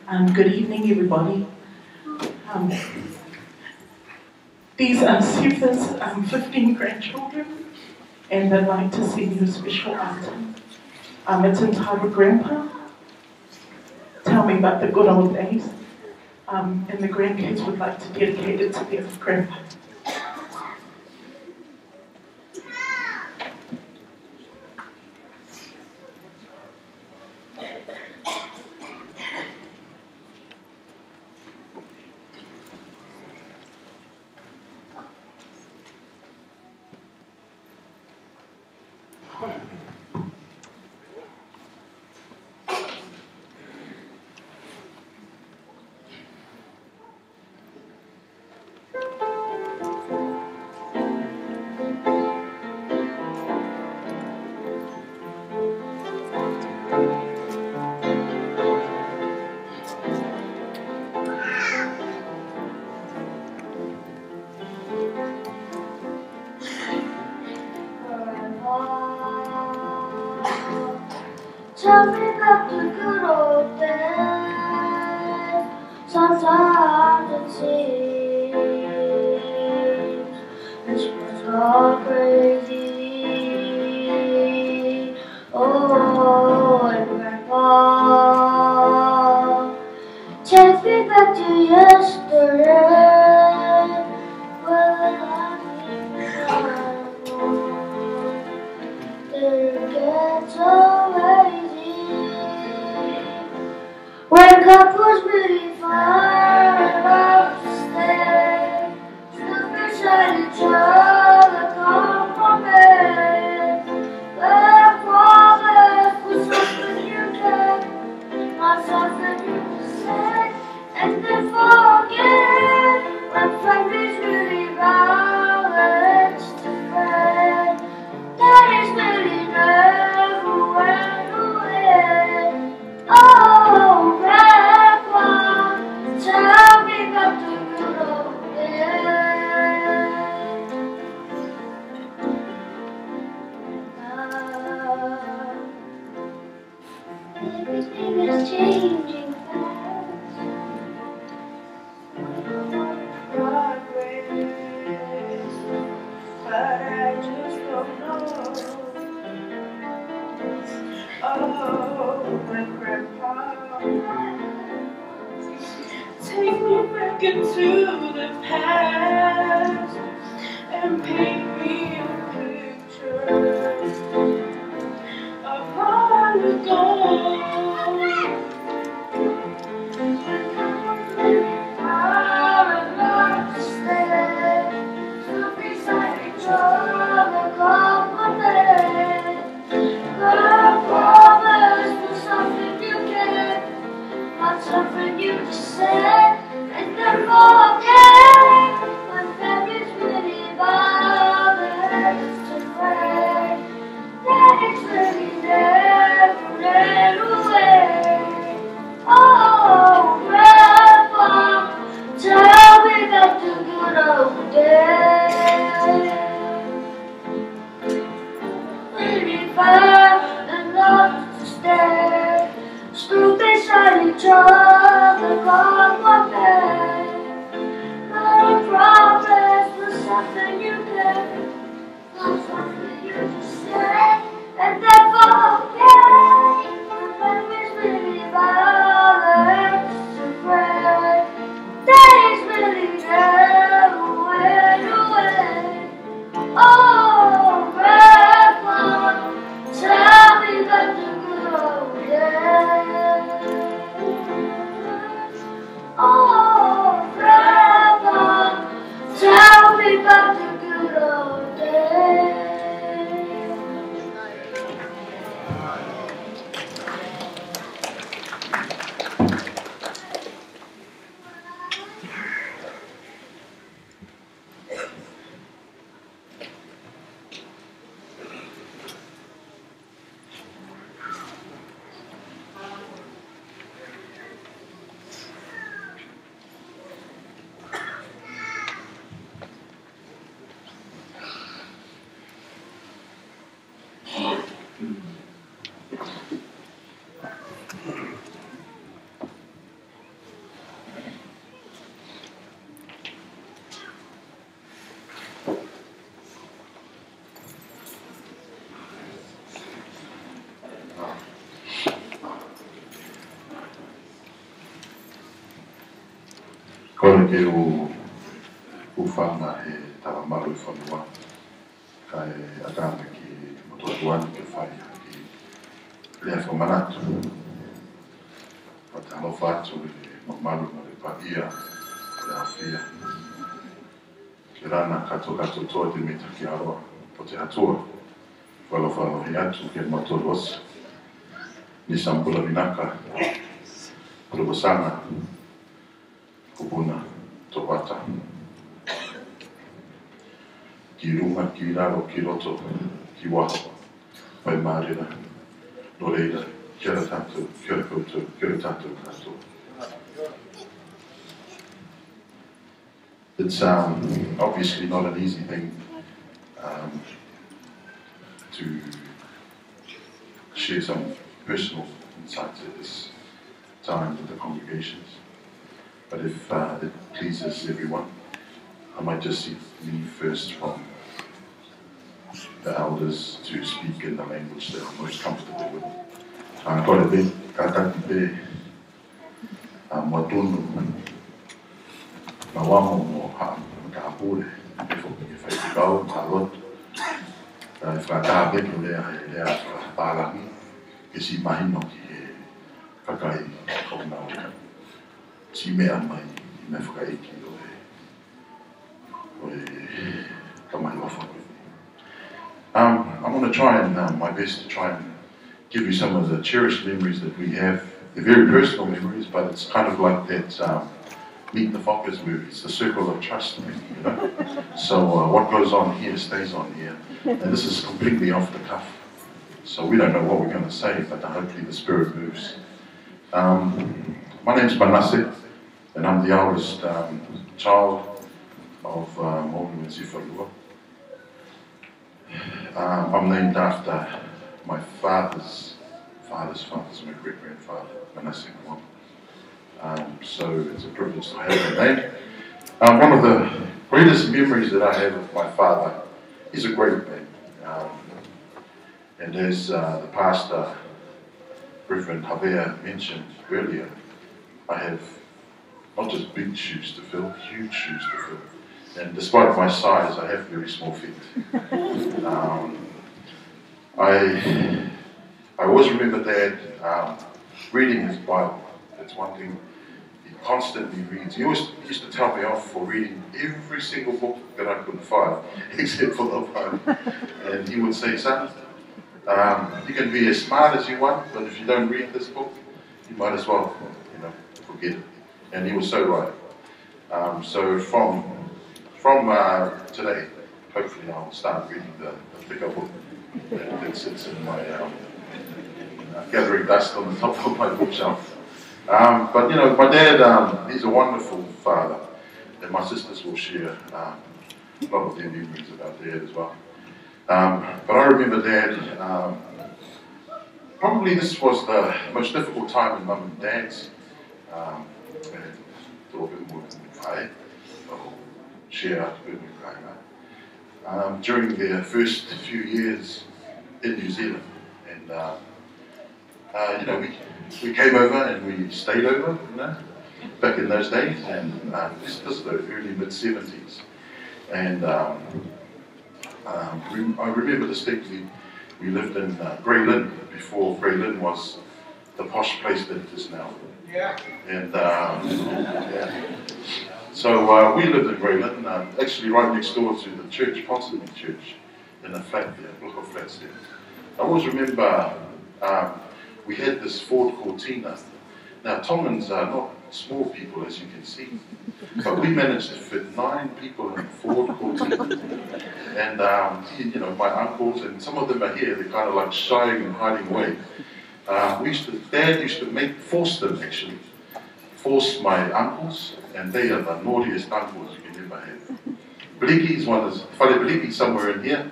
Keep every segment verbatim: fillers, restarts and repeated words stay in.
Um, good evening, everybody. Um, these are Sifa's, um, fifteen grandchildren, and they'd like to send you a special item. Um, it's entitled Grandpa, Tell Me About the Good Old Days. Um, and the grandkids would like to dedicate it to their grandpa. Tell me about the good old days. Sometimes it seems this was all crazy. Oh, and Grandpa, take me back to yesterday, when I didn't get so lazy. That was really fun, I love to stay. Stupid, shiny, try to come for me. But I promise was something you can, not something you can say. And then forget what friend is really about. Let's just pray that is really never went away. Oh, Grandpa, tell me about the good old days. Ah, everything is changing fast. Progress, but I just don't know. Oh, when Grandpa take me back into the past and paint me a picture of long ago. When couples living far and love to stay, stood beside each other, come with me. But I promise there's something you can, not something you just say. And then forget what family's really about. Let's just pray that it's really never went away. Oh, Grandpa, tell me about the good old days. Really far and love to stay. Stood beside each other, come what may. But I promise there's something you can, not something you just say. And then forget the memories really bother us to pray. Days really never went away. Oh, Grandpa, tell me about the good old days. Oh, Grandpa, tell me about the good old days. Kole ke u hūfanga he talamalu ʻo e fonua, kae ʻatā mai ke motuʻa tuʻa ni ke fai ha kiʻi lea fakamanatu. Pea ʻoku ou ʻofa atu ʻi he mamalu mo e paʻia ʻo e ʻAfio. Ke lana katokato toa te mita ki aloa ʻo te Atua. Falofa lohi atu ke mautolu ʻosi. Ni sampula vinaka. Pulu kosanga. Kupuna. Topata. Ki lunga, ki lalo, ki loto, ki waho. Fai mālila. Nō reira, kia ora tātou, kia ora koutou, kia ora tātou kātoa. It's um, obviously not an easy thing um, to share some personal insights at this time with the congregations. But if uh, it pleases everyone, I might just seek leave first from the elders to speak in the language that I'm most comfortable with. Uh, kole pē, kātaki pē, ʻa Motunu, Mauamo mo Haʻa Matāpule, ʻa e foki ke fai ki kau, ka lotu. ʻA e fakataha pē ke lea, he lea fakapālangi, ke siʻi mahino ki he kakai ʻoku nau Kiʻi meʻa mai, kiʻi meʻa fakaʻeiki ʻo e, ʻo e tamai ʻofa. Um, I'm gonna try and, um, my best to try and give you some of the cherished memories that we have. They're very personal memories, but it's kind of like that, um, Meet the Fockers movie. It's the circle of trust thing, you know? So, uh, what goes on here stays on here. And this is completely off the cuff. So we don't know what we're gonna say, but hopefully the spirit moves. Um, my name's Manase, and I'm the eldest, um, child of, um, Moʻunga Sifa Lua. Um, I'm named after my father's father's father's, my great-grandfather, Manase Moʻunga. Um, so it's a privilege to have that name. Um, one of the greatest memories that I have of my father, he's a great man. Um, and as, uh, the pastor, Reverend Havea, mentioned earlier, I have not just big shoes to fill, huge shoes to fill. And despite my size, I have very small feet. Um, I, I always remember Dad, um, reading his Bible. That's one thing he constantly reads. He always used to tell me off for reading every single book that I could find, except for the Bible. And he would say, "Son, um, you can be as smart as you want, but if you don't read this book, you might as well, you know, forget it." And he was so right. Um, so from, from, uh, today, hopefully I'll start reading the, the thicker book that, that sits in my, um, uh, gathering dust on the top of my bookshelf. Um, but, you know, my dad, um, he's a wonderful father, and my sisters will share, um, a lot of their memories about Dad as well. Um, but I remember Dad, um, probably this was the most difficult time in Mum and Dad's, um, and a little bit more than we pay, or share up when we pay, right? Um, during their first few years in New Zealand. And, um, uh, you know, we, we came over and we stayed over, you know, back in those days. And, um, this, this is the early mid seventies. And, um, um, rem-, I remember distinctly, we lived in, uh, Grey Lynn before Grey Lynn was the posh place that it is now. Yeah. And, um, yeah. So, uh, we lived in Grey Lynn, um, actually right next door to the church, Ponsonby Church, in a flat there, a block of flats there. I always remember, um, we had this Ford Cortina. Now, Tongans are not small people, as you can see, but we managed to fit nine people in a Ford Cortina. And, um, you know, my uncles, and some of them are here, they're kind of, like, shying and hiding away. Uh, we used to, Dad used to make, force them, actually, force my uncles, and they are the naughtiest uncles you can ever have. Bliki is one, is Fale Bliki somewhere in here.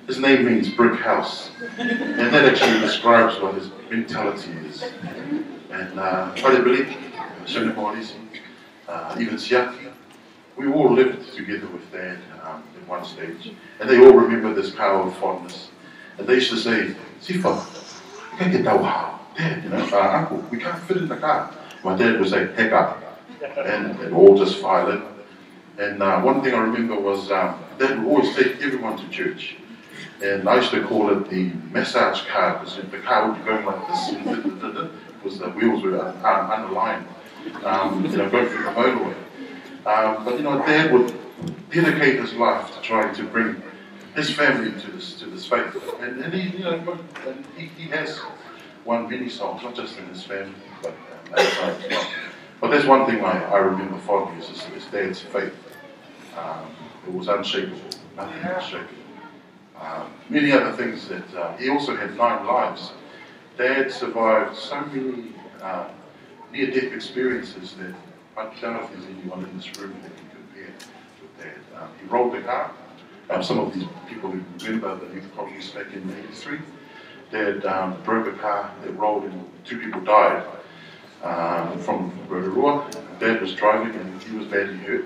His name means brick house. And that actually describes what his mentality is. And, uh, Fale Bliki, Sene Morisi, uh, even Siaki, we all lived together with Dad, um, at one stage. And they all remember this car with fondness. And they used to say, "Sifa, ʻikai ke tau hao. Dad, you know, uh, uncle, we can't fit in the car." My dad would say, "Heck up." And, and all just file in. And, uh, one thing I remember was, um, Dad would always take everyone to church. And I used to call it the massage car, because the car would be going like this, because the wheels were un-, un-, unaligned, um, you know, going through the motorway. Um, but, you know, Dad would dedicate his life to trying to bring his family to this, to this faith. And, and he, you know, and he, he has won many souls, not just in his family, but, um, outside as well. But that's one thing I, I remember fondly is his, his dad's faith. Um, it was unshakable. Nothing was shaken. Um, many other things that, uh, he also had nine lives. Dad survived so many, uh, near-death experiences that I don't know if there's anyone in this room that can compare with Dad. Um, he rolled the car. Um, some of these people who remember the Youth Congress back in eighty-three, Dad, um, drove a car that rolled and two people died, um, from Rotorua. Dad was driving and he was badly hurt.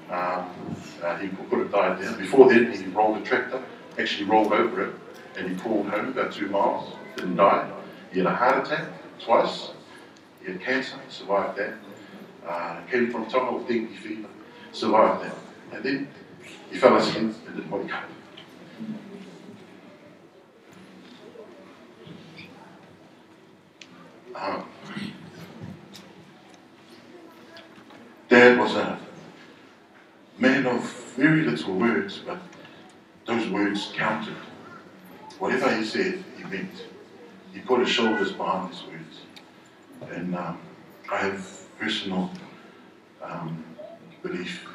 Um, uh, he could have died there. Before then, he rolled a tractor, actually rolled over it, and he crawled home about two miles, didn't die. He had a heart attack twice. He had cancer, survived that. Uh, came from Tonga with dengue fever, survived that. And then he fell asleep and didn't wake up. Um, Dad was a man of very little words, but those words counted. Whatever he said, he meant. He put his shoulders behind his words. And um, I have personal um, belief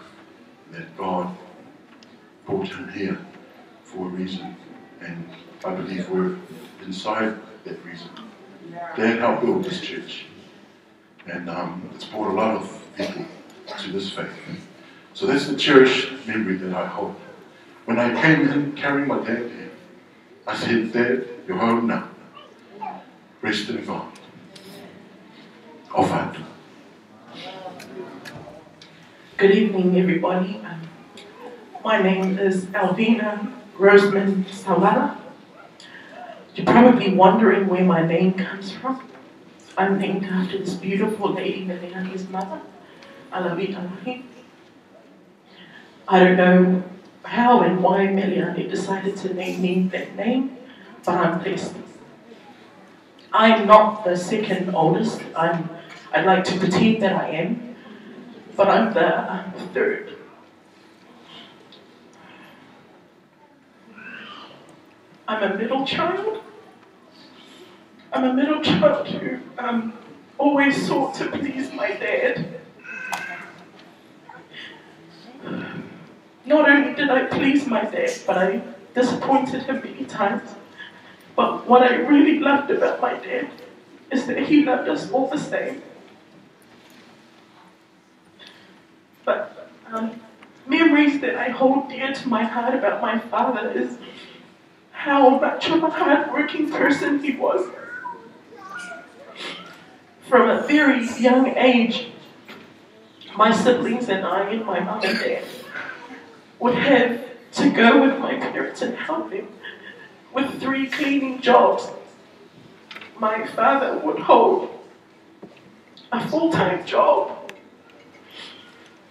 that God brought him here for a reason, and I believe we're inside that reason. Dad helped build this church, and um, it's brought a lot of people to this faith. So that's the cherished memory that I hold. When I came in carrying my dad here, I said, "Dad, you're home now. Rest in God." Off I do. Good evening, everybody. Um, my name is Alvina Roseman Sawala. You're probably wondering where my name comes from. I'm named after this beautiful lady, Meleane's mother, Alavita Lahi. I don't know how and why Meleane decided to name me that name, but I'm blessed. I'm not the second oldest. I'm, I'd like to pretend that I am, but I'm the um, third. I'm a middle child. I'm a middle child who um, always sought to please my dad. Not only did I please my dad, but I disappointed him many times. But what I really loved about my dad is that he loved us all the same. But um, memories that I hold dear to my heart about my father is how much of a hard-working person he was. From a very young age, my siblings and I and my mum and dad would have to go with my parents and help them with three cleaning jobs. My father would hold a full-time job.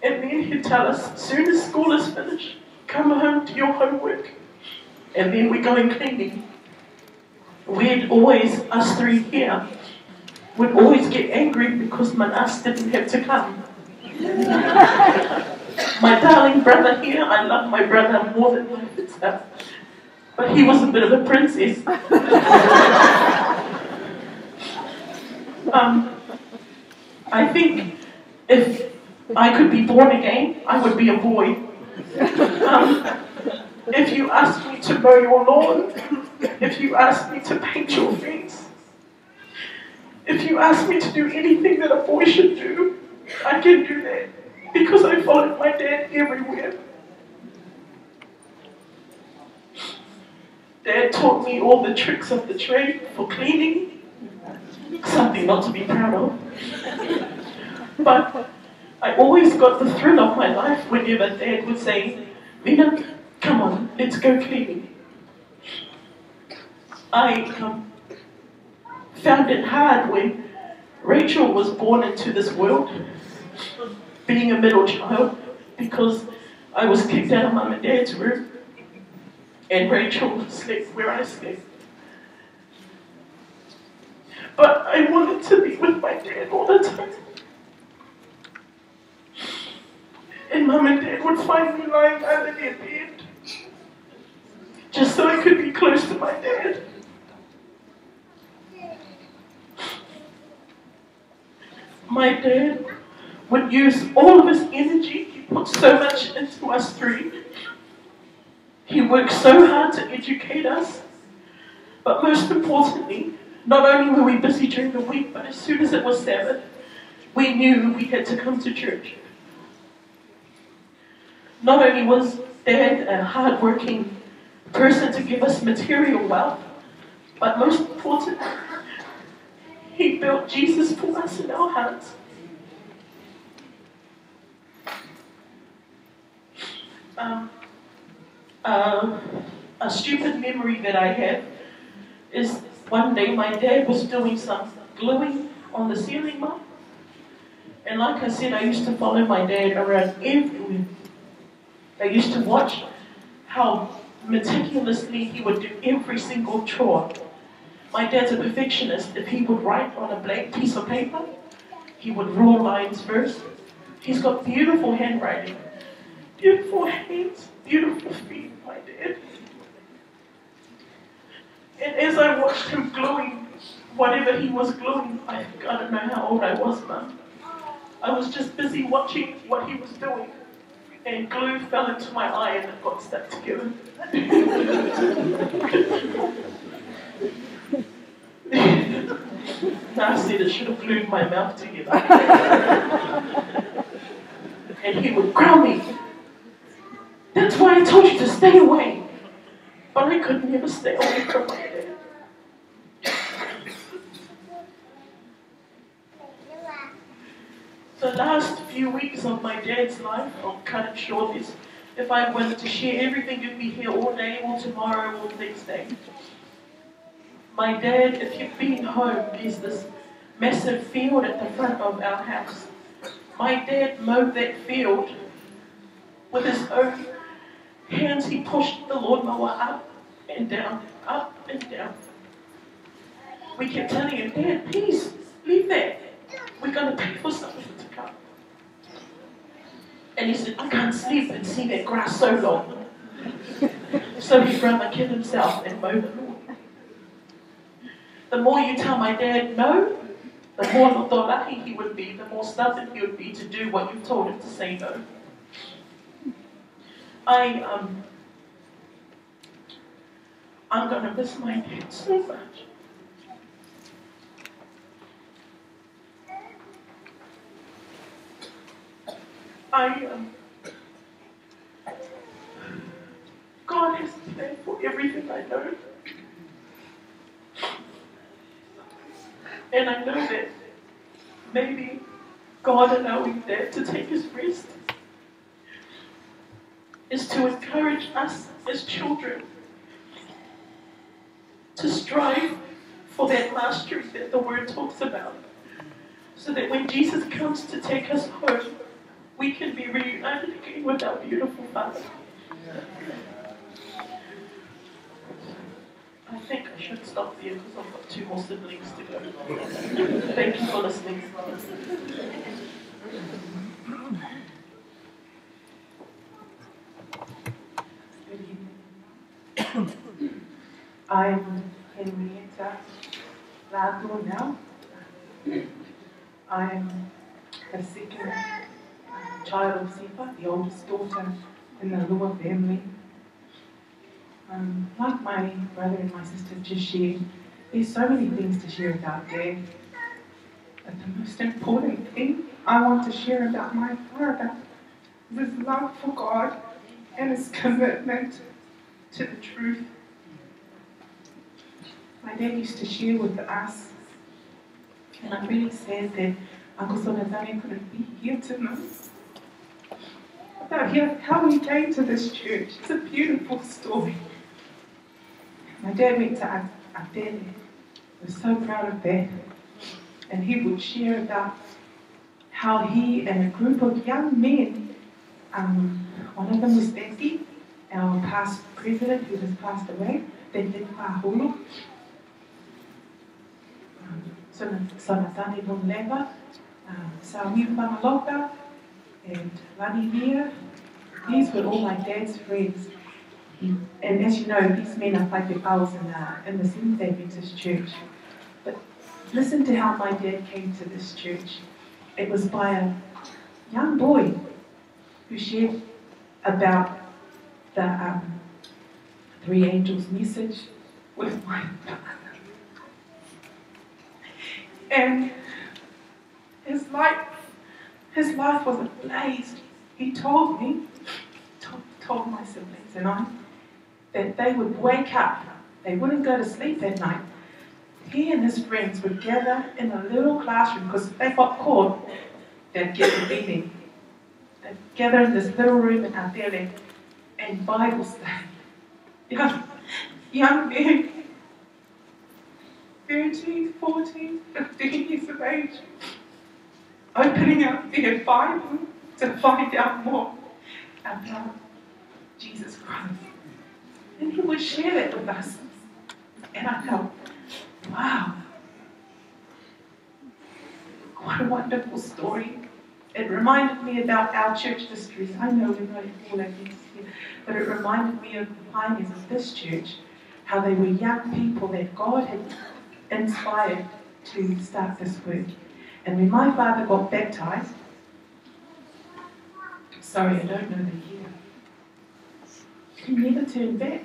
And then he'd tell us, "As soon as school is finished, come home, do your homework." And then we go in cleaning. We'd always, us three here, would always get angry because Manas didn't have to come. My darling brother here, I love my brother more than life itself. But he was a bit of a princess. um, I think if I could be born again, I would be a boy. Um, if you ask me to mow your lawn, if you ask me to paint your fence, if you ask me to do anything that a boy should do, I can do that because I followed my dad everywhere. Dad taught me all the tricks of the trade for cleaning, something not to be proud of. But I always got the thrill of my life whenever Dad would say, "Vina, come on, let's go cleaning." I um, found it hard when Rachel was born into this world, being a middle child, because I was kicked out of mum and dad's room, and Rachel slept where I slept. But I wanted to be with my dad all the time. And mum and dad would find me lying under their bed just so I could be close to my dad. My dad would use all of his energy. He put so much into us three. He worked so hard to educate us. But most importantly, not only were we busy during the week, but as soon as it was Sabbath, we knew we had to come to church. Not only was Dad a hardworking person to give us material wealth, but most importantly, he built Jesus for us in our hearts. Um, uh, a stupid memory that I have is one day my dad was doing some gluing on the ceiling, Mum. And like I said, I used to follow my dad around everywhere. I used to watch how meticulously he would do every single chore. My dad's a perfectionist. If he would write on a blank piece of paper, he would rule lines first. He's got beautiful handwriting, beautiful hands, beautiful feet, my dad. And as I watched him gluing whatever he was gluing, I think, I don't know how old I was, Mum. I was just busy watching what he was doing, and glue fell into my eye and it got stuck together. I said it should have glued my mouth together. And he would ground me. That's why I told you to stay away. But I could never stay away from my dad. The last few weeks of my dad's life, I'll cut it short, is if I wanted to share everything, you'd be here all day, or tomorrow, or the next day. My dad, if you've been home, there's this massive field at the front of our house. My dad mowed that field with his own hands. He pushed the lawnmower up and down, up and down. We kept telling him, "Dad, please, leave that. We're gonna pay for something to come." And he said, "I can't sleep and see that grass so long." So he'd rather kill himself and mow the lawn. The more you tell my dad no, the more loto lahi he would be, the more stubborn he would be to do what you've told him to say no. I, um, I'm gonna miss my dad so much. I, um, God has a plan for everything, I know. And I know that maybe God allowing Dad to take his rest is to encourage us as children to strive for that mastery that the word talks about, so that when Jesus comes to take us home, we can be reunited again with our beautiful father. I think I should stop there because I've got two more siblings to go. Thank you for listening. I'm Henrietta Lātū now. I'm the second child of Sifa, the oldest daughter in the Lua family. Um, like my brother and my sister just shared, there's so many things to share about Dad. But the most important thing I want to share about my father is his love for God and his commitment to the truth. My dad used to share with us, and I'm really sad that Uncle Sonatane couldn't be here tonight, about how, how he came to this church. It's a beautiful story. My dad went to Atele. We're so proud of that. And he would share about how he and a group of young men, um, one of them was Becky, our past president who has passed away, Becky Pahulu. Um, Sona-, Sonatane Longleather, um, Samuel Pangaloka, and Lani Nia. These were all my dad's friends. And as you know, these men are Faifekau in, uh, in the Seventh-day Adventist Church. But listen to how my dad came to this church. It was by a young boy who shared about the, um, three angels message with my father. And his life, his life was ablaze. He told me, told, told my siblings and I, that they would wake up. They wouldn't go to sleep that night. He and his friends would gather in a little classroom, 'cause if they got caught, they'd get a beating. They'd gather in this little room in Atele and Bible study. Young, young men, thirteen, fourteen, fifteen years of age, opening up their Bible to find out more about Jesus Christ. And he would share that with us. And I felt, wow, what a wonderful story. It reminded me about our church history. I know we're not all against here, but it reminded me of the pioneers of this church, how they were young people that God had inspired to start this work. And when my father got baptized, sorry, I don't know the year, he never turned back.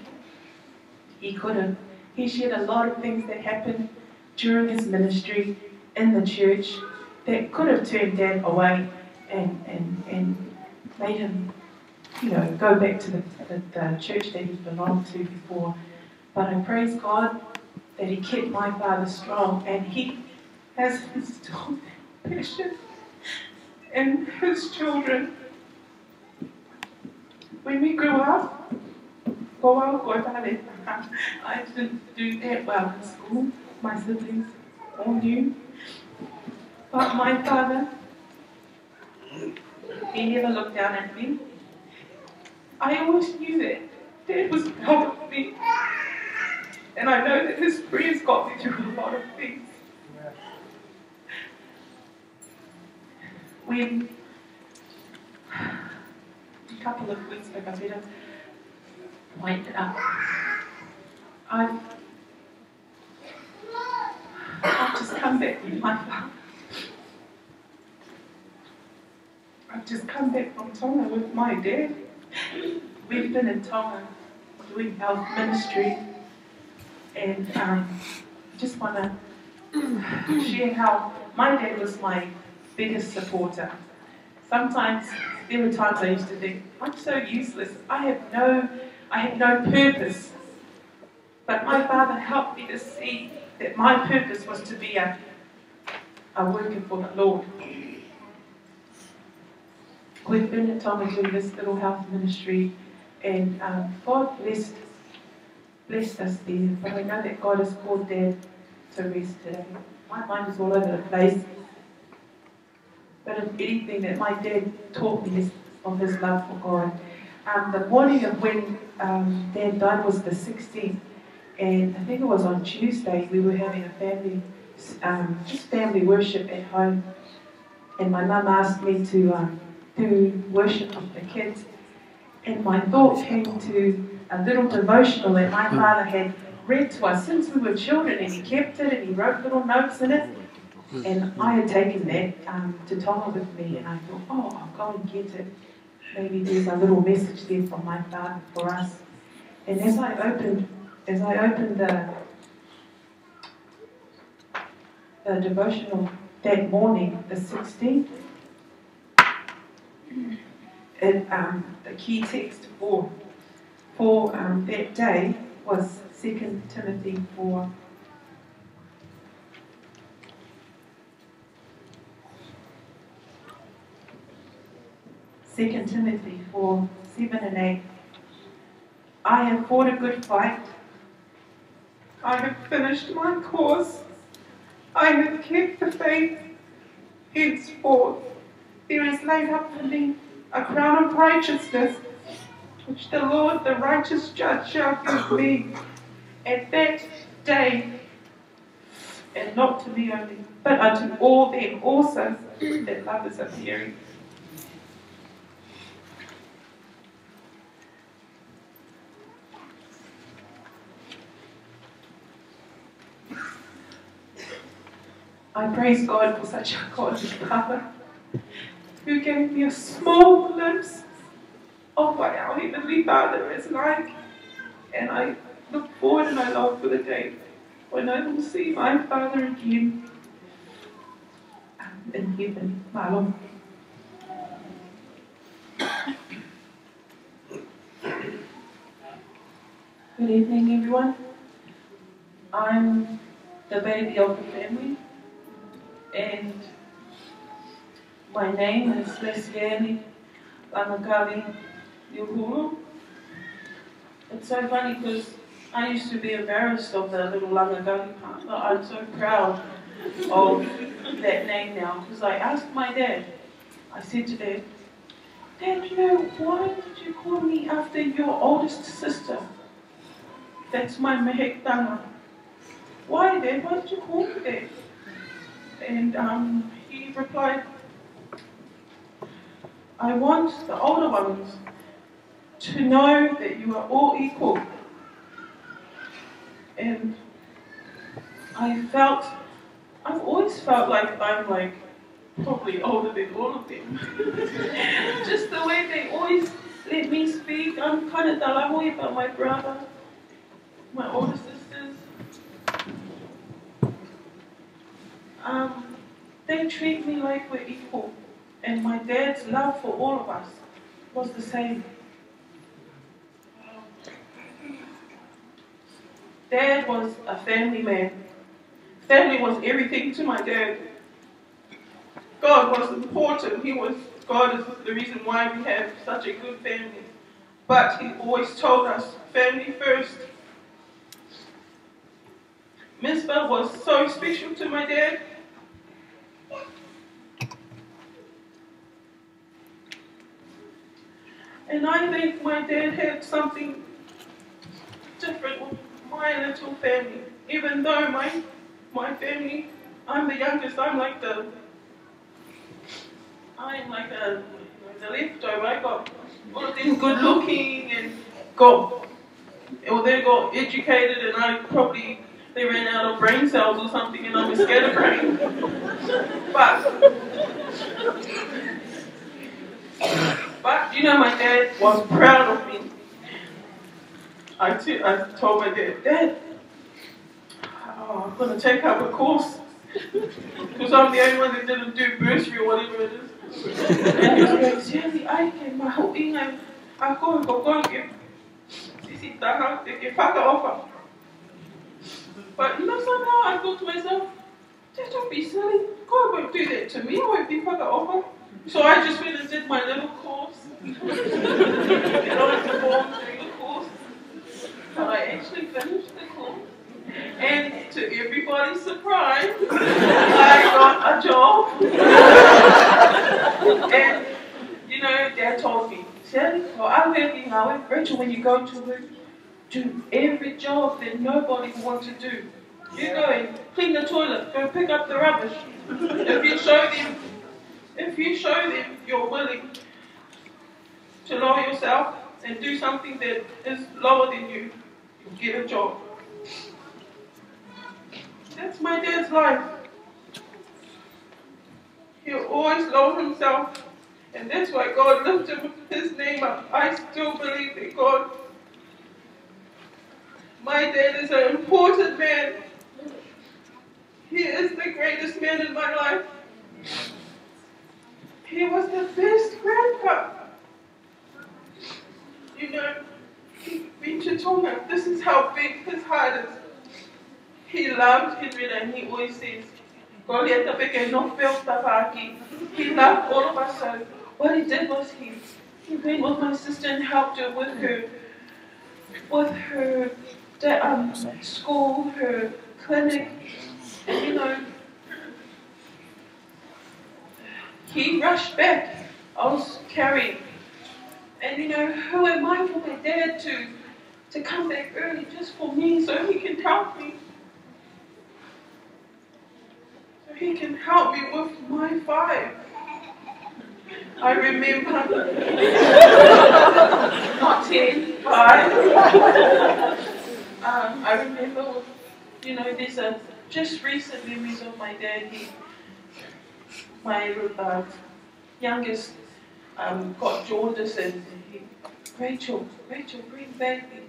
He could have. He shared a lot of things that happened during his ministry in the church that could have turned Dad away and, and, and made him, you know, go back to the, the, the church that he belonged to before. But I praise God that he kept my father strong, and he has instilled that passion in his children. When we grew up, ko au ko e palētanga, I didn't do that well in school. My siblings all knew. But my father, he never looked down at me. I always knew that Dad was proud of me. And I know that his prayers got me through a lot of things. When, a couple of weeks ago, I better wind it up. I've, I've just come back from my father. I've just come back from Tonga with my dad. We've been in Tonga doing health ministry, and um, I just want to share how my dad was my biggest supporter. Sometimes there were times I used to think, "I'm so useless. I have no, I have no purpose." But my father helped me to see that my purpose was to be a, a worker for the Lord. We've been in Tonga doing this little health ministry, and um, God blessed, blessed us there. But I know that God has called Dad to rest today. My mind is all over the place. But if anything that my dad taught me is of his love for God. Um, the morning of when um, Dad died was the sixteenth, and I think it was on Tuesday, we were having a family, um, just family worship at home. And my mum asked me to um, do worship with the kids. And my thought came to a little devotional that my father had read to us since we were children, and he kept it and he wrote little notes in it. And I had taken that um, to Tonga with me, and I thought, "Oh, I'll go and get it. Maybe there's a little message there from my father for us." And as I opened, as I opened the, the devotional that morning, the sixteenth, and um, the key text for for um, that day was Second Timothy four. Second Timothy four, seven and eight. "I have fought a good fight. I have finished my course. I have kept the faith. Henceforth, there is laid up for me a crown of righteousness, which the Lord, the righteous judge, shall give me at that day, and not to me only, but unto all them also that love his appearing." I praise God for such a godly father who gave me a small glimpse of what our Heavenly Father is like. And I look forward and I long for the day when I will see my father again in heaven. Mālō. Good evening, everyone. I'm the baby of the family, and my name is Lesieli Langagali Niuhulu. It's so funny because I used to be embarrassed of the little Langagali part, but I'm so proud of that name now because I asked my dad, I said to Dad, "Dad, you know, why did you call me after your oldest sister? That's my mehekitanga. Why, Dad? Why did you call me that?" And um, he replied, I want the older ones to know that you are all equal. And I felt, I've always felt like I'm, like, probably older than all of them. Just the way they always let me speak. I'm kind of talahui about my brother, my older sisters. Um, they treat me like we're equal. And my dad's love for all of us was the same. Dad was a family man. Family was everything to my dad. God was important. He was, God is the reason why we have such a good family. But he always told us, family first. Mitzvah was so special to my dad. And I think my dad had something different with my little family. Even though my, my family, I'm the youngest, I'm like the, I'm like the, the leftover. I got all of them good looking and got, or they got educated, and I probably, they ran out of brain cells or something, and I'm a scatterbrain. But, but you know, my dad was proud of me. I t- I told my dad, "Dad, oh, I'm going to take up a course because I'm the only one that didn't do bursary or whatever it is." And he was going, "Sally, ʻai ke mahuʻinga ʻa koe, ko koe ke sisi taha, ke, ke fakaʻofa." But you know, somehow I thought to myself, "Dad, don't be silly. God won't do that to me. I won't be fakaʻofa." So I just went and did my little course. And I performed through the course. But I actually finished the course. And to everybody's surprise, I got a job. And, you know, Dad told me, "Sally, ko au e ki ngāue, Rachel, when you go to work, do every job that nobody wants to do. You go and clean the toilet, go pick up the rubbish." If you show them, if you show them you're willing to lower yourself and do something that is lower than you, you get a job. That's my dad's life. He always lowered himself, and that's why God lifted his name up. I still believe that God, my dad is an important man. He is the greatest man in my life. He was the best grandpa. You know, he went to Tonga. This is how big his heart is. He loved Henrietta, and he always says, "Ko Henrietta pē ke nofo pē ʻo tafaʻaki." He loved all of us, so what he did was he, he went with my sister and helped her with her, with her, the, um, school, her clinic, and, you know, he rushed back. I was carrying. And, you know, who am I for my dad to, to come back early just for me so he can help me? So he can help me with my five. I remember. Not ten, five. Um, I remember, you know, there's a just recent memories of my dad. He, my, uh, youngest, um, got jaundice, and he, "Rachel, Rachel, bring baby.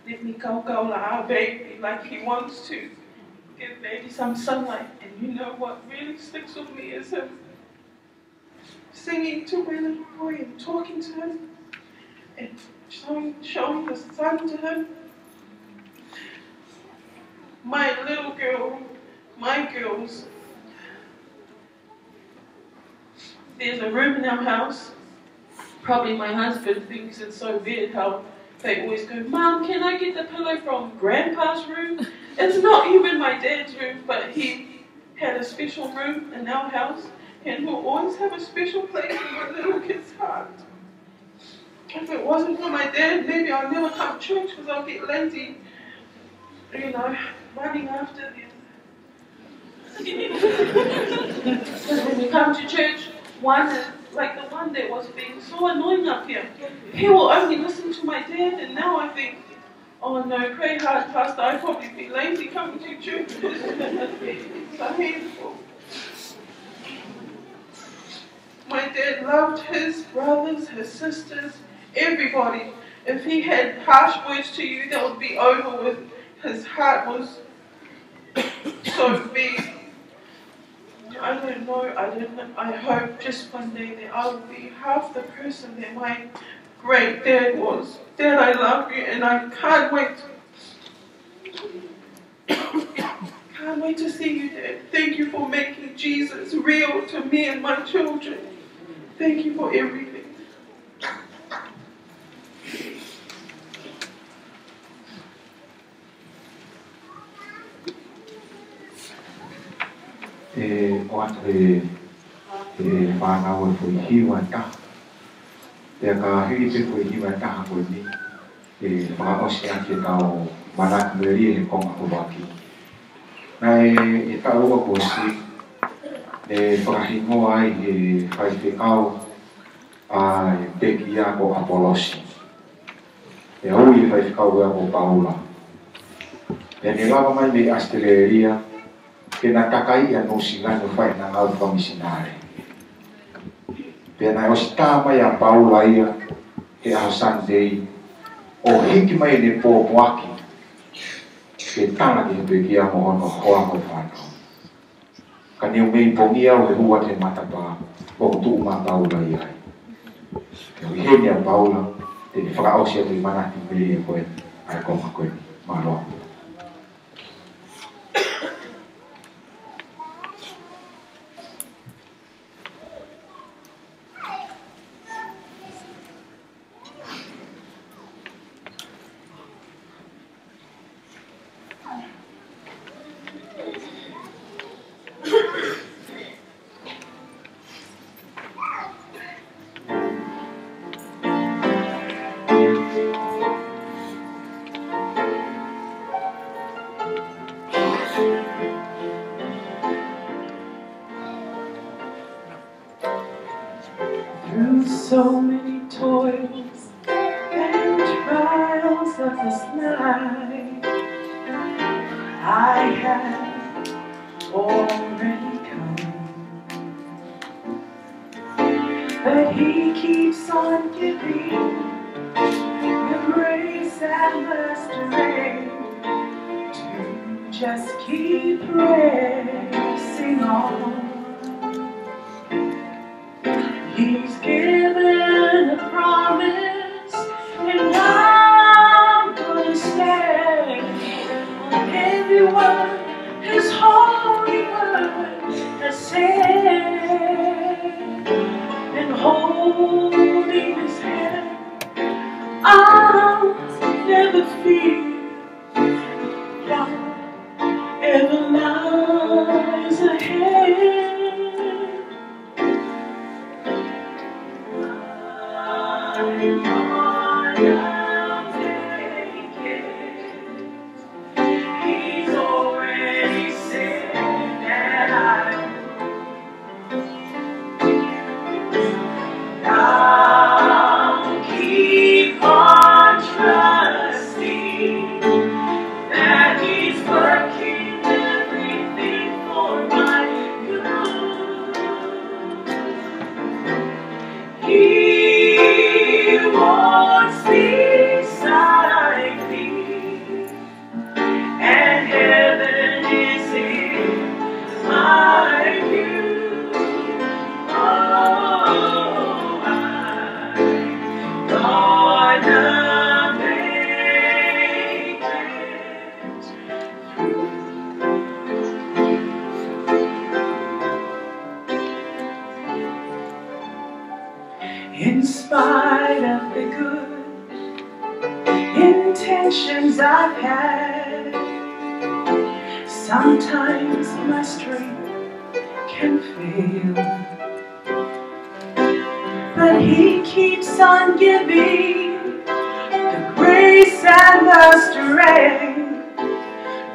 Let me kaukau ʻa baby," like he wants to give baby some sunlight. And you know what really sticks with me is him singing to my little boy and talking to him and showing, showing the sun to him. My little girl, my girls, there's a room in our house. Probably my husband thinks it's so weird how they always go, "Mom, can I get the pillow from Grandpa's room?" It's not even my dad's room, but he had a special room in our house, and he'll always have a special place in my little kid's heart. If it wasn't for my dad, maybe I'll never come to church because I'll get lazy, you know, running after them. Because when we come to church, one, like the one that was being so annoying up here. He will only listen to my dad, and now I think, oh no, pray hard, Pastor. I'd probably be lazy coming to church. It's a handful. My dad loved his brothers, his sisters, everybody. If he had harsh words to you, that would be over with. His heart was so big. I don't know, I don't know. I hope just one day that I will be half the person that my great dad was. Dad, I love you and I can't wait. Can't wait to see you, Dad. Thank you for making Jesus real to me and my children. Thank you for everything. ʻE, ʻoatu ʻe, ʻe he fānau e foʻi hiva ʻe taha. Pea ka hili pē foʻi hiva ʻe taha ko eni, ʻe fakaʻosi ʻaki ʻetau manatu melie he konga ʻuluaki. Naʻe, ʻi he taʻu ʻuluaki kuo ʻosi, ʻe fakahingoa ai ʻe he faifekau ʻa e pekia ko ʻApolosi. Pea ui ʻe he faifekau ia ko Paula. Pea ne lava mai mei ʻAositelēlia, ke na takai ʻi ʻa Nuʻusila ʻo fai ʻena ngāue fakamisinale. Pea naʻe ʻosi tā mai ʻa Paula ia he ʻaho Sunday, ʻo hiki mai ʻene pōpoaki, ke tala ki he pekia mo hono hoa mo e fānau. Ka ne u mei pongia au he hū atu he matapā, ʻoku tuʻu mai ʻa Paula ia ai. Pea ʻi heni ʻa Paula, te ne fakaʻosi atu e manatu melie ko eni, ʻa e konga ko eni. Mālō. Through so many toils and trials of this life, I have already come. But he keeps on giving the grace and the strength to just keep pressing on. He's given a promise, and I'm gonna stand on every word his holy word has said. And holding his hand, I'll never fear whatever lies ahead. He's already said that I will. I'll keep on trusting that he's working everything for my good. He walks beside me, and heaven is in my view. Oh, I'm gonna make it. In spite of the good intentions I've had, sometimes my strength can fail. But he keeps on giving the grace and the strength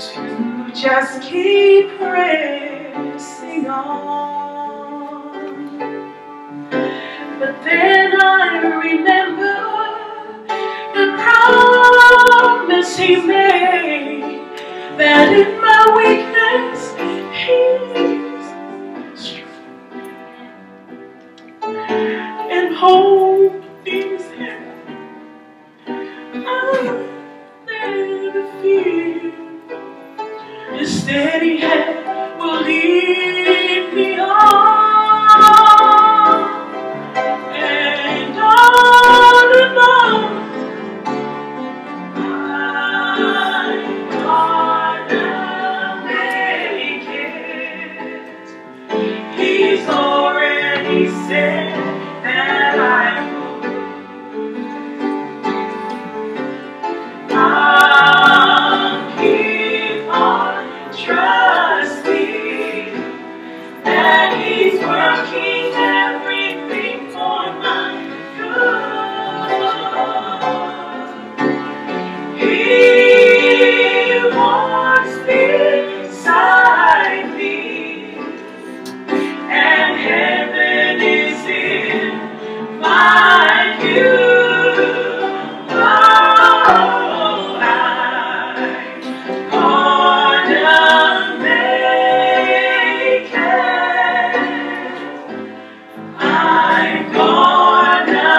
to just keep pressing on. But then I remember the promise he made, that in my weakness he's strong. And hope is heaven. I'll never fear. His steady hand will lead me on. And on and on. I'm gonna make it. He's already said that I will. I'll keep on trusting that he's working everything for my good. He walks beside me, and heaven is in my view. Oh, I'm gonna make it. I'm gonna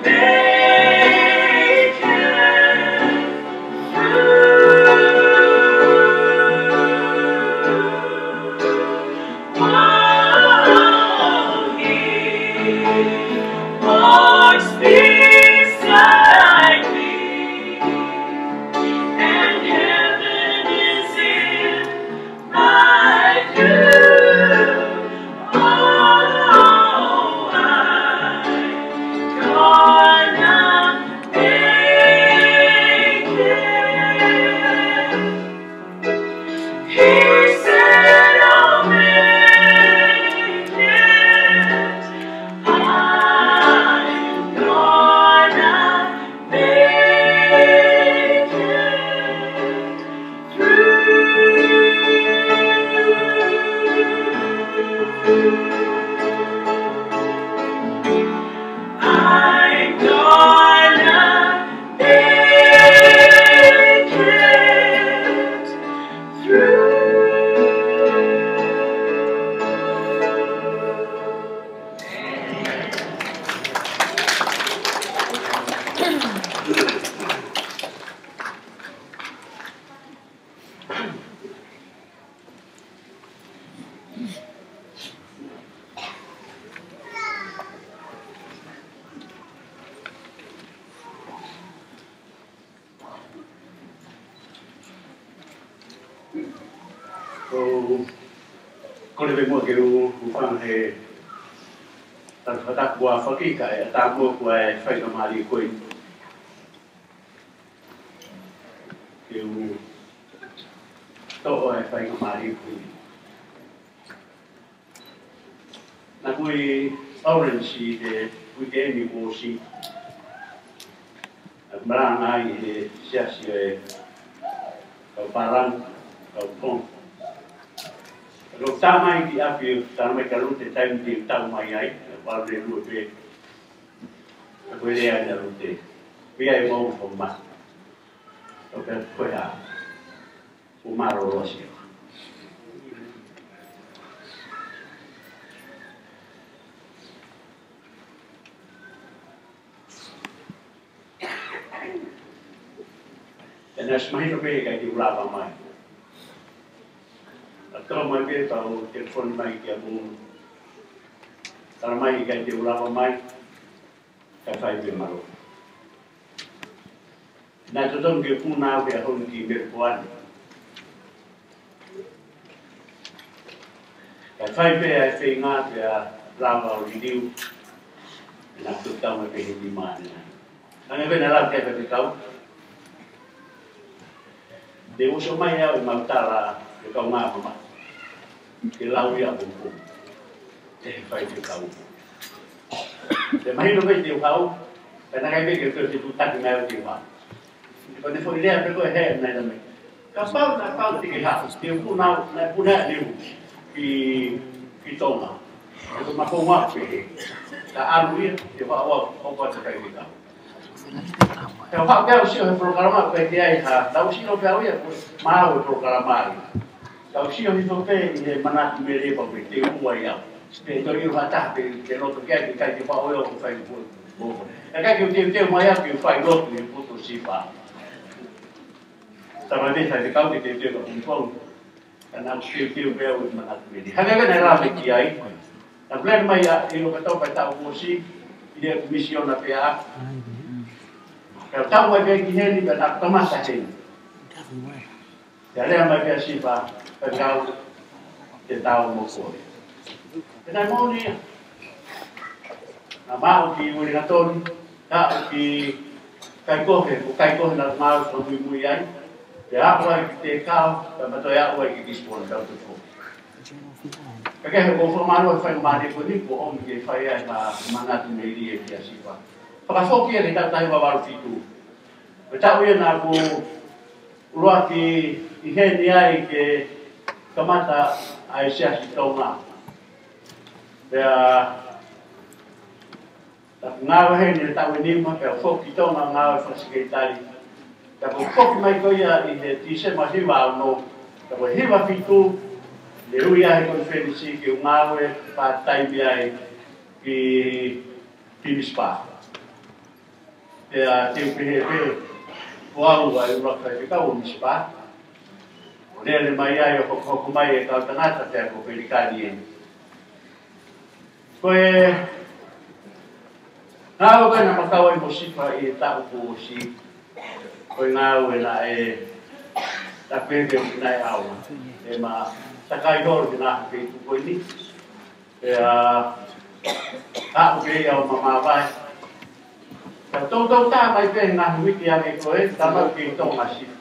make it through. Oh, he walks beside me, and heaven is in my view. Oh, I'm gonna make it. He said, "I'll make it. I'm gonna make it through. I'm gonna make it through." ʻOku ou kole pē muʻa ke u, u hūfanga he tala fakatapu ʻa e fakakaukau ʻa e ʻatamai ko e faingamālie ko eni. Ke u toʻo e faingamālie ko eni. Naʻá ku ʻi Orange ʻi he uike ni kuo ʻosi. Naʻá ku malanga ai he siasi ʻo e kau Pālangi, kau Tonga. Naʻá ku tā mai ki ʻapi, tā mai kia Lute taimi te u tau mai ai, naʻá ku ʻalu lelei pē. Naʻá ku lea ai kia Lute. Pea ʻi ai mo fo ma. ʻO pehē ko e hā. ʻO mālōlō ʻa Sihova. Pea naʻe ʻosi mahino pē he ʻikai te u lava mai. Naʻe tau mai pē pea u telefoni mai kia Moʻunga. Tala mai he ʻikai te u lava mai. Kae fai pē mālō. Naʻe totonu ke puna au he ʻaho ni ki Melipoane. Kae fai pē ʻa e feinga pea lava ʻo liliu. Naʻá ku tau mai pē he nima ʻanenai. Hangē pē naʻe lau ki ai e faifekau. Te u ʻosi ʻomai au ʻemau tala ki he kaungā mamahi. Ke lau ia ʻapongipongi ʻe he faifekau. Pea mahino pē te u haʻu, pea naʻe ʻikai pē ke toe te u taki mai au te u haʻu. Ko ʻene foʻi lea pē ko ē he naʻe tala mai. Kapau naʻe pau te ke haʻu, te u puna au, naʻe puna au ki, ki Tonga. Ko e makou ngā pehē. Ka ʻalu ia, ke faʻa ʻoatu, ʻoatu e faifekau. Pea u haʻu pē au ʻo sio he polokalama, pea ʻikai ke ʻi ai ha, tau sio pē au ia, ko e maau e polokalama ia. Tau sio hifo pē ʻi he manatu mele pea u pehē te u ʻai au. Pea toe ʻilo ha taha pē ke loto ki ai, ke ʻikai ke faʻa ʻoatu e faifekau. ʻIkai ke u teuteu mai au ke u fai lotu he potu ʻo Sifa. Tama te faifekau ke teuteu ka pungipong. Ka naʻa ku teuteu pē au ʻi he manatu mele. Hangē ko e naʻe lave ki ai. Naʻa ku lele mai ʻa, ʻi loka tau pē taʻu kuo ʻosi, ʻi he misiona pē ʻaʻaku. Pea u tau mai pē ki heni, pea naʻa ku kamata heni. Pea lea mai pē ʻa Sifa, pea kau, te tau mo koe. Pea naʻe moʻoni ia. Naʻa mau ki Uelingatoni, ka ki Kaikohe, ko Kaikohe naʻa mau fakamuimui ai. Pea aʻu ai ki Tekau, pea ma toe aʻu ai ki Kisipona, tau te fo. Pea ke he ko fakamālō e faingamālie ko eni kuo ʻomi ke fai ai ʻa e manatu mele kia Sifa. Fakafoki ia ki he taʻu taha hiva valu fitu. Ko e taʻu ia naʻa ku ʻuluaki ʻi heni ai ke kamata ʻa e Siasi Tonga. Pea naʻa ku ngāue heni he taʻu ʻe nima, pea u foki ki Tonga ngāue fakasekelitali. Pea ko e foki mai ko ia ʻi he Tīsema hiva ono, pea ko e hiva fitu, naʻe ui au he konifelenisi ke u ngāue part-time ai ki, ki MISPA. Pea te u pehē pē, ko au ʻa e ʻuluaki faifekau ʻo MISPA. ʻO lele mai ai ʻo hokohoko mai e kau tangata pea ko Pelikani ē. Ko e ngāue ko ē naʻa ma kau ai mo Sifa ʻi he taʻu kuo ʻosi. Ko e ngāue naʻe, naʻe pehē pē naʻe ʻaonga. ʻE ma takai holo ki he ngaahi feituʻu ko eni. Pea aʻu pē ia ʻo ma māvae. Pea toutou tā mai pē he ngaahi uike ange ko ē, tā mai ki Tonga ʻa Sifa.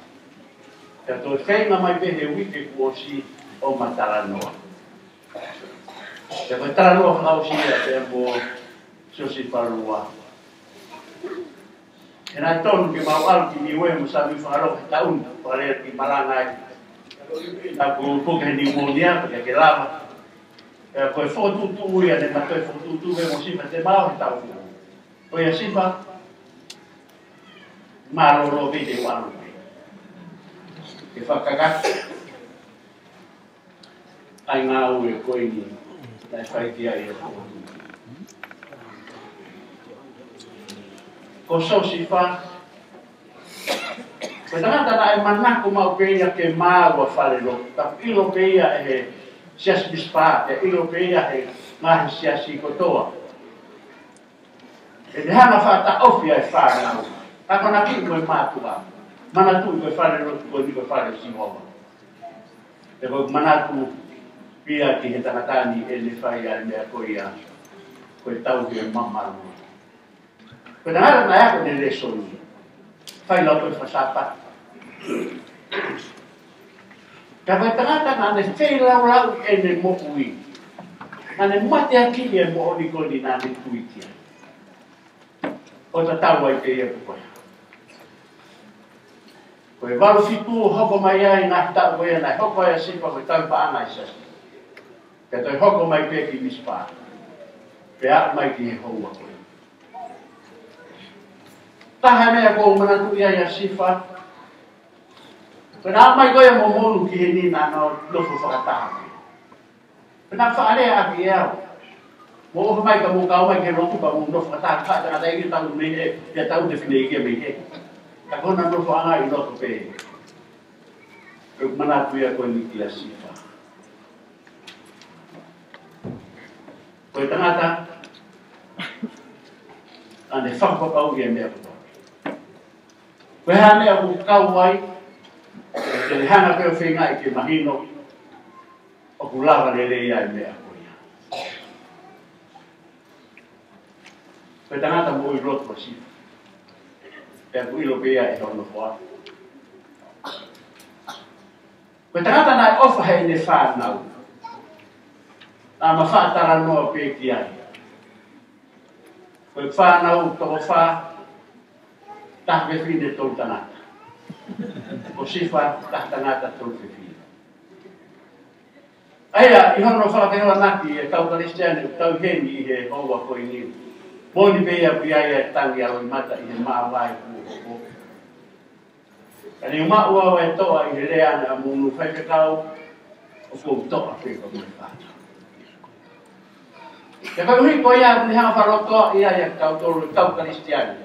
Pea toe feinga mai pē he uike kuo ʻosi ʻo ma talanoa. Pea ko e talanoa fakaʻosi ia pea mo Siosifa Lua. He naʻe tonu ke mau ʻalu ki Niue mo Sami Fakaloa he taʻu ni, pea lele ki Malanga ai. Naʻa ku puke he niumonia, pea ʻikai ke lava. Pea ko e fokotuʻutuʻu ia, naʻe ma toe fokotuʻutuʻu pē mo Sifa te mau he taʻu ni. Ko ia Sifa, mālōlō pē te u ʻalu pē. Ke fakakakato ʻa e ngāue ko eni naʻe fai ki ai e fokotuʻutuʻu. Ko Siosifa, ko e tangata naʻe manako maʻu pē ia ke maau ʻa e falelotu, ka ʻilo pē ia ʻe he Siasi MISPA, pea ʻilo pē ia ʻe he ngaahi siasi kotoa. ʻE te hanga fakataʻofi ʻa e fānau. Ka ko e manatuʻi ko e mātuʻa. Manatuʻi ko e falelotu ko eni ko e fale ʻo Sihova. Pea ko e manatu pē ia ki he tangata ni ʻene fai ʻa e meʻa ko ia. Ko e tauhi e mamalu. Ko e tangata naʻe ako ʻene lēsoni. Fai lau ko e fakasāpate. Ka ko e tangata naʻa ne feilaulau ʻene moʻui. Naʻa ne mateakiʻi e moʻoni ko eni naʻa ne tui ki ai. ʻO tatau ai pē ia pe ko e hā. Ko e valu fitu hoko mai ai ngaahi taʻu ko ia naʻe hoko ai ʻa Sifa ko e tauhi paʻanga ʻi he siasi. Pea toe hoko mai pē ki MISPA. Pea aʻu mai ki he houa ko ē. Taha e meʻa ʻoku ou manatuʻi ai ʻa Sifa. Pea naʻa mai ko ia mo Monu ki heni naʻa nau nofo fakataha. Pea naʻa faʻa lea ʻaki ʻe au. Mou ʻofa mai ka mou kau mai ki he lotu pea mou nofo fakataha, ka tangata ʻeiki tau mei hē, pea tau te fineʻeiki mei hē. Ka ko hona nofoʻanga ʻi loto pē. Pea u manatuʻi ia ko eni kia Sifa. Ko e tangata, naʻa ne fakapapauʻi e meʻa kotoa. Ko e hā e meʻa ʻoku kau ai, te ne hanga pē ʻo feingaʻi ke mahino, ʻoku lava lelei ʻa e meʻa ko ia. Ko e tangata moʻui lotu ʻa Sifa. Pea ʻoku ʻilo pē ia ʻe hono hoa. Ko e tangata naʻe ʻofa heʻene fānau. Naʻa ma faʻa talanoa pē ki ai. Ko e fānau toko fā, taha fefine tolu tangata. Ko Sifa, taha tangata tolu fefine. ʻA ia, ʻi hono fakafehoanaki e kau Kalisitiane ʻoku tau ʻi heni ʻi he houa ko eni, moʻoni pē ia ʻoku ʻi ai e tangi ʻa e loʻimata ʻi he māvae kuo hoko. Ka ne u maʻu au e toʻa ʻi he lea ʻa Munu, Faifekau, ʻoku ou toʻa pē ka mo e fānau. Pea koeʻuhi ko ia, ʻoku ne hanga ʻo fakalotoaʻi ai ʻa kitautolu e kau Kalisitiane.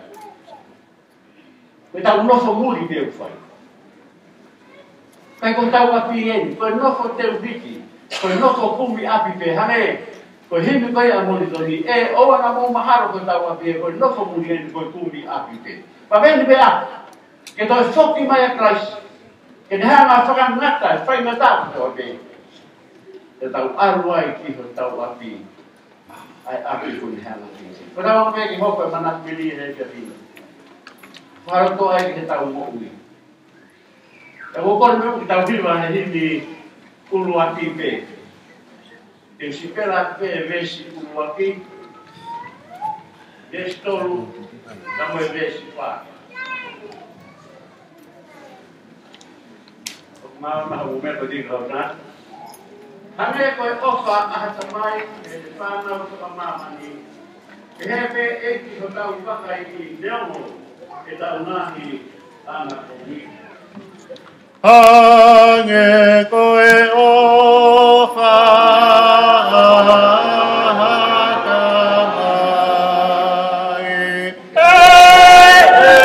Ko ʻetau nofo muli pē ʻoku fai. ʻIkai ko hotau ʻapi eni, ko e nofo teuhiki, ko e nofo kumi ʻapi pē, hangē ko e himi ko ia ʻa Molisoni, ʻe ʻoua naʻa mou mahalo ko hotau ʻapi ē, ko e nofo muli eni, ko e kumi ʻapi pē. Pea veni pē ʻa ke toe foki mai ʻa Kalaisi, ke ne hanga ʻo fakangata e faingataʻa kotoa pē, te tau ʻalu ai ki hotau ʻapi, ʻa e ʻapi kuo ne hanga ʻo ʻiate. Ko e tau pē ke hoko e manatu mili he kia pina. Fakalotoa ai ke tau moʻui. ʻE ʻoku ou kole pē ke tau hiva he himi ʻuluaki pē. Te u sipela pē veesi ʻuluaki, veesi tolu, ka mo e veesi fā. ʻOku māmā ʻo me ko di kau na. Hangē ko e ʻofa ʻa ha tamai ki heʻene fānau takamāmani, pehē pē ʻEiki hotau vakai neongo ʻetau ngaahi ʻanapoʻuli. Hangē ko e ʻofa ʻa ha tamai ki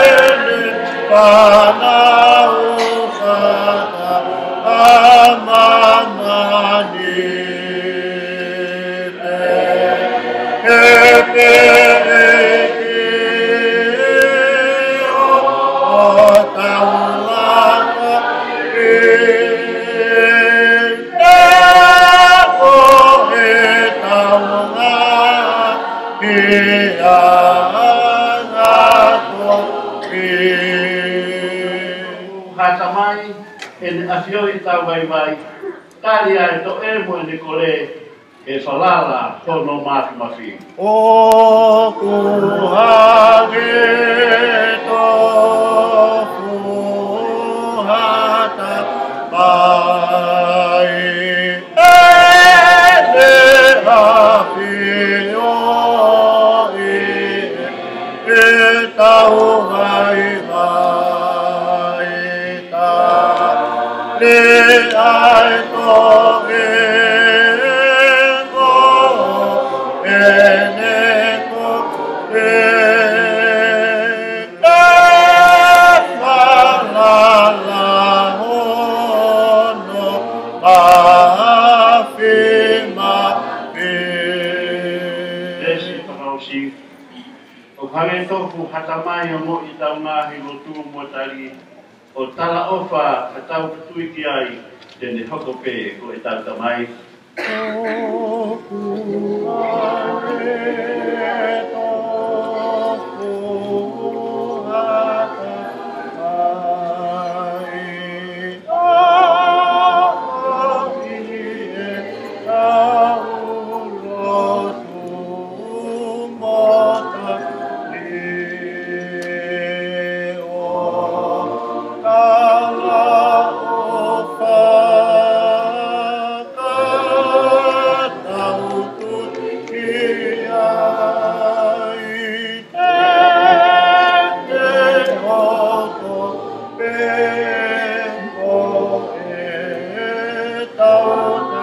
heʻene fānau takamāmani, pehē pē ʻEiki hotau vakai neongo ʻetau ngaahi ʻanapoʻuli. Ha tamai, ʻene ʻafioʻi ʻetau vaivai, tali ʻa e toʻe mo ʻene kole, ʻe falala hono mafimafi. ʻOku hangē tofu ha tamai ʻene ʻafioʻi ʻetau vaivai, tali ʻa e toʻe mo ʻene kole, ʻe falala hono mafimafi. Veesi fakaʻosi. ʻOku hangē tofu ha tamai ʻo moʻui ʻi heʻetau ngaahi lotu mo tali, ʻo talaʻofa ʻa e tau tui ki ai, te ne hoko pē ko ʻetau Tamai. ʻOku hangē tofu ha tamai ʻo moʻui ʻi heʻetau lotu mo tali, ʻo talaʻofa ʻa e tau tui ki ai, te ne hoko pē ko ʻetau Tamai.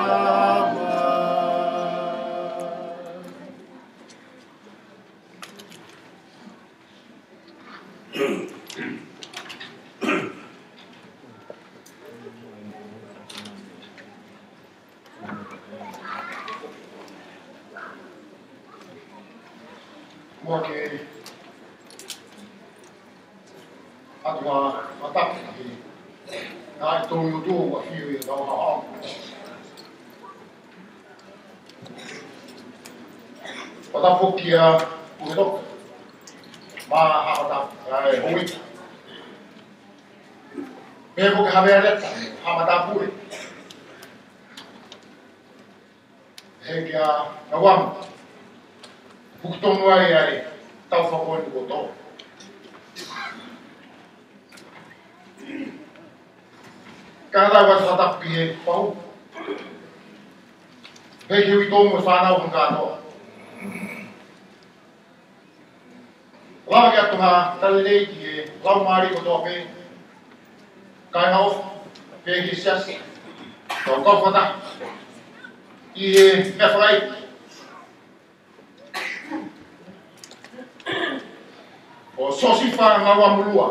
Mou ke ʻatu ʻa e fakatapu ki he ngaahi tō ʻi ʻOtua ʻoku ʻafio ʻi hotau ʻaho. Fakatapu kia Pule Toka, mo e haʻa tapu, ʻa e houʻeiki. Pehē foki ki he Havea Leta, haʻa matāpule. Pehē kia Nauamu, ʻoku tonu ai ʻa e tau fakoni kotoa. Ka tau atu fakatapu ki he pau. Pehē ki he uitou mo e fānau hono kātoa. Lava ke ʻatu ha tali lelei ki he laumālie kotoa pē, kāinga ʻofa, pehē ki he siasi, kau kau fakataha ʻi he meʻa fakaʻeiki ko Siosifa Ngaua Mulua.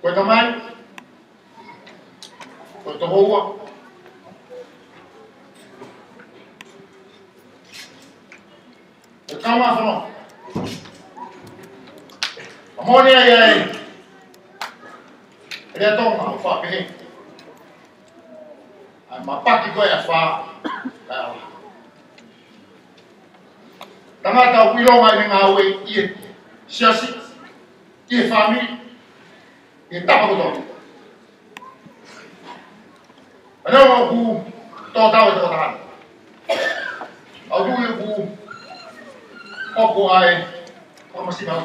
Ko e tamai, ko e tokoua, ko e kaungā fononga. Ka moʻoni ai ʻa e lea Tonga ʻoku faʻa pehē, ʻa e mapaki ko ē ʻa e fā, kae ʻala. Tangata ʻoku ʻilonga ʻene ngāue ʻi he siasi, ʻi he fāmili, ʻi he tapa kotoa. Pea neongo ʻoku tō tau e tokotaha ni, ʻoku ou tui ʻoku hoko ai ʻa e fakamasiva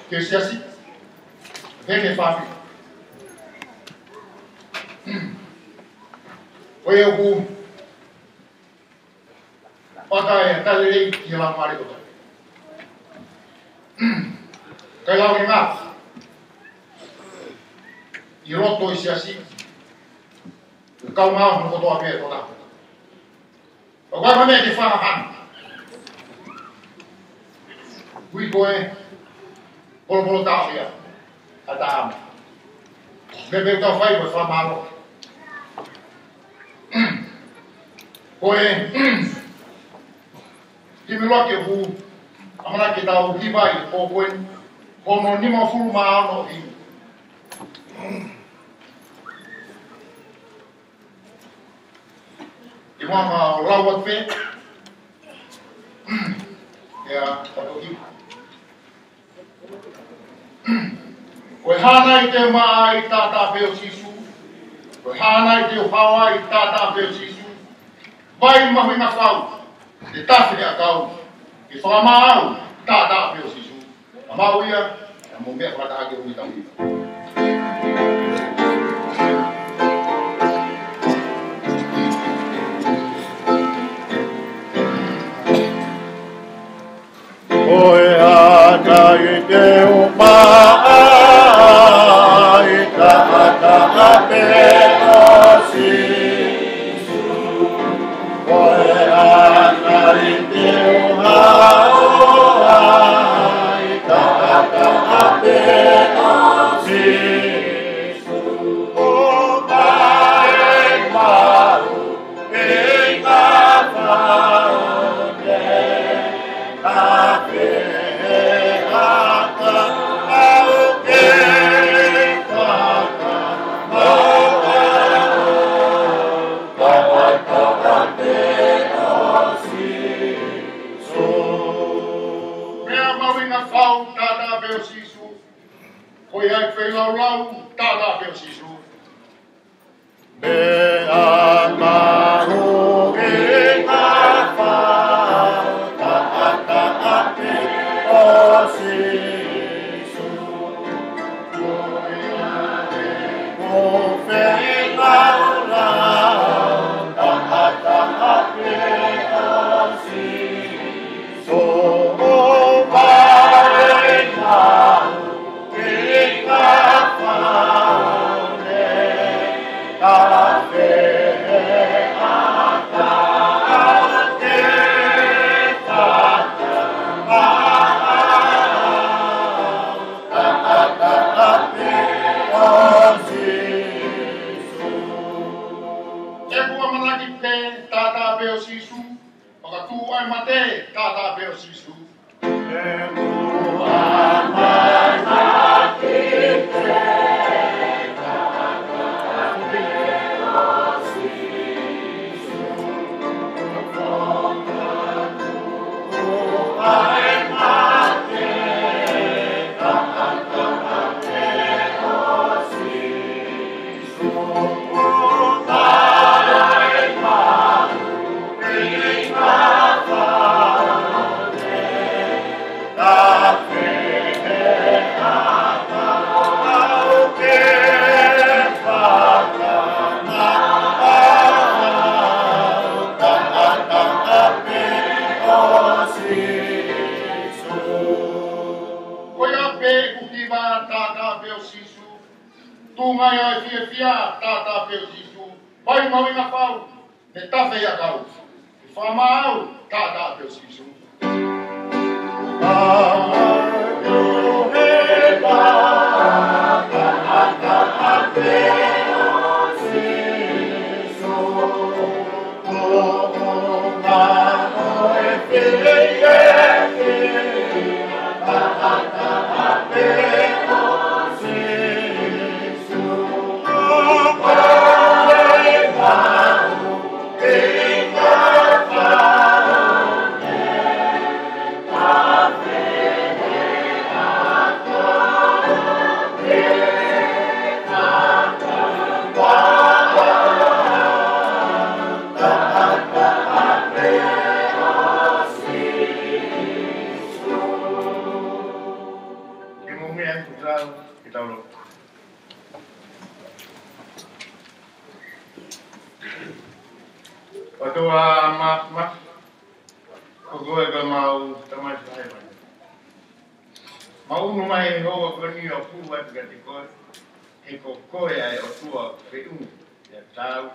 ki he siasi, pehē ki he fāmili. Ko ia ʻoku ʻata e tali lelei ki he laumālie kotoa. Kae lava ke ngāue ʻi loto ʻi he siasi, kaungā fononga kotoa pē ʻo e tokotaha. ʻOku ʻi ai ha meʻa ke fakahā. Ui ko e polopolo tau ia ʻa e taʻamu. Meʻa pē ʻoku tau fai ko e fakamālō. Ko e himi ʻuluaki ʻoku ʻamanaki ke tau hiva ʻi he pō ko eni, ko hono nimangofulu mā ono himi. ʻI muʻa ʻo lau atu pē, ʻio, ka toki. Ko e hā nai te u maʻa ai, taʻataʻa pē ʻo Sīsū? Ko e hā nai te u hao ai, taʻataʻa pē ʻo Sīsū? Vai mahuʻinga fau, te tafe he ʻakau, ke fakamaʻa au, taʻataʻa pē ʻo Sīsū. Ka mau ia, ka mou meʻa fakataha ke ui tau ia. Ko e hā nai te u maʻa ai, taʻataʻa pē ʻo Sīsū? Ko e hā nai te u hao ai, taʻataʻa pē ʻo Sīsū? ʻO mai mau ʻi ka fale, ka feʻaʻa au ke fakamaʻa au, taʻataʻa pē ʻo Sīsū. Meʻa mahuʻinga fau, taʻataʻa pē ʻo Sīsū. Ko ia ʻoku feilaulau, taʻataʻa pē ʻo Sīsū. Meʻa mahuʻinga fau, taʻataʻa pē ʻo Sīsū. Ko ia ʻoku feilaulau, taʻataʻa pē ʻo Sīsū. ʻO mai mau ʻi ka fale, ka feʻaʻa au ke fakamaʻa au, taʻataʻa pē ʻo Sīsū. ʻOku ou ʻamanaki pē, taʻataʻa pē ʻo Sīsū. Fakatuʻu ʻa e mate, taʻataʻa pē ʻo Sīsū. Pē ʻo Sīsū, mai mahuʻinga pau, ne tafe ʻi he ʻakau. Ke fakamaau, taʻataʻa pē ʻo Sīsū. Ke mou meʻa atu, ke tau lotu. ʻOtua Māfimafi, ko koe ko ʻemau Tamai Hēvani. Mau ʻunu mai he houa ko eni ʻo hū atu kiate koe, he ko koe ʻa e ʻOtua feʻunga, pea taau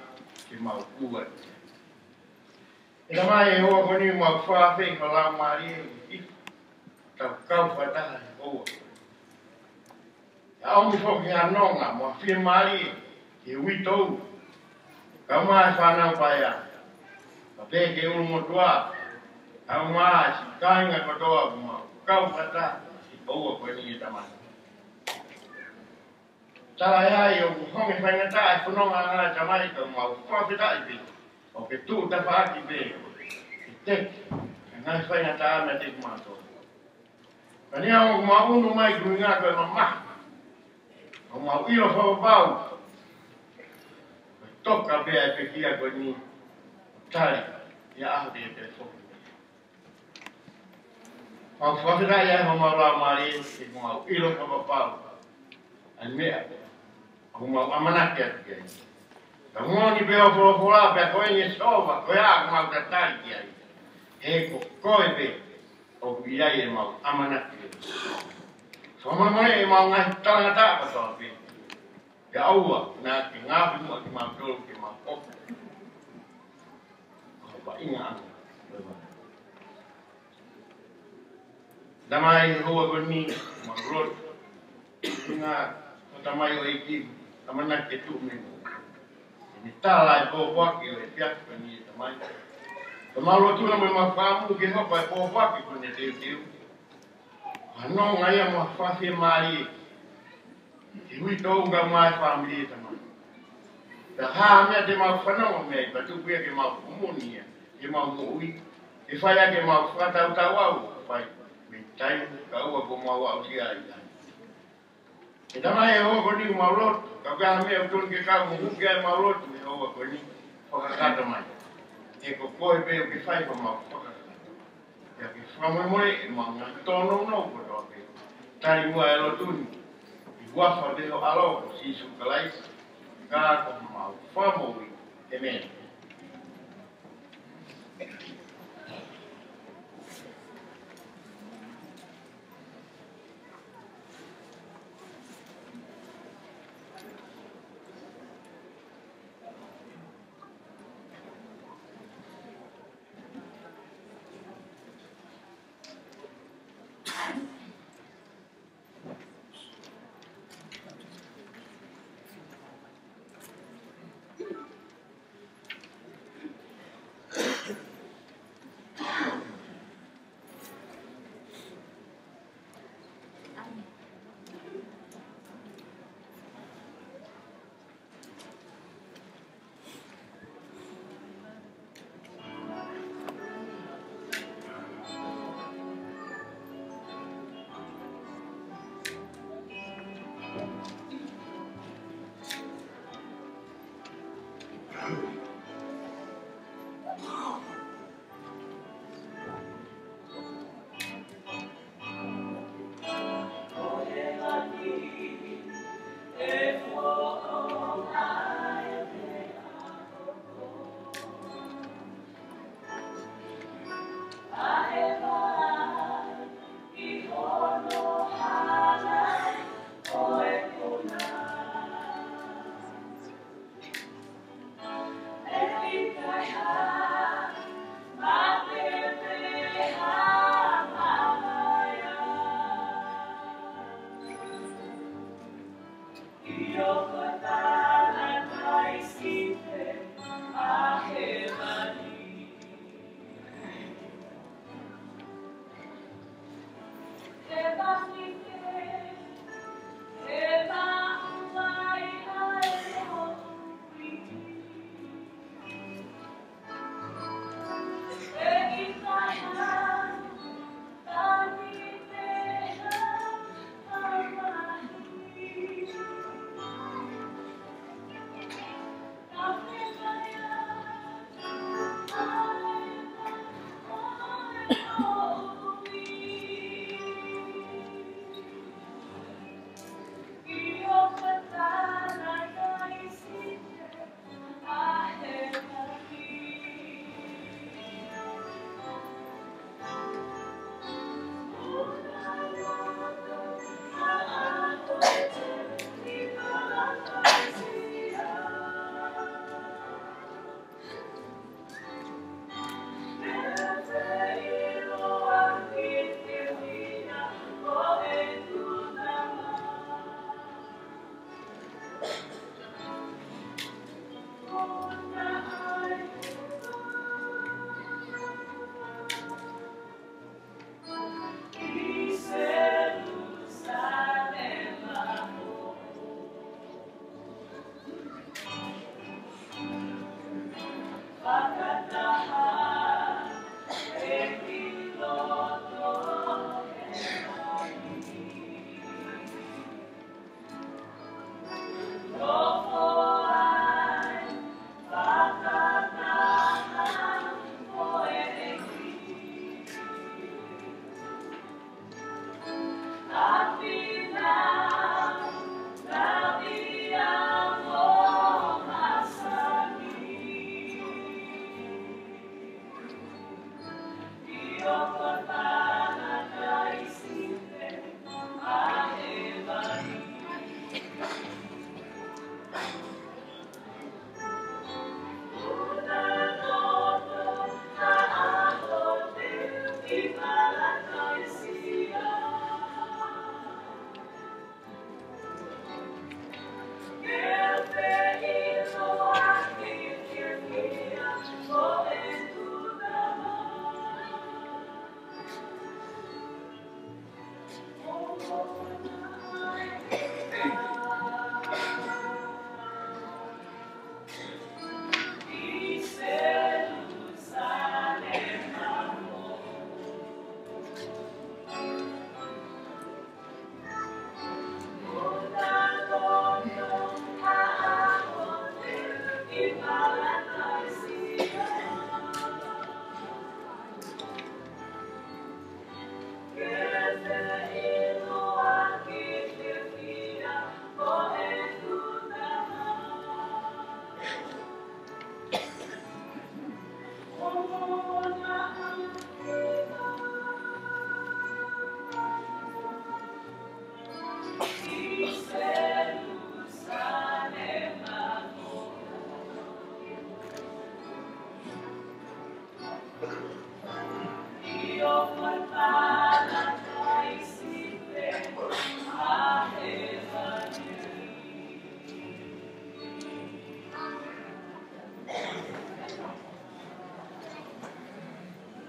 ke mau hū atu. ʻE Tamai, he houa ko eni mau fakaafeʻi ho Laumālie ʻi, tau kau fakataha he houa ko eni. ʻA ʻomi foki ha nonga mo ha fiemālie ki he uitou, kae ʻumaʻā e fānau paea, pea pehē ki he ʻulumotuʻa, kae ʻumaʻā e siʻi kāinga kotoa ʻoku mau kau fakataha he houa ko eni, ʻe Tamai. Tala ʻe hai ʻoku honge faingataʻa e fononga ʻa e Tamai, ka mau fakafetaʻi pē ʻoku ke tuʻu tafaʻaki pē ke teki e ngaahi faingataʻa meiate kimautolu. Ka neongo ʻoku mau ʻunu mai ko e ʻuhinga ko e mamahi, ʻoku mau ʻilo fakapapau ko e toka pē ʻa e pekia ko eni, tali ia ʻaho pē pē foki. Mau fakafetaʻi ʻi homau laumālie, he ʻoku mau ʻilo fakapapau ʻa e meʻa ʻoku mau ʻamanaki atu ki ai. Ka moʻoni pē hoʻo folofola, pea ko eni ʻe Sihova, ko ia ʻoku mau tatali ki ai. He ko koe pē ʻoku ʻi ai ʻemau ʻamanaki. Fakamolemoleʻi ʻemau ngaahi talangataʻa kotoa pē, kae ʻoua naʻa ke ngaohi muʻa kimautolu ke mau hoko ko e vaʻinga ʻanga. Tamai, he houa ko eni, mau lotu. Ngaahi tamai ʻo e ʻEiki, ʻamanaki ke tuʻu mei muʻa. ʻEne tala e pōpoaki ʻo e efiafi ko eni, ʻe Tamai. Ka mau lotu na mo mau fakaʻamu ke hoko e pōpoaki ko eni teuteu ko ha nonga ia mo ha fakafiemālie ki he uitou kae ʻumaʻā e fāmili, ʻe Tamai. Pea ko e hā ha meʻa te mau fanongo mei ai, pea tuku ia ke mau kumuni ia ke mau moʻui, ke fai ʻaki ʻemau fakatautau ʻoku fai mei taimi kae ʻoua kuo mau aʻusia ai. ʻE Tamai, he houa ko eni mau lotu, ka ko e hā ha meʻa ʻoku totonu ke kau mo huki ai ʻemau lotu he houa ko eni, fakakakato mai. He ko koe pē ʻoku ke fai ʻemau fakakakato. Pea ke fakamolemoleʻi ʻemau ngaahi tōnounou kotoa pē. Tali muʻa e lotu ni ʻi he huafa ʻo ho ʻAlo ko Sīsū Kalaisi, ka ko homau Fakamoʻui. ʻĒmeni.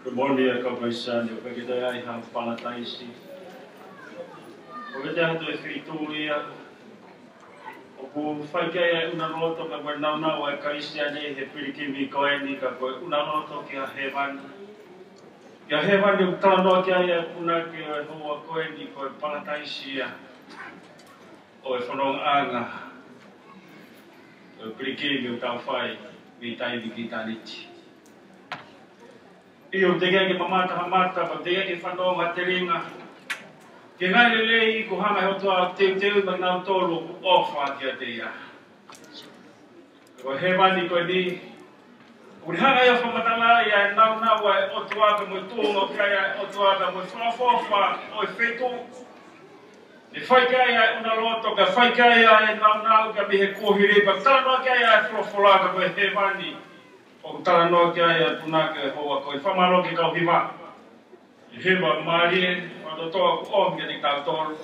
Good morning, ʻa e kau kanisani, ʻoku ʻikai ke toe ʻi ai ha palataisi. ʻOku ʻikai toe ʻi ai ha toe feituʻu ia ʻoku fai ki ai ʻa e ʻunaloto ka ko e nāunau ʻa e Kalisitiane he pilikimi ko eni, ka ko e ʻunaloto ki hēvani. Ki hēvani ʻoku talanoa ki ai ʻa e punake ʻo e houa ko eni ko e palataisi ia ʻo e fonongaʻanga ʻo e pilikimi ʻoku tau fai mei taimi ki ʻitāniti. ʻIo, teʻeki ke mamata ha mata, pea teʻeki ke fanongo ha telinga ki he ngaahi lelei kuo hanga ʻe he ʻOtua ʻo teuteuʻi maʻanautolu ʻoku ʻofa kiate ia. Ko hēvani ko eni, ʻoku ne hanga ia ʻo fakamatalaʻi ʻa e nāunau ʻa e ʻOtua pea mo e tuʻunga ʻoku ʻi ai ʻa e ʻOtua pea mo e fakaʻofoʻofa ʻo e feituʻu. Ne fai ki ai ʻa e ʻunaloto, pea fai ki ai ʻa e nāunau ka mei he kuohili, pea talanoa ki ai ʻa e folofola ka ko e hēvani ʻoku talanoa ki ai ʻa e punake ʻo e houa ko eni. Fakamālō ki he kau hiva. Hiva mālie, fakalotoa kuo ʻomi kiate kitautolu.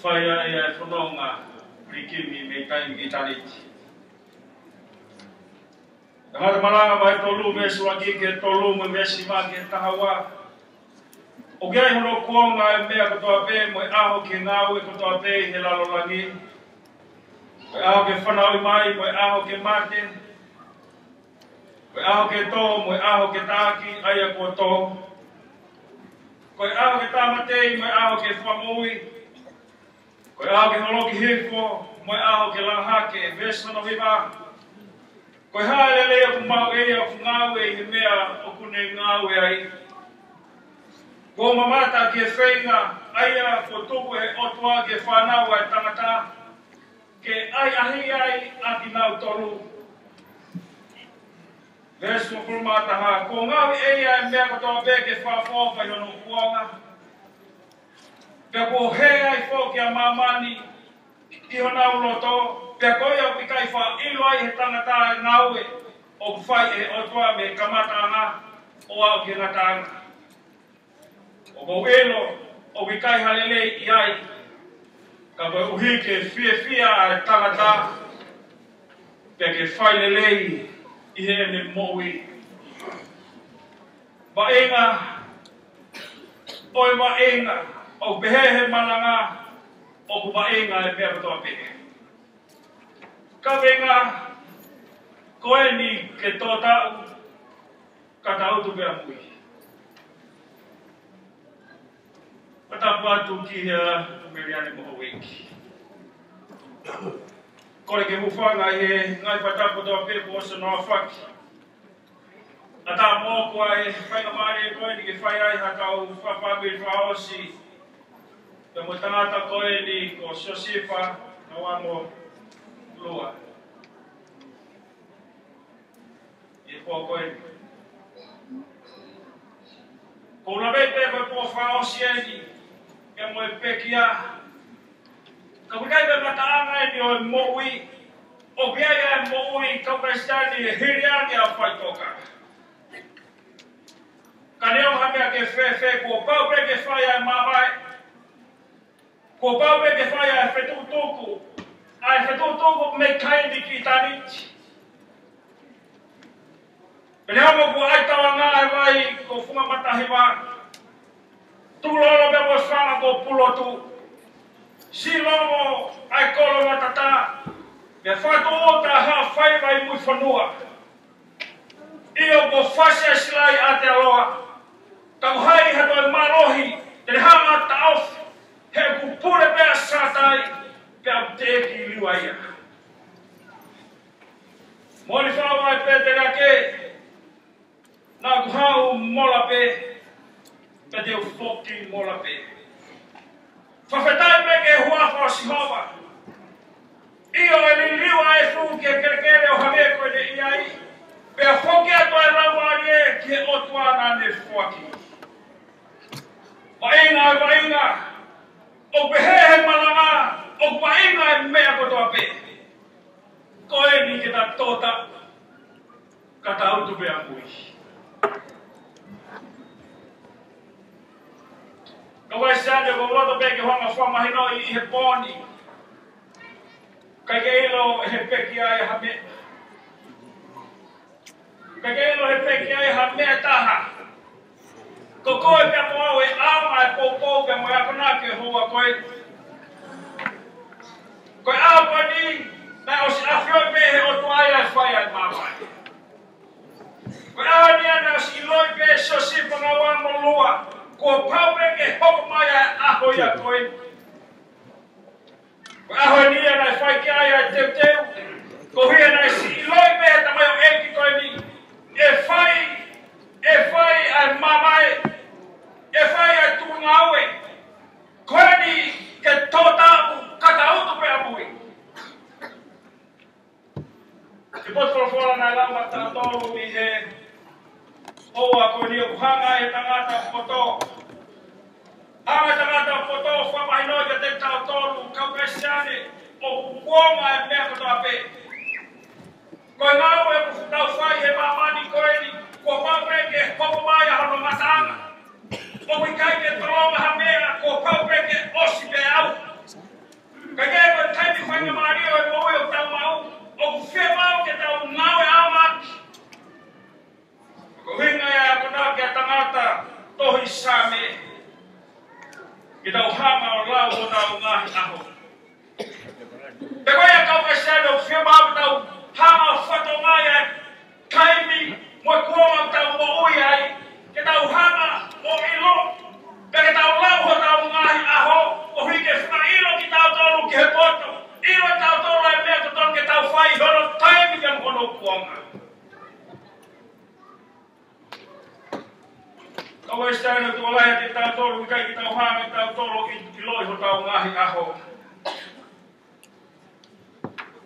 Fai ai ʻa e fononga pilikimi mei taimi ki ʻitāniti. Tangata Malanga vahe tolu veesi ʻuluaki ki he tolu mo e veesi fā ki he taha ua. ʻOku ʻi ai hono kuonga ʻa e meʻa kotoa pē mo e ʻaho ki he ngāue kotoa pē ʻi he lalo langi. Ko e ʻaho ke fanauʻi mai mo e ʻaho ke mate. Ko e ʻaho ke tō mo e ʻaho ke taʻaki ʻa ia kuo tō. Ko e ʻaho ke tāmateʻi mo e ʻaho ke fakamoʻui. Ko e ʻaho ke holoki hifo mo e ʻaho ke langa hake. Veesi hono hiva. Ko e hā e lelei ʻoku maʻu ʻe ia ʻoku ngāue ʻi he meʻa ʻoku ne ngāue ai? Kuo mamata ki he feinga ʻa ia kuo tuku ʻe he ʻOtua ki he fānau ʻa e tangata, ke ʻahiʻahiʻi ai ʻa kinautolu. Veesi hongofulu mā taha: Kuo ngaohi ʻe ia ʻa e meʻa kotoa pē ke fakafoki ʻi hono kuonga, pea kuo hē ai foki ʻa māmani ki honau loto, pea ko ia ʻoku ʻikai faʻa ʻilo ai ʻe he tangata ʻa e ngāue ʻoku fai ʻe he ʻOtua mei he kamataʻanga ʻo aʻu ki he ngataʻanga. ʻOku ou ʻilo ʻoku ʻikai ha lelei ʻi ai, ka koeʻuhi ke fiefia ʻa e tangata, pea ke fai lelei ʻi heʻene moʻui. Vaʻinga, ʻo e vaʻinga, ʻoku pehē ʻe he malanga, ʻoku vaʻinga e meʻa kotoa pē. Kaveinga, ko eni ke tō taʻu, ka tangutu pē ʻamui. Fakatapu atu ki he ʻa Meliane mo Houʻeiki. Kole ke u hūfanga ʻi he ngaahi fakatapu kotoa pē kuo ʻosi hono aofaki. ʻAtā moʻoku ʻa e faingamālie ko eni ke fai ai haʻatau fakafāmili fakaʻosi pea mo e tangata ko eni ko Siosifa Ngauamo Lua. ʻI he pō ko eni, ʻoku ou lave pē ko e pō fakaʻosi eni, pea mo e pekia. Ka ʻoku ʻikai ko e ngataʻanga eni ʻo e moʻui. ʻOku ʻi ai ʻa e moʻui kau Kalisitiane ʻi he hili ange ʻa e faʻitoka. Ka neongo ha meʻa ke fēfē, kuo pau pē ke fai ʻa e mavae. Kuo pau pē ke fai ʻa e fetukutuku, ʻa e fetukutuku mei taimi ki ʻitāniti. Pea neongo kuo ʻai tauanga ʻa e vai ko Funga Matahiva, tulolo pē mo e fanga ko Pulotu, siʻi longo ʻa e kolo Matatā, pea fakatūʻuta ha faiva ʻi Muifonua. ʻIo, kuo fasi ʻa e silai ʻa Aotearoa, ka ʻoku ʻikai ha toe mālohi te ne hanga ʻo taʻofi, he kuo pule pē ʻa Sātai, pea ʻoku teʻeki liliu ia. Moʻoni fau ʻa e pēteliake, naʻa ku haʻu mola pē, pea te u foki mola pē. Fakafetaʻi pē ki he huafa ʻo Sihova. ʻIo, ʻe liliu ʻa e efu ki he kelekele ʻo hangē ko ʻene ʻi ai, pea foki atu ʻa e laumālie ki he ʻOtua naʻa ne foaki. Vaʻinga, vaʻinga, ʻoku pehē ʻe he malanga, ʻoku vaʻinga e meʻa kotoa pē. Ko eni ke ta tō taʻu, ka tangutu pē ʻamui. Kau Kalisitiane, ʻoku ou loto pē ke u hanga ʻo fakamahinoʻi ʻi he pō ni, ʻikai ke ʻilo ʻe he pekia ʻe ha meʻa. ʻIkai ke ʻilo ʻe he pekia ʻe ha meʻa ʻe taha. Ko koe pea mo au ʻe ʻaonga e poupou pea mo e akonaki ʻo e houa ko ē. Ko e ʻaho ko eni, naʻe ʻosi ʻafioʻi pē ʻe he ʻOtua ia ʻe fai ʻa e mavae. Ko e ʻaho ni ia naʻe ʻosi ʻiloʻi pē ʻe Siosifa Ngauamo Lua, kuo pau pē ke hoko mai ʻa e ʻaho ia ko eni. Ko e ʻaho ni ia naʻe fai ki ai ʻa e teuteu, koeʻuhi naʻe siʻi ʻiloʻi pē ʻe he tamaioʻeiki ko eni, ʻe fai, ʻe fai ʻa e mavae, ʻe fai ʻa e tuʻunga ngāue. Ko eni ke tō taʻu, ka tangutu pē ʻamui. Ko e potu folofola naʻe lau maʻatautolu ʻi he houa ko eni, ʻoku hanga ʻe he tangata poto, hanga ʻe he tangata poto ʻo fakamahinoʻi kiate kitautolu kau Kalisitiane ʻoku kuonga e meʻa kotoa pē. Ko e ngāue ʻoku tau fai he māmani ko eni, kuo pau pē ke hoko mai ʻa hono ngataʻanga. ʻOku ʻikai ke tolonga ha meʻa, kuo pau pē ke ʻosi pē ʻaʻau. Ka ko e taimi faingamālie ʻo e moʻui ʻoku tau maʻu, ʻoku fiemaʻu ke tau ngāue ʻaonga. Ko e ʻuhinga ia ʻa e akonaki ʻa e tangata tohi Saame, ke tau hanga ʻo lau honau ngaahi ʻaho. Pea ko ia kau Kalisitiane, ʻoku fiemaʻu ke tau hanga ʻo fakatokangaʻi ʻa e taimi mo e kuonga ʻoku tau moʻui ai, ke tau hanga ʻo ʻilo, pea ke tau lau hotau ngaahi ʻaho, koeʻuhi ke fakaʻilo kitautolu ki he poto, ʻilo kitautolu ʻa e Kuonga. Kau Uēsiliana, tokolahi ʻiate kitautolu ʻoku ʻikai ke tau hanga ʻe kitautolu ʻo ʻiloʻi hotau ngaahi ʻaho.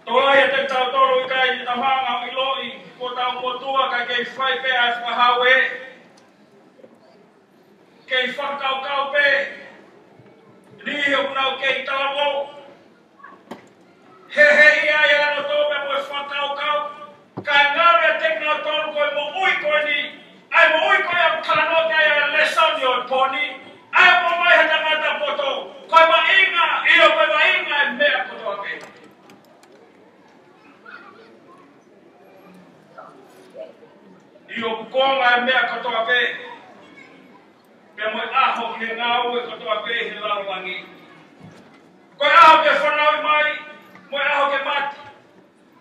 Tokolahi ʻiate kitautolu ʻoku ʻikai ke tau hanga ʻo ʻiloʻi ko hotau motuʻa, kae kei fai pē ʻa e fakahauē. Kei fakakaukau pē, niʻihi ʻoku nau kei talavou. He, he ʻi ai ʻa e loto pē mo e fakakaukau. Kae ngalo ʻiate kinautolu ko e moʻui ko eni, ʻa e moʻui ko ia ʻoku talanoa ki ai ʻa e lēsoni ʻo e pō ni, ʻa e ʻomai ha tangata poto, ko e vaʻinga, ʻio, ko e vaʻinga ʻa e meʻa kotoa pē. ʻIo, ʻoku konga ʻa e meʻa kotoa pē, pea mo e ʻaho ki he ngāue kotoa pē he lalo langi. Ko e ʻaho ke fanauʻi mai, mo e ʻaho ke mate.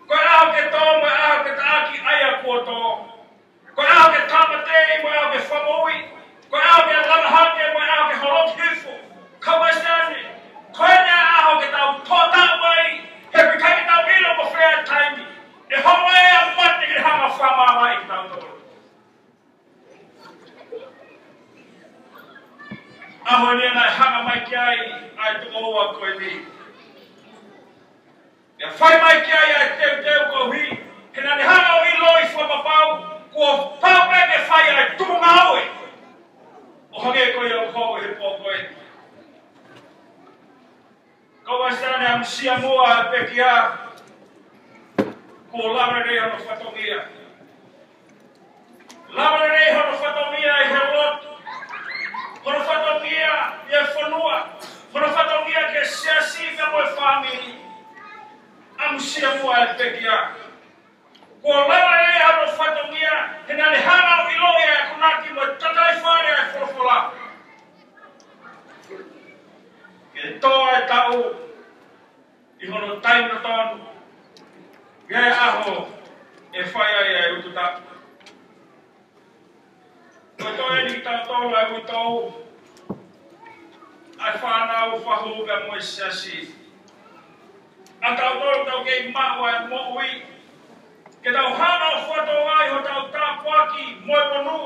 Ko e ʻaho ke tō, mo e ʻaho ke taʻaki ʻa ia kuo tō. Ko e ʻaho ke tāmateʻi, mo e ʻaho ke fakamoʻui. Ko e ʻaho ke langa hake, mo e ʻaho ke holoki hifo. Kau Uēsiliana, ko eni ʻa e ʻaho ke tau tō taʻu mai, he ʻoku ʻikai ke tau ʻilo ko fē ʻa e taimi ʻe hoko ai ʻa e mate ke hanga ʻo fakamāvae kitautolu. ʻAho ni naʻe hanga mai ki ai ʻa e tokoua ko eni. Pea fai mai ki ai ʻa e teuteu koeʻuhi, he naʻa ne hanga ʻo ʻiloʻi fakapapau kuo pau pē ke fai ʻa e tuʻunga ʻo e, ʻo hangē ko ia ʻoku hoko he pō ko eni. Kau Uēsiliana, ʻamusia muʻa e pekia, kuo lava lelei hono fatongia. Lava lelei hono fatongia ʻi he lotu, hono fatongia ʻi he fonua, hono fatongia ki he siasi pea mo e fāmili. ʻAmusia muʻa e pekia. Kuo lava lelei hono fatongia, he naʻa ne hanga ʻo ʻiloʻi ʻa e akonaki mo e tataifale ʻa e folofola. Ke tō ʻa e taʻu ʻi hono taimi totonu, ʻi he ʻaho ʻe fai ai ʻa e utu tapu. Ko e toe eni kitautolu ʻa e uitou, ʻa e fānau, fahu pea mo e siasi. ʻA tautolu tau kei maʻu ʻa e moʻui, ke tau hanga ʻo fakatokangaʻi hotau tāpuaki mo e monū,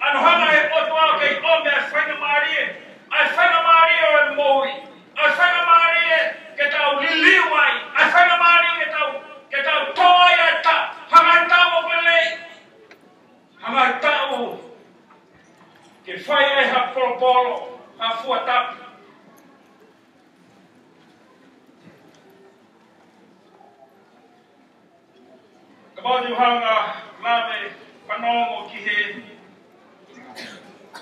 ʻa hono hanga ʻe he ʻOtua ʻo kei ʻomi ʻa e faingamālie, ʻa e faingamālie ʻo e moʻui, ʻa e faingamālie ke tau liliu ai, ʻa e faingamālie ke tau, ke tau tō ai ʻa e taʻu, hanga ʻe he taʻu ʻo pele, hanga ʻe he taʻu ke fai ai ha polopolo, ha fua tapu. Kapau te u hanga ʻo lave fanongo ki he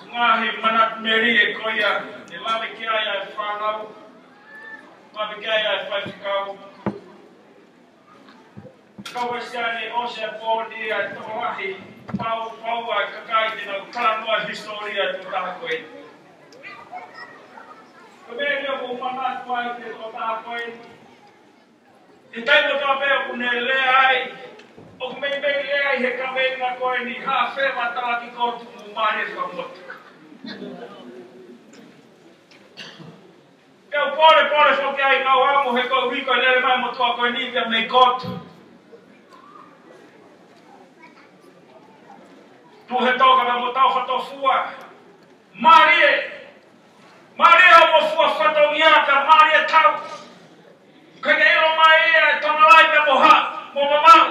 ngaahi manatu melie ko ia, ʻe lave ki ai ʻa e fānau, lave ki ai ʻa e faifekau. Kau Uēsiliana, ʻosi e pō ni ʻa e tokolahi, pau, pau ʻa e kakai te nau talanoa hisitōlia ʻo e tokotaha ko eni. Ko e meʻa ia ʻoku ou manatu ai ki he tokotaha ko eni. He taimi kotoa pē ʻoku ne lea ai, ʻoku meimei lea ai he kaveinga ko eni, ha feva talaki kotu mo mālie fakamotu. Pea u pōlepole foki ai ngau amo he koeʻuhi ko e lele mai motuʻa ko eni pea mei kotu. Tuʻu he toka pea mo tau fakatofua. Mālie. Mālie hoʻomo fua fatongia pea mālie tau. Kae ke ʻilo mai ia ʻe Tonga Lai pea mo ha, mo Mamau.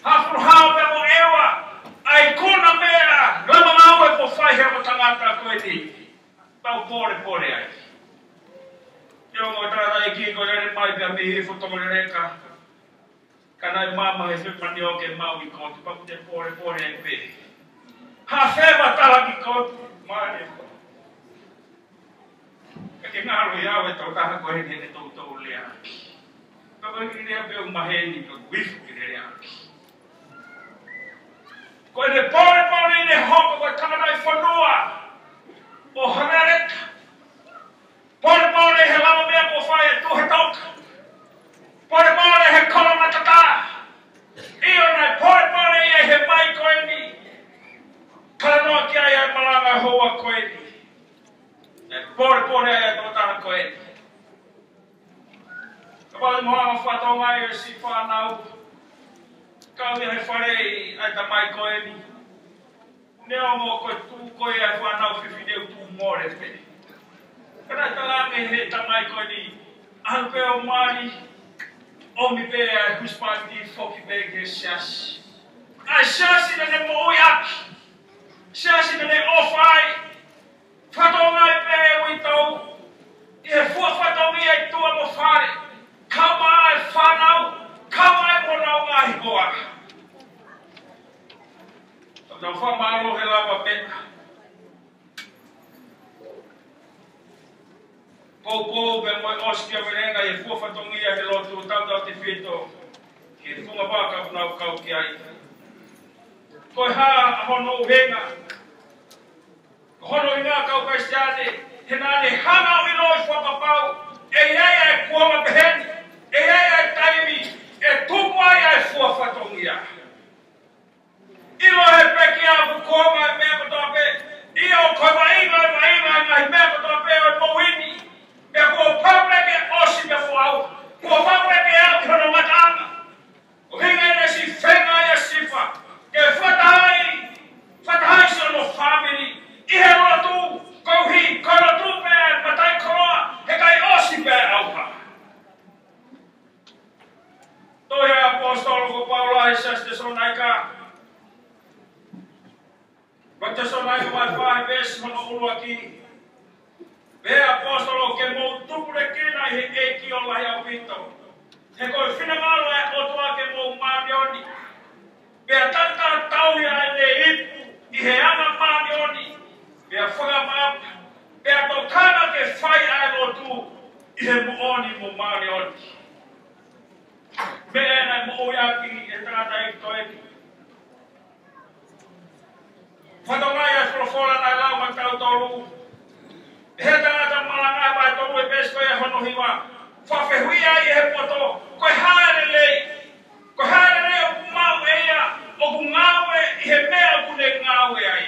Haʻafuluhao pea mo ʻEua. ʻA e ikuna meʻa, lama ngāue kuo fai he ongo tangata ko eni. Pea u pōlepole ai. Ke ongo tangataʻeiki ko e lele mai pea mei Hihifo Tongoleleka. Ka naʻe maama he fefine ʻo ke maʻu ʻi kotu, pea u te pōlepole ai pē. Ha feva talaki kotu, mālie. Ka ke ngalo ia ʻe he tokotaha ko eni heʻene toutou lea ʻaki. Ka ko e kiʻi lea pē ʻoku maheni, ka u hifo ki he lea ʻaki. Ko ʻene pōlepole ʻi he hoko ko e tangataʻi fonua ʻo Hameleka. Pōlepole he lava meʻa kuo fai ʻe Tuʻi he Toka. Pōlepole he kolo matatā. ʻIo, naʻe pōlepole ia he mai ko eni. Talanoa ki ai ʻa e malanga houa ko eni. Naʻe pōlepole ai ʻa e tokotaha ko eni. Kapau te mou hanga ʻo fakatonga ai e siʻi fānau. Kau ia he fale ʻa e tamai ko eni. Neongo ko e tuʻu ko ia ʻa e fānau fefine ʻoku tuʻu mole pē. Ka naʻe talaange ʻe he tamai ko eni, ʻalu pē ʻo mali, ʻomi pē ʻa e husepāniti foki pē ki he siasi. ʻA e siasi naʻa ne moʻui ʻaki. Siasi naʻa ne ʻofa ai. Fatongia pē ʻoku tau ʻi he fua fatongia ʻi tuʻa mo fale, kau ai e fānau, kau ai mo lau ngaahi hoa. Tau fakamālō he lava pē. Poupou pē mo e ʻosi kia melenga ʻi he fua fatongia he lotu tautautefito ki he funga vaka ʻoku nau kau ki ai. Ko e hā hono ʻuhinga? Hono ʻuhinga kau Kalisitiane, he naʻa ne hanga ʻo ʻiloʻi fakapapau ʻe ʻi ai ʻa e kuonga pehē ni, ʻe ʻi ai ʻa e taimi ʻe tupu ai ʻa e fua fatongia. ʻIlo he pekia ʻoku kuonga e meʻa kotoa pē, ʻio ko e vaʻinga, e vaʻinga e ngaahi meʻa kotoa pē ʻo e moʻui ni, pea kuo pau pē ke ʻosi pea kuo ʻauha, kuo pau pē ke aʻu ki hono ngataʻanga. ʻUhinga ia e siʻi feinga ʻa Sifa ke fakatahaʻi, fakatahaʻi siʻono fāmili ʻi he lotu, koeʻuhi ko e lotu pē ʻa e mataʻikoloa, he ʻikai ʻosi pē ʻauha. Tohi ʻa e ʻaposetolo ko Paula he siasi Tesalonaika. Ko Tesalonaika vahe fā veesi hono ʻuluaki. Pea ʻaposetolo ke mou tupulekina ʻi he ʻEiki ʻo lahi ʻaupito. He ko e finangalo ʻa e ʻOtua ke mou māʻoniʻoni. Pea tauhi ʻa ʻene ipu ʻi he anga māʻoniʻoni. Pea fakaʻapaʻapa. Pea tokanga ke fai ʻa e lotu ʻi he moʻoni mo māʻoniʻoni. Meʻa ena ʻe moʻui ʻaki e tangata ʻi he toeki. Fatongia e folofola naʻe lau maʻatautolu. He tangata Malanga vahe tolu e veesi ko ia hono hiva. Fakafehuʻi ai ʻe he poto, ko e hā e lelei? Ko e hā e lelei ʻoku maʻu ʻe ia ʻoku ngāue ʻi he meʻa ʻoku ne ngāue ai?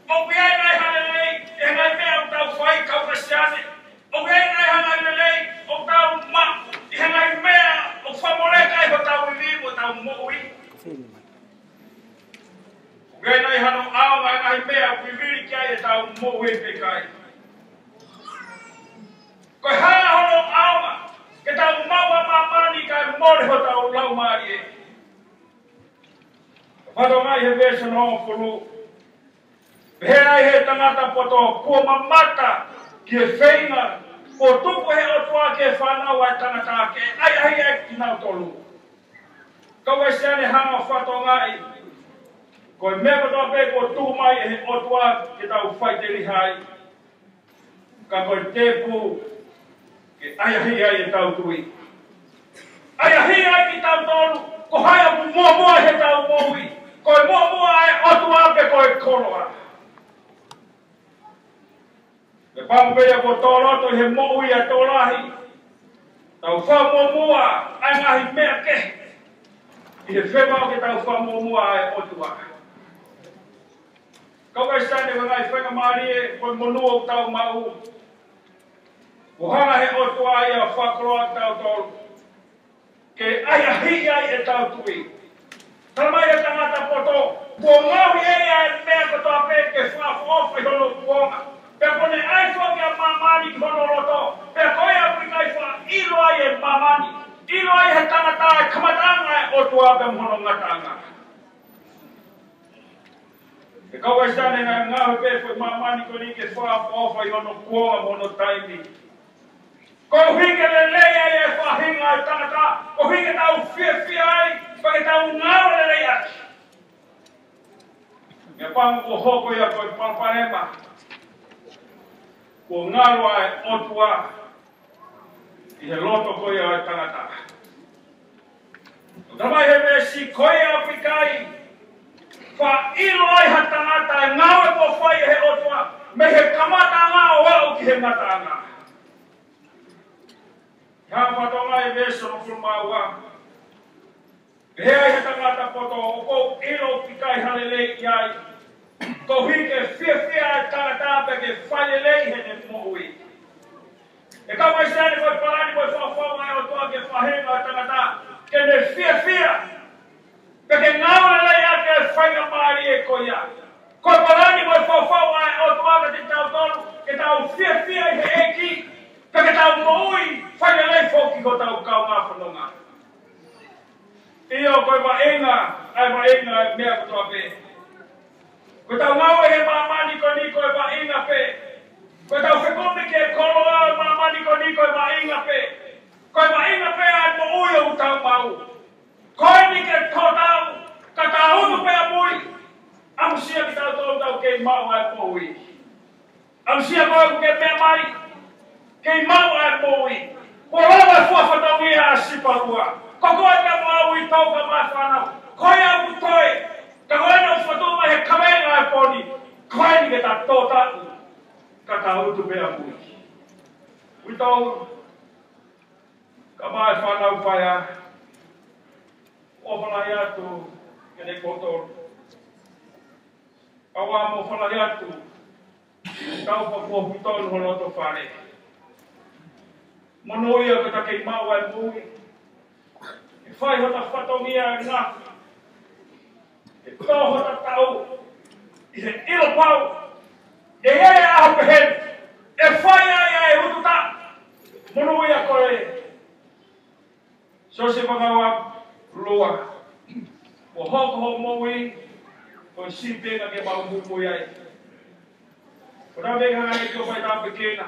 ʻOku ʻi ai nai ha lelei ʻi he ngaahi meʻa ʻoku tau fai kau Kalisitiane? ʻOku ʻi ai nai ha ngaahi lelei ʻoku tau maʻu ʻi he ngaahi meʻa ʻoku fakamoleka ai hotau ivi mo hotau moʻui? ʻOku ʻi ai nai hano ʻaonga e ngaahi meʻa ʻoku vivili ki ai ʻetau moʻui pe ʻikai? Ko e hā hono ʻaonga ke tau maʻu ʻa māmani kae mole hotau laumālie? Fatongia he veesi hono hongofulu. Pehē ai he tangata poto kuo mamata ki he feinga kuo tuku ʻe he ʻOtua ki he fānau ʻa e tangata ke ʻahiʻahiʻi ʻa kinautolu. Kau Kalisitiane, hanga ʻo fakatokangaʻi, ko e meʻa kotoa pē kuo tuku mai ʻe he ʻOtua ke tau faʻiteliha ai, ka ko e tēpile ke ʻahiʻahiʻi ai ʻetau tui. ʻAhiʻahiʻi ai kitautolu, ko hai ʻoku muʻomuʻa heʻetau moʻui, ko e muʻomuʻa ʻa e ʻOtua pe ko e koloa? Meʻapango pē ia kuo tō loto ʻi he moʻui ʻa e tokolahi, tau fakamuʻomuʻa ʻa e ngaahi meʻa kehe ʻi he fiemaʻu ke tau fakamuʻomuʻa ʻa e ʻOtua. Kau Kalisitiane, ko e ngaahi faingamālie, ko e monū ʻoku tau maʻu, kuo hanga ʻe he ʻOtua ia ʻo fakakoloa kitautolu ke ʻahiʻahiʻi ai ʻetau tui. Talamai ʻe he tangata poto, kuo ngaohi ʻe ia ʻa e meʻa kotoa pē ke fakaʻofoʻofa ʻi hono kuonga. Pea kuo ne ʻai foki ʻa māmani ki hono loto, pea ko ia ʻoku ʻikai faʻa ʻilo ai ʻe māmani, ʻilo ai ʻe he tangata e kamataʻanga ʻo e ʻOtua pea mo hono ngataʻanga. ʻE kau Kalisitiane, naʻe ngaohi pē foʻi māmani ko eni ke fakaʻofoʻofa ʻi hono kuonga mo hono taimi, koeʻuhi ke lelei ai e faʻahinga ʻo e tangata, koeʻuhi ke tau fiefia ai, pea ke tau ngāue lelei ʻaki. Meʻapango kuo hoko ia ko e palopalema, kuo ngalo ʻa e ʻOtua ʻi he loto ko ia ʻo e tangata. Talamai he veesi ko ia, ʻoku ʻikai faʻa ʻilo ai ha tangata e ngāue kuo fai ʻe he ʻOtua mei he kamataʻanga ʻo aʻu ki he ngataʻanga. Hanga ʻo fakatokangaʻi e veesi hongofulu mā ua. Pehē ai he tangata poto, ʻoku ou ʻilo ʻoku ʻikai ha lelei ʻi ai, koeʻuhi ke fiefia ʻa e tangata pea ke fai lelei heʻene moʻui. ʻE kau Kalisitiane, ko e palani mo e fakafofonga ʻa e ʻOtua ki he faʻahinga ʻo e tangata, ke ne fiefia. Pea ke ngāue lelei ʻaki e faingamālie ko ia. Ko e palani mo e faufau ʻa e ʻOtua kiate kitautolu, ke tau fiefia ʻi he ʻEiki, pea ke tau moʻui fai lelei foki ki hotau kaungā fononga. ʻIo, ko e vaʻinga, ʻa e vaʻinga ʻa e meʻa kotoa pē. Ko ʻetau ngāue he māmani ko eni ko e vaʻinga pē. Ko ʻetau fekumi ki he koloa ʻo e māmani ko eni ko e vaʻinga pē. Ko e vaʻinga pē ʻa e moʻui ʻoku tau maʻu. Ko eni ke tō tau, ka tau utu pē ʻamui. ʻAmusia kitautolu tau kei maʻu ʻa e moʻui. ʻAmusia koe ʻoku ke meʻa mai, kei maʻu ʻa e moʻui. Kuo lava e fua fatongia ʻa Sipalua. Ko koe pē mo au ʻi tō ka mai fānau. Ko ia ʻoku toe. Ka ko ena ʻoku fotu mai he kavenga ʻa e pō ni. Ko eni ke ta tō taʻu. Ka ta utu pē ʻamui. Uitou, ka mai fānau paea. ʻOfa lahi atu kiate kimoutolu. Kau ʻofa lahi atu. Tau pa kuo hutonu ho loto fale. Monūʻia ko ta kei maʻu ʻa e moʻui. ʻE fai hota fatongia ʻe ngafa. ʻE tō hota taʻu. ʻI he ʻilo pau. ʻE ʻi ai ʻa e ʻaho pehē ni. ʻE fai ai ʻa e utu taʻu. Monūʻia koe. Siosiua Vakaua Lua. Kuo hoko hoʻo moʻui, ko e sipi ena ke mau muimui ai. Ko e taha pē ka ngai ke fai tāpuekina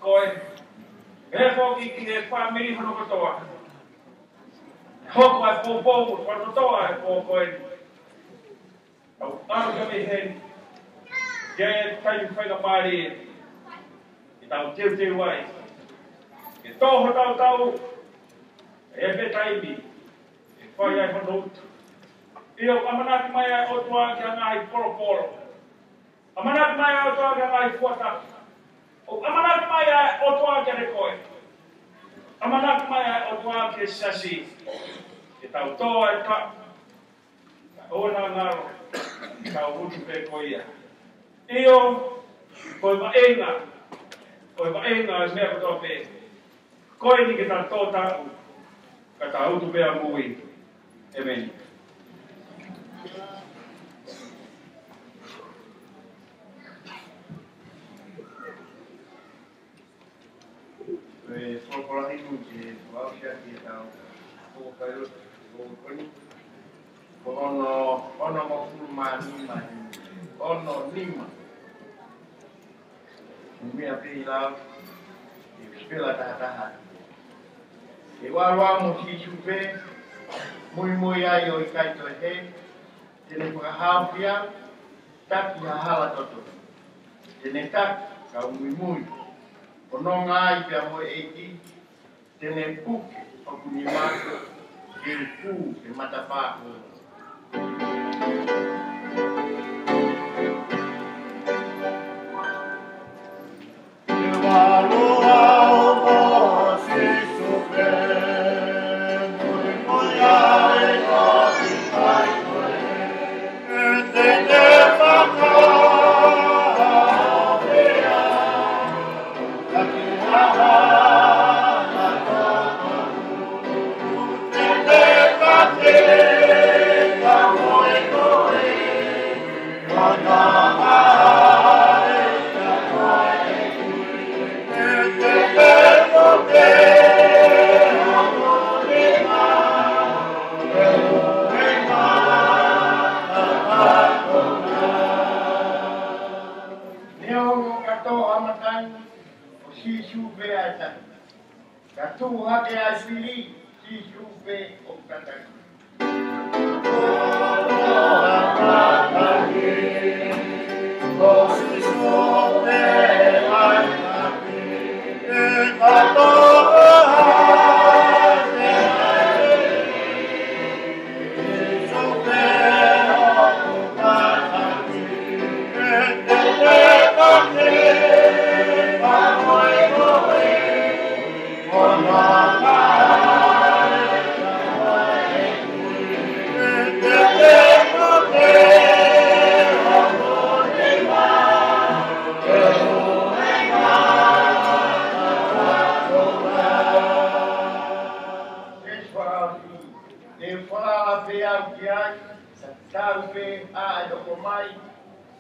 koe. He foki ki he fāmili hono kotoa. Hoko ʻa e poupou, ko e kotoa ʻa e pō ko eni. Tau ʻalu ka mei heni. Ke taimi faingamālie. Ke tau teuteu ai. Ke tō hotau taʻu. ʻE pē taimi. Ke fai ai hono utu. ʻIo, ʻamanaki mai ʻa e ʻOtua ki he ngaahi polopolo. ʻAmanaki mai ʻa e ʻOtua ki he ngaahi fuata. ʻO ʻamanaki mai ʻa e ʻOtua kiate koe. ʻAmanaki mai ʻa e ʻOtua ki he siasi. Ke tau tō ai ka ʻo na ngalo, ka utu pē ko ia. ʻIo, ko e vaʻinga, ko e vaʻinga ʻa e meʻa kotoa pē. Ko eni ke ta tō taʻu, ka ta utu pē ʻamui. ʻĒmeni. Ko e folofola himi ke fakaʻosi ʻaki ʻetau fakaʻilo ko eni. Ko hono, onongofulu mā nima himi. Ono nima. Mea pē ʻi lau, ʻe pela tahataha. ʻE ʻalu ā mo Sīsū pē, muimui ai ʻo ʻikai toe hē, te ne fakahaofi au, taki ha hala toto. Te ne taki, kau muimui. ʻO nonga ai pea mo e ʻEiki, te ne puke hoku nima, ke u kū he matapā ko ē. Neongo ka tō ha matangi, ko Sīsū pē ʻa e tangi. Ka tuʻu hake ʻa e fili, Sīsū pē ʻoku tataki. Tatau pē ʻa e ʻokomai,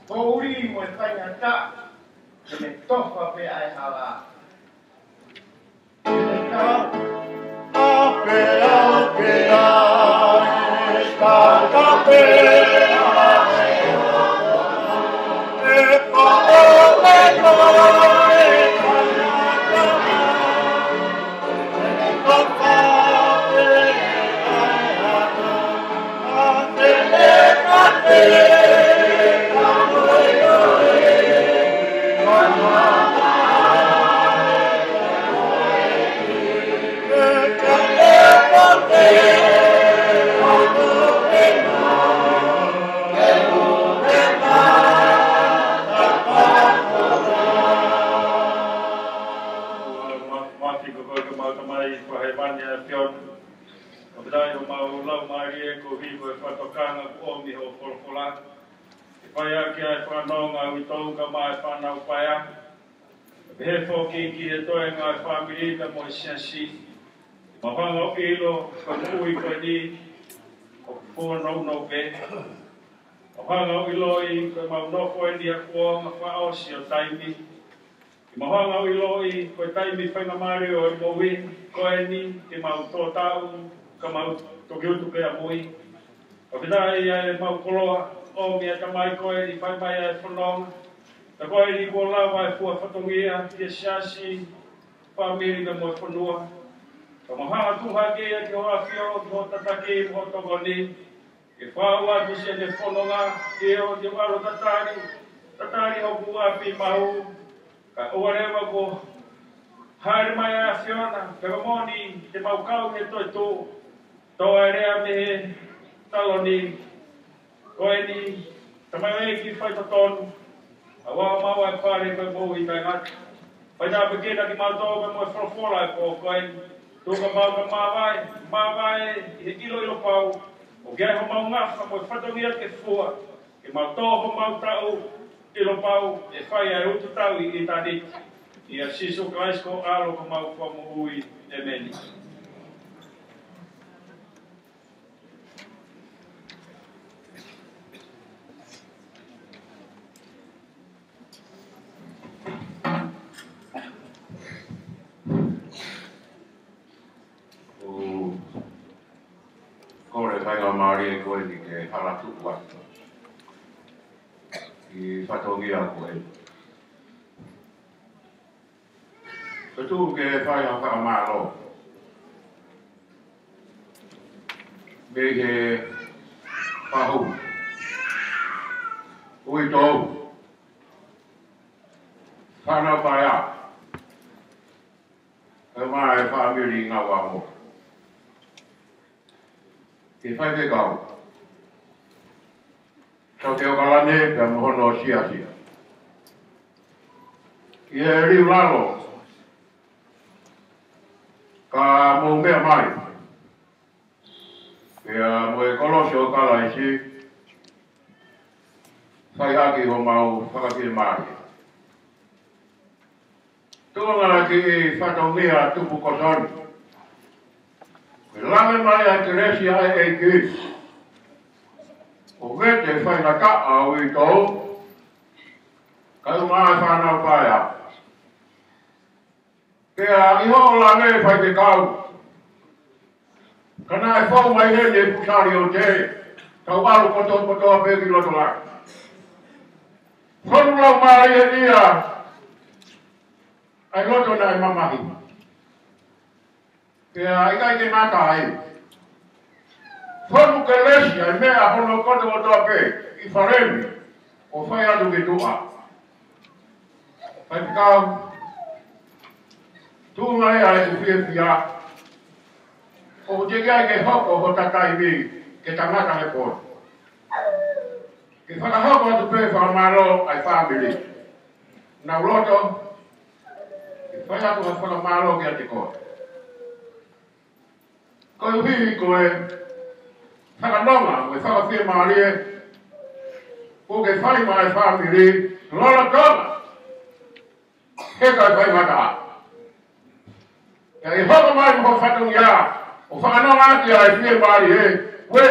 poʻuli mo e faingataʻa, ke ne tofa pē ʻa e hala. Māfimafi ko koe ko ʻemau Tamai ʻi hēvani ʻa e ʻAfiona. Fakafetaʻi homau laumālie koeʻuhi ko e fakatokanga kuo ʻomi hoʻo folofola. Ke fai ʻaki ʻa e fakanonga uitou kae ʻumaʻā e fānau paea. Pehē foki ki he toenga ʻo e fāmili pea mo e siasi. Mau hanga ʻo ʻilo ko e moʻui ko eni ʻoku fuʻu nounou pē. Mau hanga ʻo ʻiloʻi ko ʻemau nofo eni ʻi ha kuonga fakaʻosi ʻo taimi. Mau hanga ʻo ʻiloʻi ko e taimi faingamālie ʻo e moʻui ko eni ke mau tō taʻu, ka mau toki utu pē ʻamui. Fakafetaʻi ʻa ʻemau koloa, ʻomi ʻa e tamai ko eni fai mai ʻa e fononga. Ka ko eni kuo lava e fua fatongia ki he siasi, fāmili pea mo e fonua. Ka mau hanga ʻo tuʻu hake ia ki hoʻo ʻAfio, ki hoʻo tataki, ki hoʻo tokoni. Ke fau atu siʻene fononga, ʻio, ke ʻalu ʻo tatali, tatali hoku ʻapi maʻu. Ka ʻoua leva kuo hāʻele mai ʻa e ʻAfiona, pea ko e moʻoni te mau kau he toetuʻu. Toʻo ʻa e lea mei he taloni ko eni, tamaioʻeiki faitotonu, ʻa ʻemau ʻa e pale ko e moʻui taʻengata. Fai tāpuekina kimautolu pea mo e folofola ʻo e pō ko eni. Tuku ke mau ka māvae, māvae ʻi he ʻiloʻilo pau, ʻo ke ʻai homau ngafa mo e fatongia ke fua, ke mau tō homau taʻu ʻilo pau, ʻe fai ʻa e utu taʻu ʻi ʻitāniti. ʻIa Sīsū Kalaisi ko ho ʻAlo ko homau Fakamoʻui. ʻĒmeni. ʻOku ou kole faingamālie ko eni ke hala tuʻu atu ʻi he fatongia ko eni. Ko e tuʻu ke fai ha fakamālō mei he fahu uitou, fānau paea, kae ʻumaʻā e fāmili Ngauamo. Ki he faifekau, Saute ʻOkalani pea mo hono siasi, ʻi he liu lalo ka mou meʻa mai, pea mo e kolosi ʻo Kalaisi, fai ʻaki homau fakafiemālie. Tuʻunga ki he fatongia tupu ko eni, ke lave mai ʻa e kelesi ʻa e ʻEiki ʻo vete faingataʻa uitou, kae ʻumaʻā e fānau paea. Pea ʻi hoʻo lave faifekau, ka naʻe fou mai heni e fuʻu saliote, tau ʻalu kotoa kotoa pē ki loto lahi. Fonu laumālie ia ʻa e loto naʻe mamahi. Pea ʻikai ke ngata ai, fonu kelesi ʻa e meʻa hono kotoa kotoa pē ʻi fale ni ʻo fai atu ki tuʻa. Faifekau, tuʻunga ia ʻeku fiefia, ʻoku teʻeki ai ke hoko hota taimi ke tangata he potu. Ke fakahoko atu pē fakamālō ʻa e fāmili. Nau loto ke fai atu ha fakamālō kiate koe. Koeʻuhi ko e fakanonga mo e fakafiemālie kuo ke fai maʻa e fāmili lolotonga he kakai faingataʻa. Kae hoko mai mo ho fatongia ʻo fakanonga ʻaki ʻa e fiemālie, ē, ue,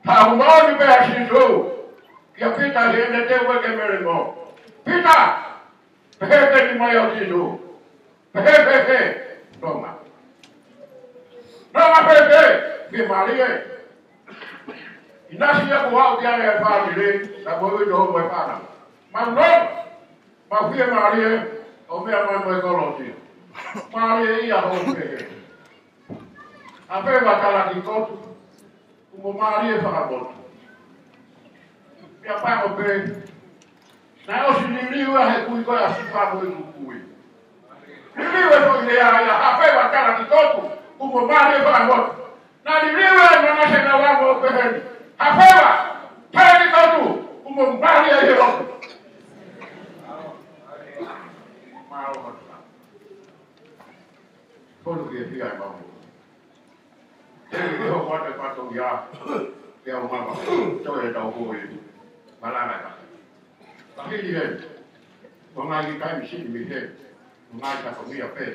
Pea ʻoku moʻoni pē ʻa Sīsū kia Pita heʻene teu ko ē ki he melemo. Pita! Pehē pē ni mai ʻa Sīsū. Pehē, pehē, nonga. Nonga pehē, fiemālie. ʻInasi ia kuo aʻu ki ai e fāmili, na ko e ui to mo e fānau. Mau nonga, mau fiemālie, ʻo meʻa mai mo e kolosi. Mālie ia hoʻo pehē. ʻAfeva talaki kotu, kuo mo mālie fakamotu. Pea pango pē, naʻe ʻosi liliu ʻa e kui ko ē ʻa Sifa mo ʻeku kui. Liliu e foʻi lea ia, ʻAfeva talaki kotu, kuo mo mālie fakamotu. Naʻe liliu e mana se na wa mo peheni. ʻAfeva talaki kotu, kuo mo mālie ʻi he lotu. Mālō. Fonu fiefia e mau. Teu ke hoko atu e fatongia, ke au mama, toe tau ko e malanga ka. Ka hili he, mo ngai ki taimi sini mi he, mo ngai ka ko mia pē.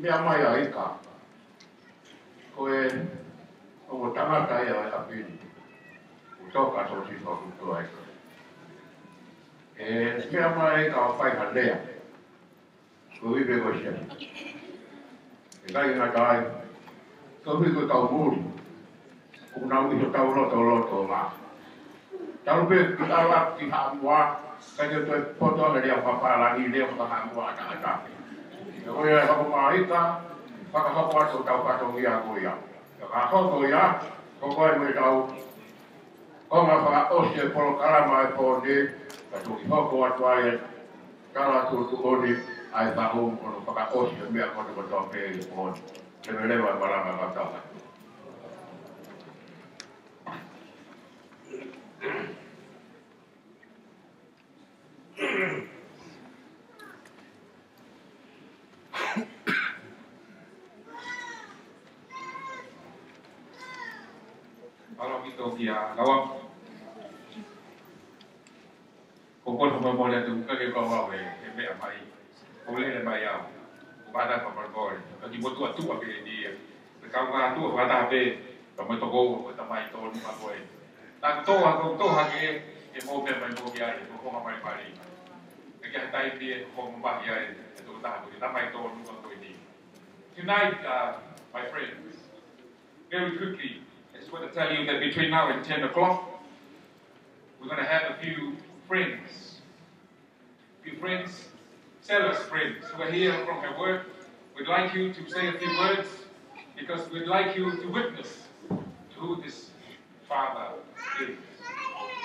Meʻa mai ʻa Ika. Ko e, ʻo mo tangata ia e apini. ʻO toka so si so kuto ai. E, meʻa mai ka fai ha lea. Ko e ui pē ko e sia. ʻIkai ngata ai. Ko e ui ko e kau muli. ʻOku nau ʻi hotau loto loto mā. Talu pē ki ala ki Haʻamoa, ka ke toe poto ana lea fakapālangi, lea fakahaʻamoa ʻataʻatā. Ko ia e hoko mai Ika, fakahoko atu hotau fatongia ko ia. Ka hoko ia, hoko ai mo ʻetau konga fakaʻosi e polokalama e pō ni, ka toki hoko atu ai e tala tuʻutuʻuni ʻa e faʻu ʻo ne fakaʻosi e meʻa kotokotoa pē e pō ni. Leveleva e malanga ka tau. Mālō ʻaupito kia Laua. Ko e pole fakamolemole atu ka ke kau au e, e meʻa mai. Ko e lele mai au. Ko e pata fakamolemole. Ka ki motu atu a pē ni ia. Ko e kau ngā atu a fakataha pē. Ka mo e tokoua, mo e tamai tōnunga ko ē. Naʻa ku tō hake, tō hake, e mo meʻa mai mo ki ai, mo konga mai pali. Ka ki ha taimi e ko mo mahi ai, e tō taha ko e tamai tōnunga ko eni. Tonight, uh, my friends, very quickly, I just want to tell you that between now and ten o'clock, we're gonna have a few friends, few friends, zealous friends who are here from her work. We'd like you to say a few words because we'd like you to witness to who this father is.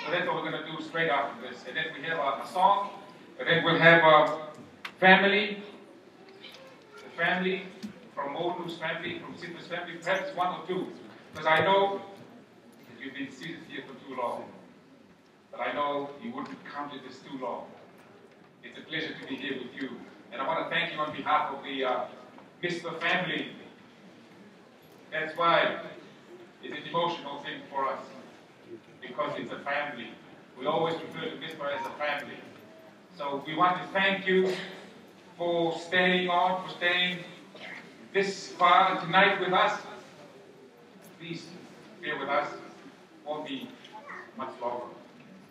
So that's what we're gonna do straight after this. And then we have a, a song, and then we'll have a family, a family from Monu's family, from Sifa's family, perhaps one or two. Because I know that you've been seated here for too long. But I know you wouldn't come to this too long. It's a pleasure to be here with you. And I want to thank you on behalf of the, uh, Mister family. That's why it's an emotional thing for us, because it's a family. We always refer to Mister as a family. So we want to thank you for staying on, for staying this far tonight with us. Please bear with us. Won't be much longer.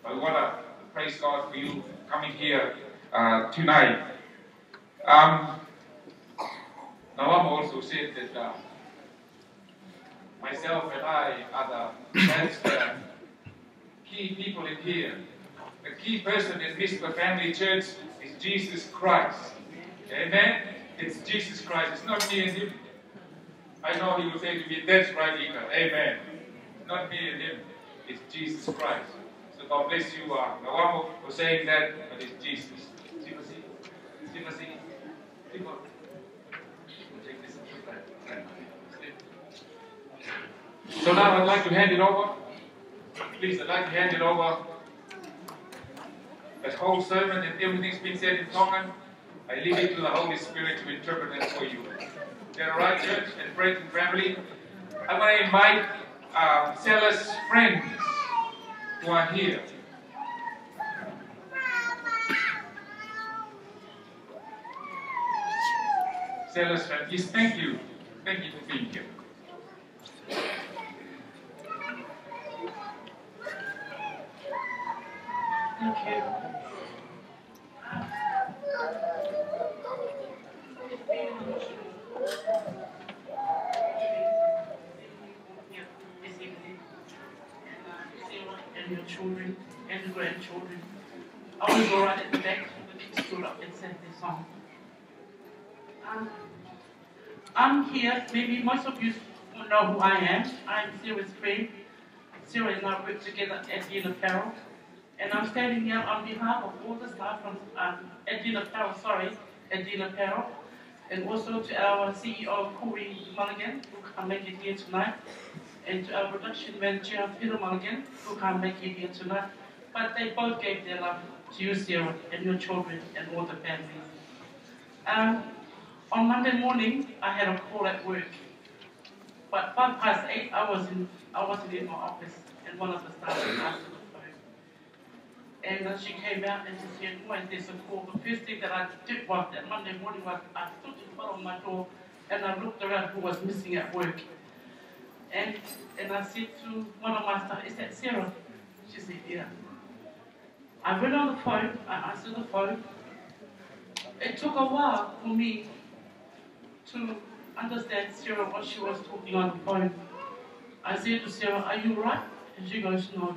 But we want to praise God for you coming here, uh, tonight. Um, Nawama also said that, uh, myself and I are the, that's the key people in here. The key person in Mister Family Church is Jesus Christ. Amen? It's Jesus Christ. It's not me and him. I know he will say to me, "That's right, Ika. Amen." Not me and him. It's Jesus Christ. So God bless you, uh, Nawamo, for saying that, but it's Jesus. Sifa si. Sifa si. Sifa. We'll take this. So now I'd like to hand it over. Please, I'd like to hand it over. That whole sermon and everything's been said in Tongan. I leave it to the Holy Spirit to interpret that for you. Is that all right, church and friends and family? I want to invite, uh, zealous friends who are here. Zealous friends, yes, thank you. Thank you for being here. Thank you. And your children and the grandchildren. I was all right at the back, but they stood up and sang their song. Um, I'm here, maybe most of you will know who I am. I'm Sarah's friend. Sarah and I work together at Dean Apparel. And I'm standing here on behalf of all the staff from, um, at Dean Apparel, sorry, at Dean Apparel. And also to our C E O, Corey Mulligan, who can't make it here tonight. And to our production manager, Peter Mulligan, who can't make it here tonight. But they both gave their love to you, Sarah, and your children and all the families. Um, on Monday morning, I had a call at work. But five past eight, I was in, I wasn't in my office, and one of the staff answered the phone. And uh, she came out and she said, "Wait, there's a call." The first thing that I did was that Monday morning was I stood in front of my door and I looked around who was missing at work. And and I said to one of my staff, "Is that Sarah?" She said, "Yeah." I went on the phone, I answered the phone. It took a while for me to understand Sarah, what she was talking on the phone. I said to Sarah, "Are you right?" And she goes, "No."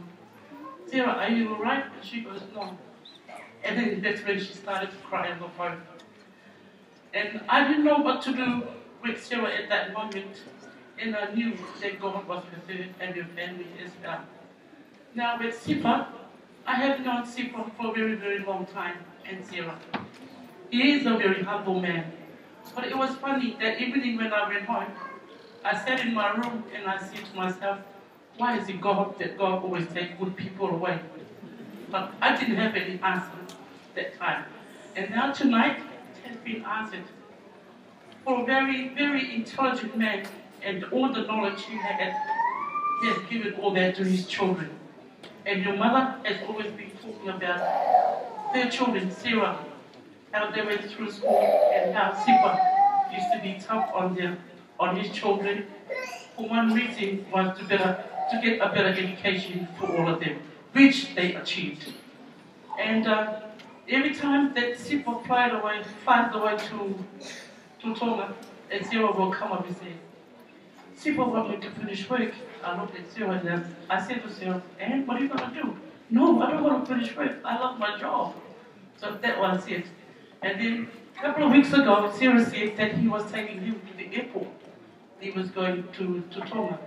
"Sarah, are you all right?" And she goes, "No." And then that's when she started to cry on the phone. And I didn't know what to do with Sarah at that moment. And I knew that God was with her and her family as well. Now with Sifa, I have known Sifa for a very, very long time, and Sarah. He is a very humble man. But it was funny that evening when I went home, I sat in my room and I said to myself, "Why is it God that God always take good people away?" But I didn't have any answer that time. And now tonight, it has been answered. For a very, very intelligent man, and all the knowledge he had, he has given all that to his children. And your mother has always been talking about her children, Sarah, how they went through school and how Sifa used to be tough on them, on his children. For one reason was to better, to get a better education for all of them, which they achieved. And uh, every time that Sifa flies away, flies away to, to Tonga, and Sarah will come up and say, "Sifa want me to finish work." I looked at Sarah and I said to Sarah, "And what are you gonna do?" "No, I don't wanna finish work. I love my job." So that was it. And then a couple of weeks ago, Sarah said that he was taking him to the airport. He was going to, to Tonga.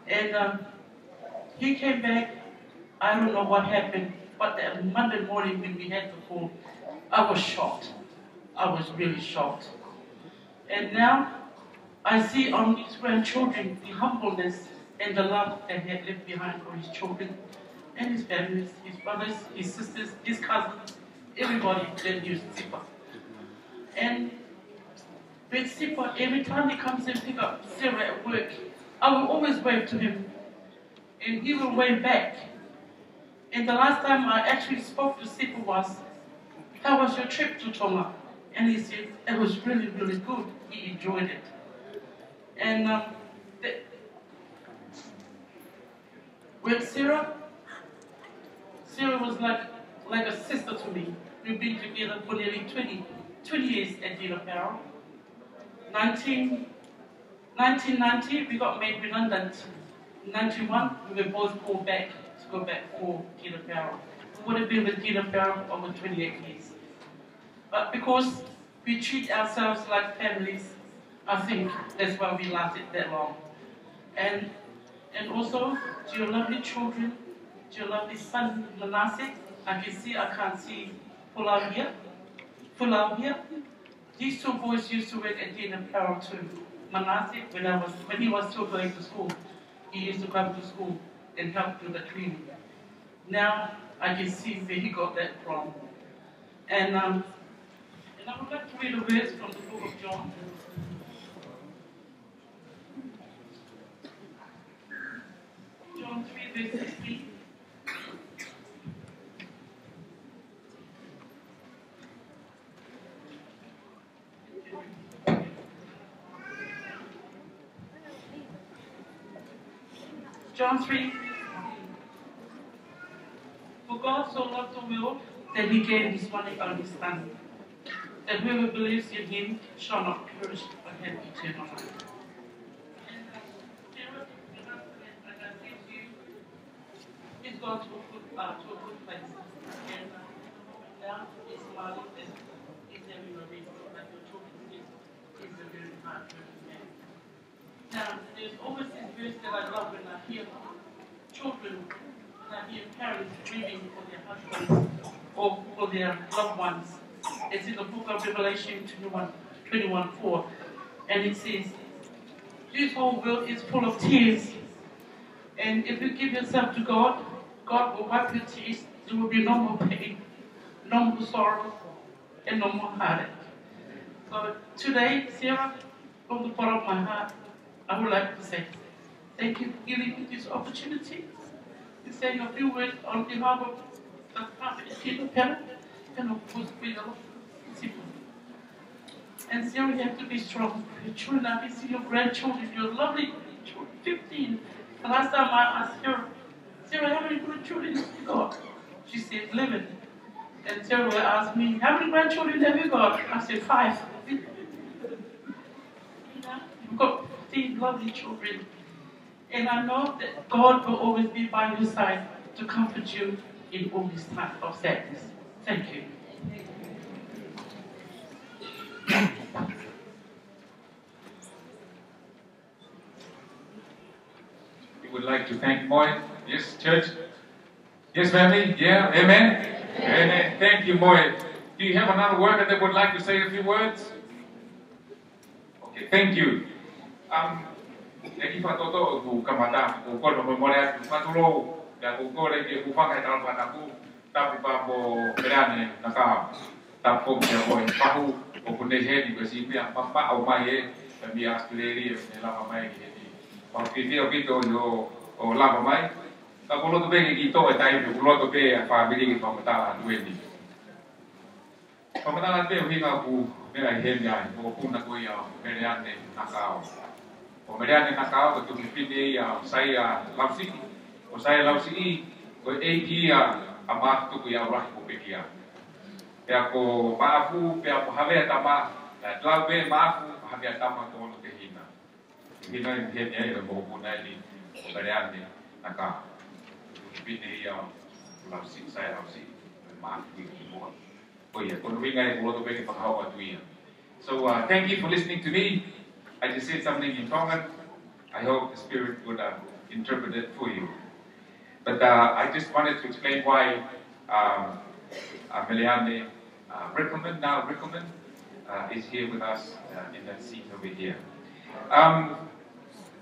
And um, he came back. I don't know what happened, but that Monday morning when we had the call, I was shocked. I was really shocked. And now I see on his grandchildren the humbleness and the love that he had left behind for his children and his families, his brothers, his sisters, his cousins, everybody that knew Sifa. And with Sifa, every time he comes and pick up Sarah at work, I will always wave to him, and he will wave back. And the last time I actually spoke to Sifa was, "How was your trip to Tonga?" And he said, "It was really, really good. He enjoyed it." And um, the, with Sarah, Sarah was like, like a sister to me. We've been together for nearly twenty, twenty years at Dean Apparel. Nineteen, nineteen ninety, we got made redundant. Ninety-one, we were both called back to go back for Dean Apparel. We would have been with Dean Apparel for over twenty-eight years. But because we treat ourselves like families, I think that's why we lasted that long. And and also to your lovely children, to your lovely son Manasseh. I can see, I can't see Fulau here. Fulau here. These two boys used to work at Dean Apparel too. Manasseh, when I was when he was still going to school, he used to come to school and help do the cleaning. Now I can see where he got that from. And um, and I would like to read a verse from the book of John. John three, verse sixteen. John three, verse sixteen. For God so loved the world that he gave his one and only Son, that whoever believes in him shall not perish but have eternal life. And, uh, Sarah, your husband, like I said to you, he's gone to a good, uh, to a good place. And, uh, down is smiling and he's having a rest, like your children said, he's a very hard working man. Now, there's always this verse that I love when I hear children, when I hear parents grieving for their husbands or for their loved ones. It's in the book of Revelation twenty-one, twenty-one four. And it says, "This whole world is full of tears. And if you give yourself to God, God will wipe your tears. There will be no more pain, no more sorrow, and no more heartache." So today, Sarah, from the bottom of my heart, I would like to say thank you for giving me this opportunity to say a few words on behalf of the family, Peter Pena, and of course, Peter Simmons. And Sarah, you have to be strong. Your children are missing, your grandchildren, your lovely children, fifteen. The last time I asked Sarah, "Sarah, how many grandchildren have you got?" She said, "Eleven." And Sarah asked me, "How many grandchildren have you got?" I said, "Five." You know, you've got fifteen lovely children. And I know that God will always be by your side to comfort you in all this time of sadness. Thank you. You would like to thank Moe? Yes, church? Yes, family? Yeah? Amen? Amen. Thank you, Moe. Do you have another worker that would like to say a few words? Okay, thank you. Um, ʻEiki, fakatoutou ʻeku kamata, ʻoku ou kole mo mole atu, fakatulou, pea ʻoku ou kole ke u hūfanga he talafakatapu, tapu pea mo Meleane Nakao. Tapu foki kia Moe Pahu, ʻoku ne ʻi heni, ko e siʻi meʻa mamaʻo mai ē, pea mei ʻAositelēlia, ne lava mai ki heni. Pea ʻoku fiefia ʻaupito ʻi hoʻo, hoʻo lava mai. Ka ʻoku ou loto pē ke kiʻi toʻo e taimi, ʻoku ou loto pē ʻa e fāmili ke fakamatala atu eni. Fakamatala atu pē ʻuhinga ʻoku meʻa ʻi heni ai, mokopuna ko ia ʻo Meleane Nakao. Ko Meleane Nakao, ko e tuofefine ia ʻo Saia Lausiʻi. Ko Saia Lausiʻi, ko e ʻeiki ia ʻa Maʻafutuku ia ʻo Lahi ko Pekia. Pea ko Maʻafu, pea ko Havea tama, pea lau pē Maʻafu, ko Havea tama ko hono tehina. Hina ʻi heni ai, ko e mokopuna eni ʻo Meleane Nakao. Tuofefine ia ʻo Lausiʻi, Saia Lausiʻi, Maʻafu ʻi Kimoa. Ko ia, ko hono ʻuhinga ia ʻoku ou loto pē ke fakahoko atu ia. So, uh, thank you for listening to me. I just said something in Tongan. I hope the Spirit would, uh, interpret it for you. But, uh, I just wanted to explain why, um, uh, Meleane, uh, Reckerman, now Reckerman, uh, is here with us, uh, in that seat over here. Um,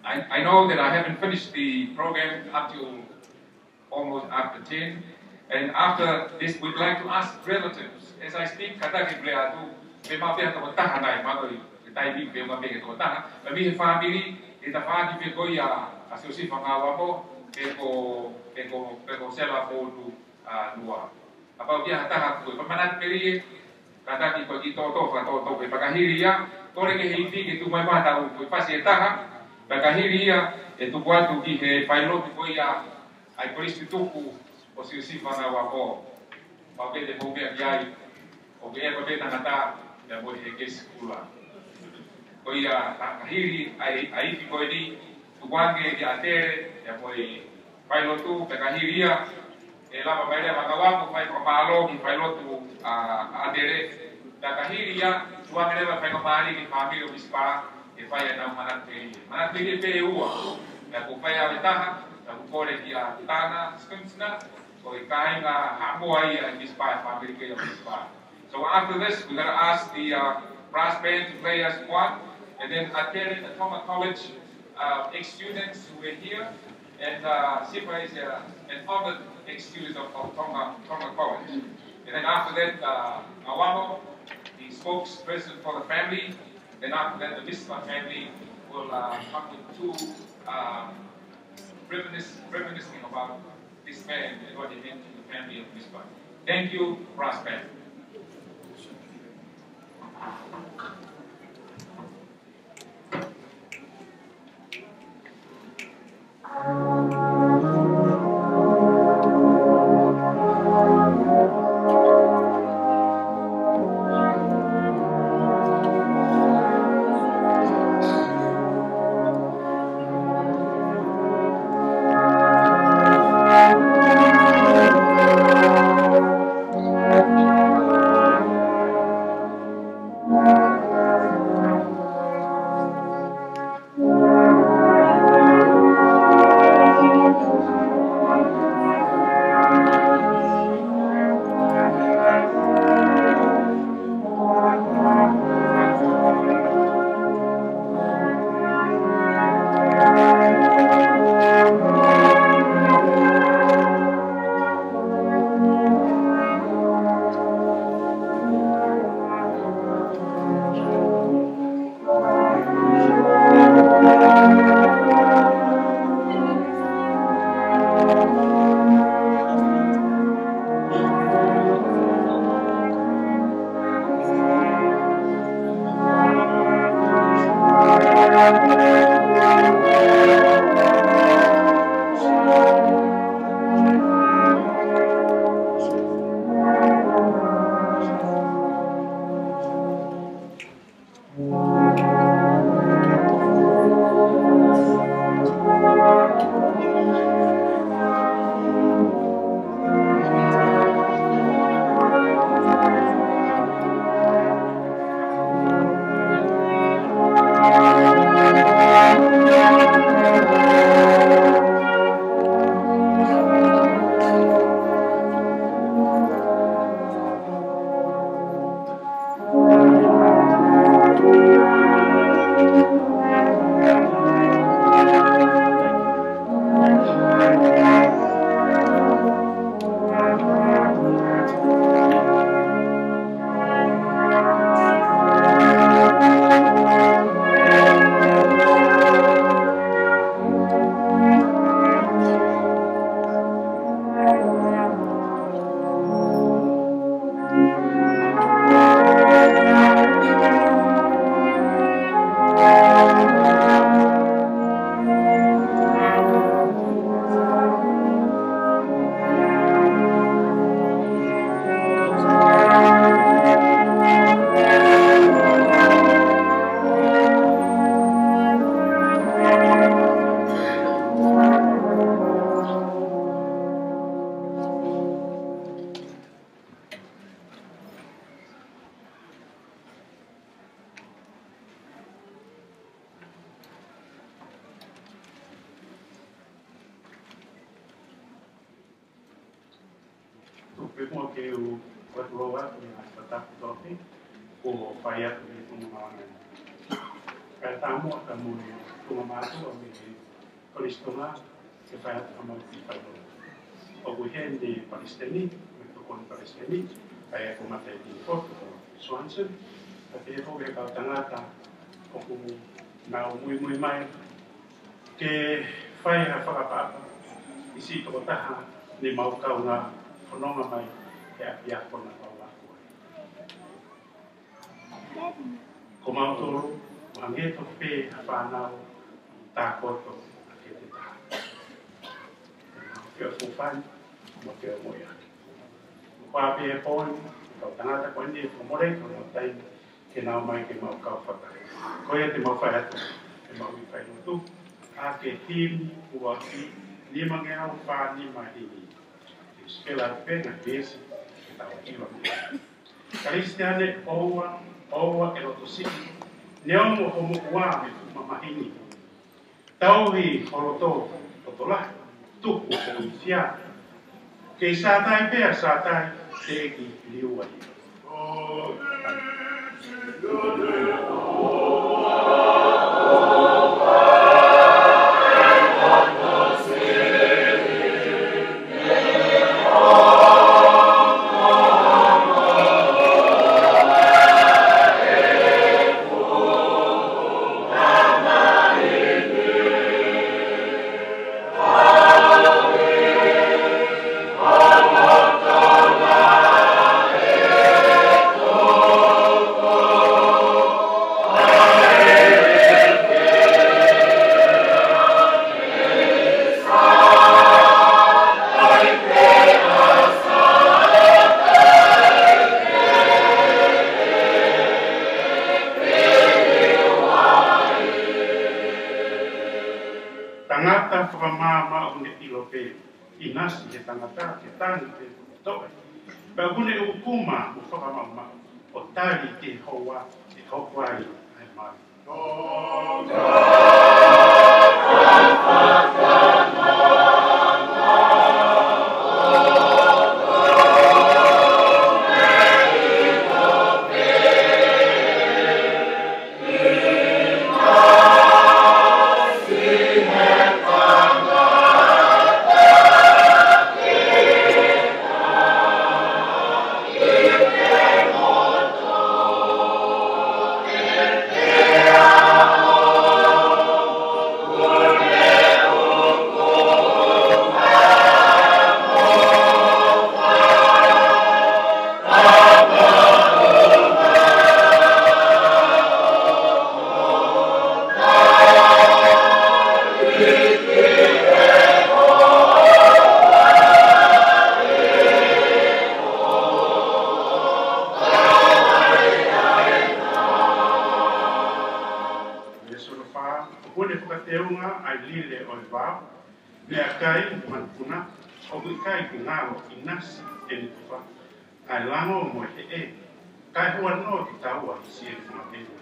I, I know that I haven't finished the program up till almost after ten. And after this, we'd like to ask relatives. As I speak, kātaki pē atu, pe maʻu pē ha tokotaha nai, mātuʻa ʻi he taimi pe maʻu pē ha tokotaha. Pea mei he fāmili, ʻe tafaʻaki pē ko ia ʻa Siosifa Ngāuamo, pe ko, pe ko, pe ko Sela Motu, ʻa, Lua. Kapau ʻoku ʻi ai ha taha kuo fakamanatu pē ia, kātaki ko e kiʻi toʻotoʻo, fakatoʻotoʻo pē. Pea ka hili ia, kole ke heipi ke tuʻu mai maʻatautolu, ko e fasi ʻe taha. Pea ka hili ia, ʻe tuku atu ki he failotu ko ia ʻa e kolisi tutuku ʻo Siosifa Ngāuamo. Pea pē te mou meʻa ki ai, ʻoku ʻi ai pē tangata, pea mo e Hekesi Kula. Ko ia, ka, ka hili ʻa e, ʻa e ifi ko eni, tuku ange kia ʻAtele, pea mo e failotu, pea ka hili ia, ʻe lava mai leva ʻa Ngāuamo, fai fakamālō ki he failotu ʻa, ʻa ʻAtele. Pea ka hili ia, tuku ange leva e faingamālie ki he fāmili ʻo Misipa, ke fai ʻenau manatu melie. Manatu melie pē ʻe ua, pea ʻoku fai ʻave ʻe taha, pea ʻoku kole kia Tana Spencer, ko e kāinga Haʻamoa ia ʻi Misipa, e fāmili ko ia ʻo Misipa. So after this, we're gonna ask the, uh, brass band to play us one, and then ʻAtele, the Tonga College, uh, ex-students who were here, and, uh, Sifa is, uh, an honored ex-student of, of Tonga, Tonga College. And then after that, uh, Ngāuamo, the spokesperson for the family. Then after that, the Misipa family will, uh, come with two, um, reminis-, reminiscing about this man and what he meant to the family of Misipa. Thank you, brass band. Pea mo ke u ʻoatu atu ʻa e fakatapu tohi kuo fai atu ʻi he tuʻunga malanga ni. Kae ʻatā muʻa ka mo e tuʻunga mātuʻa mei he kolisi Tonga ke fai atu ʻemau kiʻi fainolo. ʻOku ʻi heni e palesiteni, mo e tokoni palesiteni, ʻa ia ko Mataʻi Tinipoto ko Swanson, pea pehē foki ki he kau tangata ʻoku nau muimui mai ke fai ha fakaʻapaʻapa ʻi he siʻi tokotaha ni mau kaungā fononga mai he ʻapiako naʻa mau ako ai. Ko mautolu, ʻoku hangē tofu pē ha fānau, tākoto ʻa e kete taha. Ke u fufani, mo ke u moʻui ʻaki. Ko e pē pō ni, kau tangata ko eni, ko mole, ko nau taimi ke nau mai ke mau kau fakaʻatā. Ko ia te mau fai atu ʻemau kiʻi failotu, ʻa e himi ua ki nima ngeau fā nima himi. Ke u sikela atu pē ngaahi veesi ke tau ʻilo mei ai. Kalisitiane, ʻoua, ʻoua ʻe loto siʻi, neongo hoʻo moʻua mei he fuʻu mamahi ni. Tauhi ho loto, loto lahi, tuku hoʻo fia. Kei sātai pea sātai, teʻeki liua ia. Tangata fakamaama ʻoku ne ʻilo pē ʻinasi he tangata ke tangi pē ʻoku ne toʻe. Pea ʻoku ne ʻukuma mo fakamaʻumaʻu ʻo tali ki he houa ʻe hoko ai ʻa e mali. Veesi hono fā, ʻoku ne fakateunga ʻa e lile ʻo e vao, meʻakai mo e manupuna, ʻoku ʻikai ke ngalo ʻinasi ʻene tufa, ʻa e lango mo e heʻe, kae huanoa ki taua siʻene fanga teunga.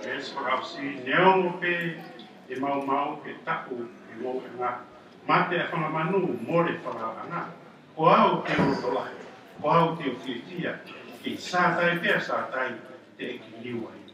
Veesi fakaʻosi, neongo pē ʻe maumau, ʻe taʻu ʻe ngoueʻanga, mate ʻa e fanga manu, mole falalaʻanga, ko au te u loto lahi, ko au te u fiefia, kei sātai pea sātai, teʻeki liua ia.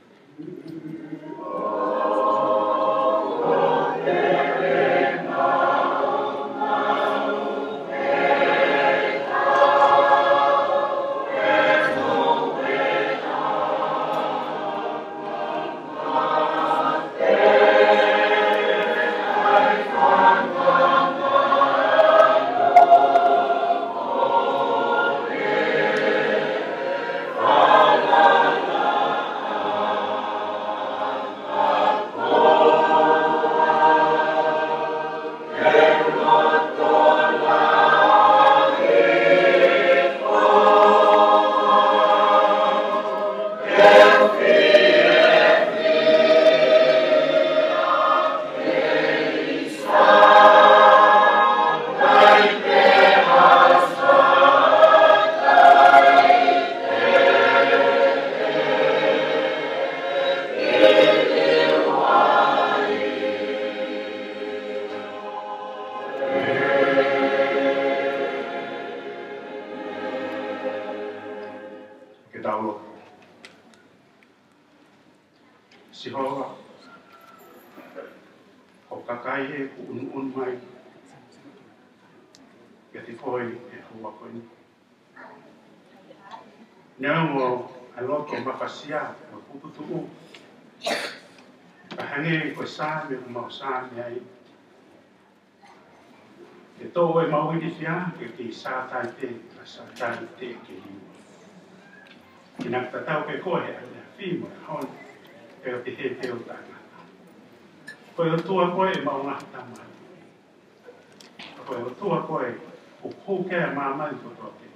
ʻOku mai kiate koe ʻi he houa ko eni. Neongo ʻa e loto mafasia mo e puputuʻu, ka hangē ko e Saame ʻoku mau Saame ai, ke toʻo ʻemau ilifia ke kei sātai pē, ka sātai teʻeki ke liua. Ke nau tatau pē koe he ʻaneafi mo e ʻaho ni, pea pehē pē ʻo taʻengata. Ko e ʻOtua koe ʻemau ngaahi tamai. Ko e ʻOtua koe ʻoku hū ki ai ʻa māmani kotoa pē.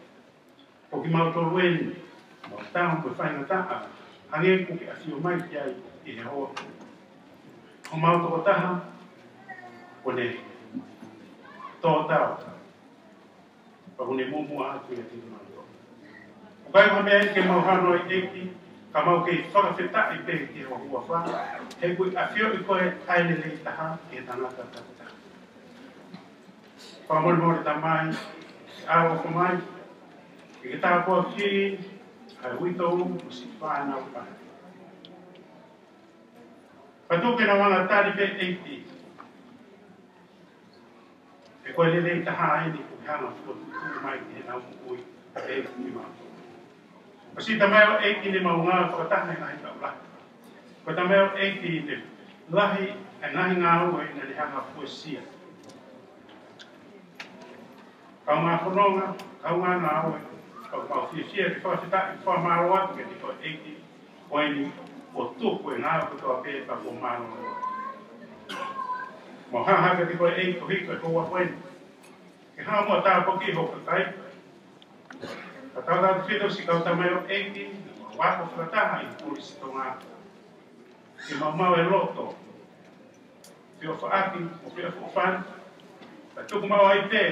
Ko kimautolu eni, mau tau mo e faingataʻa, hangē kuo ke ʻafio mai ki ai ʻi he houa. Ko homau tokotaha, kuo ne tō tau, pea kuo ne muʻomuʻa atu ʻiate kimautolu. ʻOku ʻikai ko ha meʻa ia ke mau hano ai ʻEiki, ka mau kei fakafetaʻi pē ki he houa fā, he kuo ke ʻafioʻi koe ʻa e lelei taha ki he tangata takitaha. Fakamolemole Tamai, ʻa e ʻofa mai, ke ke tāpuakiʻi ʻa e uitou mo siʻi fānau pē. Pea tuku ke nau hanga ʻo tali pē ʻEiki, he ko e lelei taha eni kuo ke hanga ʻo fokotuʻutuʻu mai ki heʻenau moʻui, ʻEiki, kimautolu. Ko siʻi tamaioʻeiki ni ʻoku mau ngāue fakataha he ngaahi taʻu lahi. Ko e tamaioʻeiki ni lahi ʻa e ngaahi ngāue naʻa ne hanga ʻo fuesia. Kaungā fononga, kaungā ngāue, ʻoku mau fiefia ke fakafetaʻi, fakamālō atu kiate koe ʻEiki, ko eni kuo tuku e ngāue kotoa pē pea kuo mālōlō. Mau hanga hake kiate koe ʻEiki koeʻuhi ko e houa ko eni, ke hanga muʻa ʻo tāpuakiʻi ho kakai. Ka tau tau fito siʻi kau tamaioʻeiki, mau ako fakataha ʻi he Kolisi Tonga. Ke mau maʻu e loto feʻofaʻaki mo feʻofoʻofani, ka tuku maʻu ai pē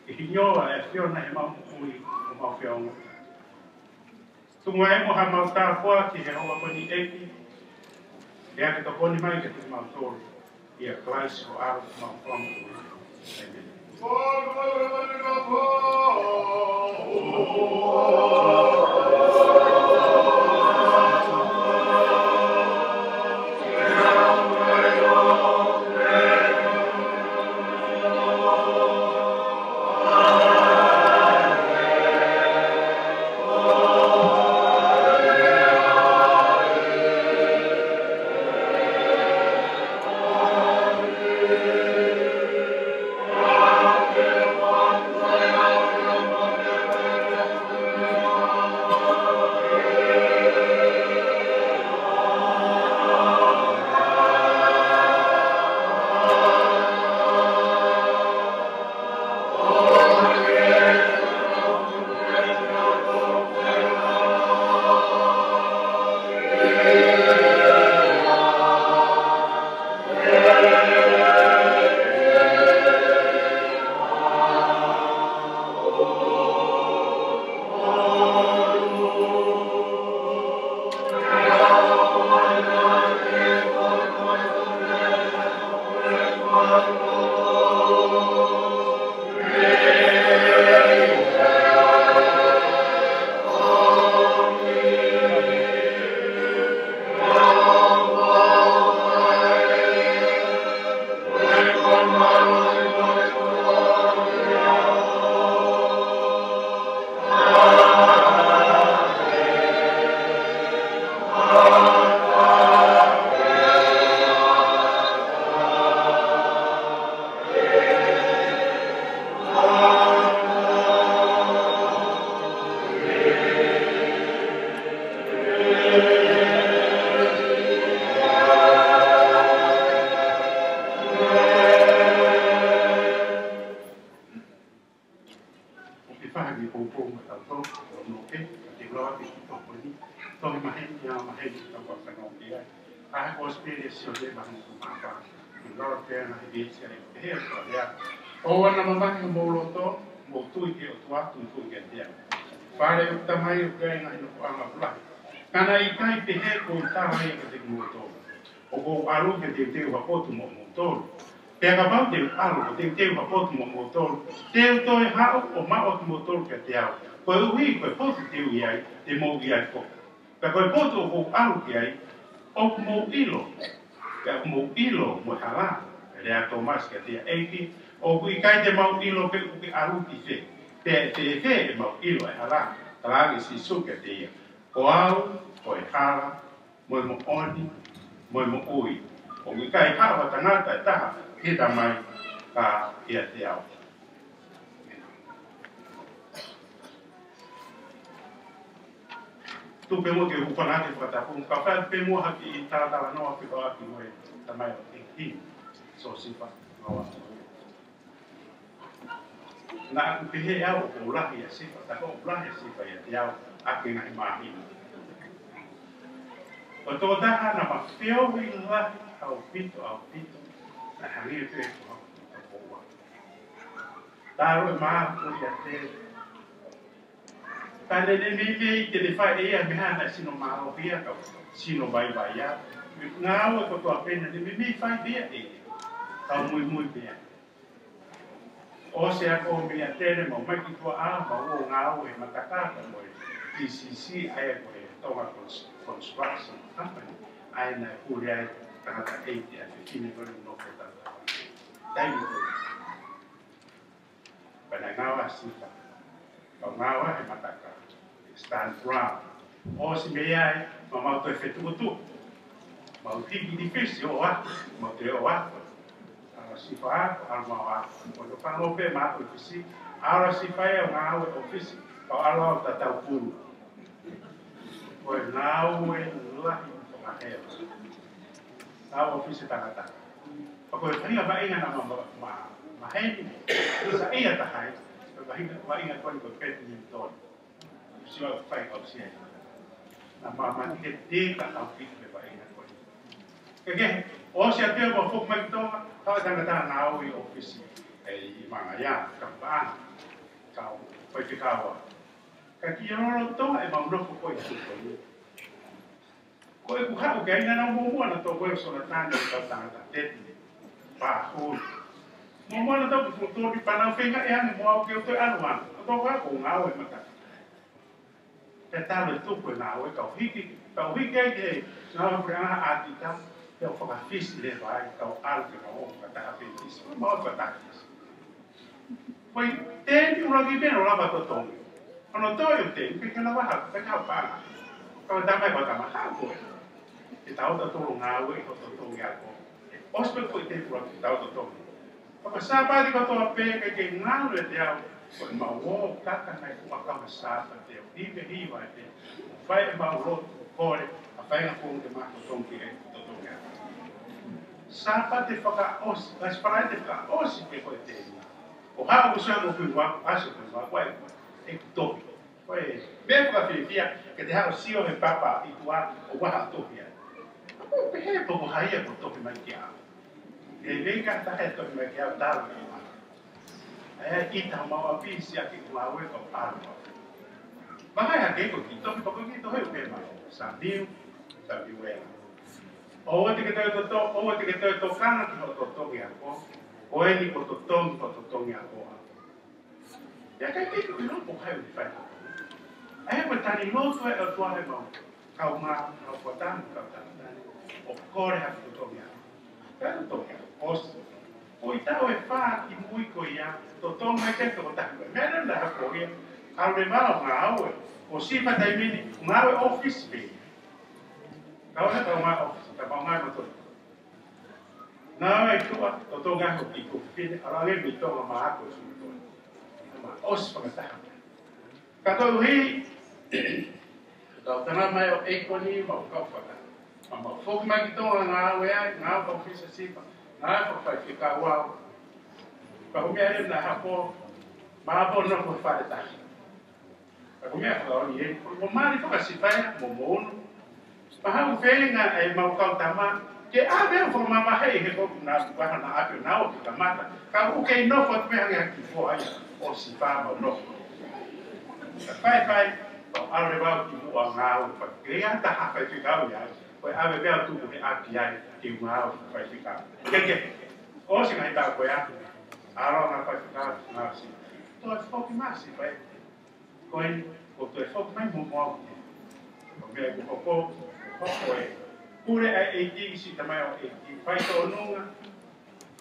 ke hingoa e ʻAfiona ʻi heʻemau moʻui ʻo mau feongo. Tuku mai muʻa haʻamau tāpuaki he houa ko eni ʻEiki, pea ke tokoni mai kiate kimautolu, ʻia Kalaisi ho ʻAlo ko homau Fakamoʻui. ʻĒmeni. ʻOku ke fai ha kiʻi poupou maʻatautolu, ʻo nō ke, ke lau atu e kiʻi tohi ko eni, tohi maheni, ʻa e maheni, tau ka fanongo ki ai. ʻA e Kosipeli ʻa Sione vahe hongofulu mā fā. Ke lau atu pē ʻa e ngaahi veesi ʻa e pehē ʻa e lea. ʻOua naʻa mamahi homou loto, mou tui ki he ʻOtua, tui foki kiate au. Fale ʻo e Tamai ʻoku ʻi ai e ngaahi nofoʻanga ʻoku lahi. Ka naʻe ʻikai pehē kuo u tala ia kiate kimoutolu. ʻOku ou ʻalu ke teuteu ha potu moʻomoutolu. Pea kapau te u ʻalu ʻo teuteu ha potu moʻomoutolu, te u toe haʻu ʻo maʻu ʻa kimoutolu kiate au, koeʻuhi ko e potu te u ʻi ai, te mou ʻi ai foki. Pea ko e potu ʻoku ou ʻalu ki ai, ʻoku mou ʻilo, pea ʻoku mou ʻilo mo e hala. Pea lea ʻa Tōmasi kiate ia, ʻEiki, ʻoku ʻikai te mau ʻilo pe ʻoku ke ʻalu ki fē. Pea ʻe fēfē ʻemau ʻilo ʻa e hala? Talaange ʻe Sīsū kiate ia, Ko au ko e hala, mo e moʻoni, mo e moʻui. ʻOku ʻikai haʻu ha tangata ʻe taha ki he Tamai, ka ʻiate au. Tuku pē muʻa ke u hūfanga he fakatapu, ka fai pē muʻa ha kiʻi talatalanoa pē ko ē ki he tamai ʻo e ʻEiki, Siosifa Maua. Naʻa ku pehē ʻe au ʻoku lahi ʻa Sifa, ka ʻoku lahi ʻa Sifa ʻiate au ʻaki e ngaahi māhina. Ko e tokotaha naʻá ma feohi lahi ʻaupito, ʻaupito, naʻe hangē pē ko ha kokoua. Talu e mākua ʻiate ia. Ka naʻe meimei te ne fai ʻe ia ha meʻa naʻe sino mālohi ia, ka sino vaivai ia. Ngāue kotoa pē naʻe meimei fai pē ia ʻe ia. Ka muimui pē ia. ʻOsi e ako mei ʻAtene, mau ō mai ki tuʻa, mau ō ngāue he matakata mo e T C C, ʻa ia ko e Tonga Cons-, Construction Company, ʻa ia naʻe pule ai tangata ʻeiki ʻa e fefine ko eni ʻoku nofo ʻi Tautea. Taimi ko ē. Pea naʻe ngāue ʻa Sifa. Kau ngāue he matakata. Stan Brown. ʻOsi mei ai, ma mau toe fetukutuku. Mau hiki ʻi Fisi ʻo ʻalu, mau toe ʻalu. ʻAlu ʻa Sifa ʻo ʻalu mau ʻalu. Ko e fanongo pē maʻaku ʻi Fisi, ʻalu ʻa Sifa ia ʻo ngāue ʻo Fisi, kau ʻalu au tatau pulu. Ko e ngāue lahi fakahela. Ngāue ʻo Fisi tangata. Pea ko e faʻahinga vaʻinga naʻá ma, ma, ma, maheni. Sa ia tahai, ko e vaʻinga, vaʻinga ko eni ko e badminton. Sio ʻoku fai kau sia. Naʻá ma, ma tike teka ʻaupito he vaʻinga ko eni. Ke ke, ʻosi ʻa e pea mau foki mai ki Tonga, kau tangata ngāue ʻi ʻōfisi, ē, ʻi Mangaia, ka paʻanga, kau faifekau. Ka ki lolotonga ʻemau nofo ko ē ʻi Tuʻi ko eni. Ko ʻeku haʻu ki ai naʻa nau muʻomuʻa nautolu ko ē ʻo Sonatani ʻo kau tangata teti. Pāhulu. Muʻomuʻa nautolu ki Fuʻu Toli pea nau feinga ʻe ange mo au ke u toe ʻalu ange. Ko toko ʻaku ngāue matakata. Pea talu e tupu e ngāue kau hiki, kau hiki ai ke ngāue puleʻanga ʻa ʻAtita, pea u fakafisi leva ai kau ʻalu ke mau ō fakataha pē Fisi. Mau ō fakataha Fisi. Ko e teni ʻuluaki pē naʻá ku lava totongi. Hono toe ʻo e teni, ke ke lava ha, ke ke hapa. Kau tama e kau tama ha koe. Ke tau tautolu ngāue ʻi hoʻo totongi ako. ʻOsi pē ko e teni ʻuluaki ke tau totongi. Pea ko e Sāpate kotoa pē ke ke ngāue ʻiate au. Ko ʻemau ō kaka nai kuo ʻakau he Sāpate ʻo hivehiva ʻiate. Fai ʻemau lotu kole, ʻa e faʻahinga founga ke mau totongi e totongi ako. Sāpate fakaʻosi, ʻasi Falaite fakaʻosi pē ko e teni. ʻO haʻu ʻo sio mo kui wa, ʻasi kui wa, ko e, ʻeku tohi. Ko e, meʻa fakafiefia, ke te haʻu ʻo sio he papa ʻi tuʻa, ʻo ʻai ha tohi ai. ʻOku ou pehē pē ko hai ia kuo tohi mai kia au. ʻE vei ka taha ʻe tohi mai kia au talu ʻi ʻapi. ʻA ia ʻi taha mau ʻapi siʻaki ngāue kau ʻalu. Mahalo hake ko e kiʻi tohi, pea ko e kiʻi tohi ʻoku pehē mai. Samiu, Samiuela. ʻOua te ke toe toto, ʻoua te ke toe tokanga ki hoʻo totongi ako. Ko eni ko e totongi, ko e totongi ako. ʻIkai ke ʻilo pe ko hai ʻoku fai. ʻA ia ko e tali lotu ʻa e ʻOtua he mau kaungā, kau kuata mo kau tangata ni. ʻO kole ha totongi ako. Pea totongi ako. ʻOsi. ʻO ʻi taʻu ʻe fā ki mui ko ia, totongi mai ke tokotaha. Meʻa naʻe hoko ia. Kau le mau ngāue. ʻOsi pē taimi ni, ngāue ʻōfisi pē. Kau le kau ngāue ʻōfisi, ka mau ngāue matoi. Ngāue ʻi tuʻa, totongi ako ki tuʻa fefine, ʻalu ange mei Tonga maʻaku ʻo Singapore. Ma ʻosi fakataha. Ka koeʻuhi, kau tangata mai ʻo ʻEiki ko eni, mau kau fakataha. Ma mau foki mai ki Tonga ngāue ai, ngāue ʻōfisi ʻa Sifa, ngāue fakafaifekau au. Ka ko e meʻa leva naʻe hoko, ma hapo nofo he fale taha. Ka ko e meʻa fakaoli ē, ko e mali fakasipa ia mo Mounu. Pea haʻu feinga ʻemau kau tama ke ʻave ʻo fakamamahiʻi he ko e naʻa ku kaha naʻa ʻapi ʻo naʻa ʻoku kamata. Ka ʻoku kei nofo atu pē hangē ha kiʻi foha ia ʻo Sifa mo Mounu. Ka faifai, pea u ʻalu leva au ki muʻa ngāue pea kei ʻi ai ha taha faifekau ia. Ko e ʻave pē au tuku he ʻapi ai ke u ngāue fakafaifekau. Ke ke, ʻosi e ngaahi taʻu ko ia, ʻalu au ngāue fakafaifekau, ngāue ʻa Sifa. Toe foki mai ʻa Sifa ē. Ko eni, ʻoku toe foki mai mo au. Ko e meʻa ʻoku hoko, hoko ē. Pule ʻa e ʻEiki, siʻi tamai ʻo e ʻEiki, fai tōnunga.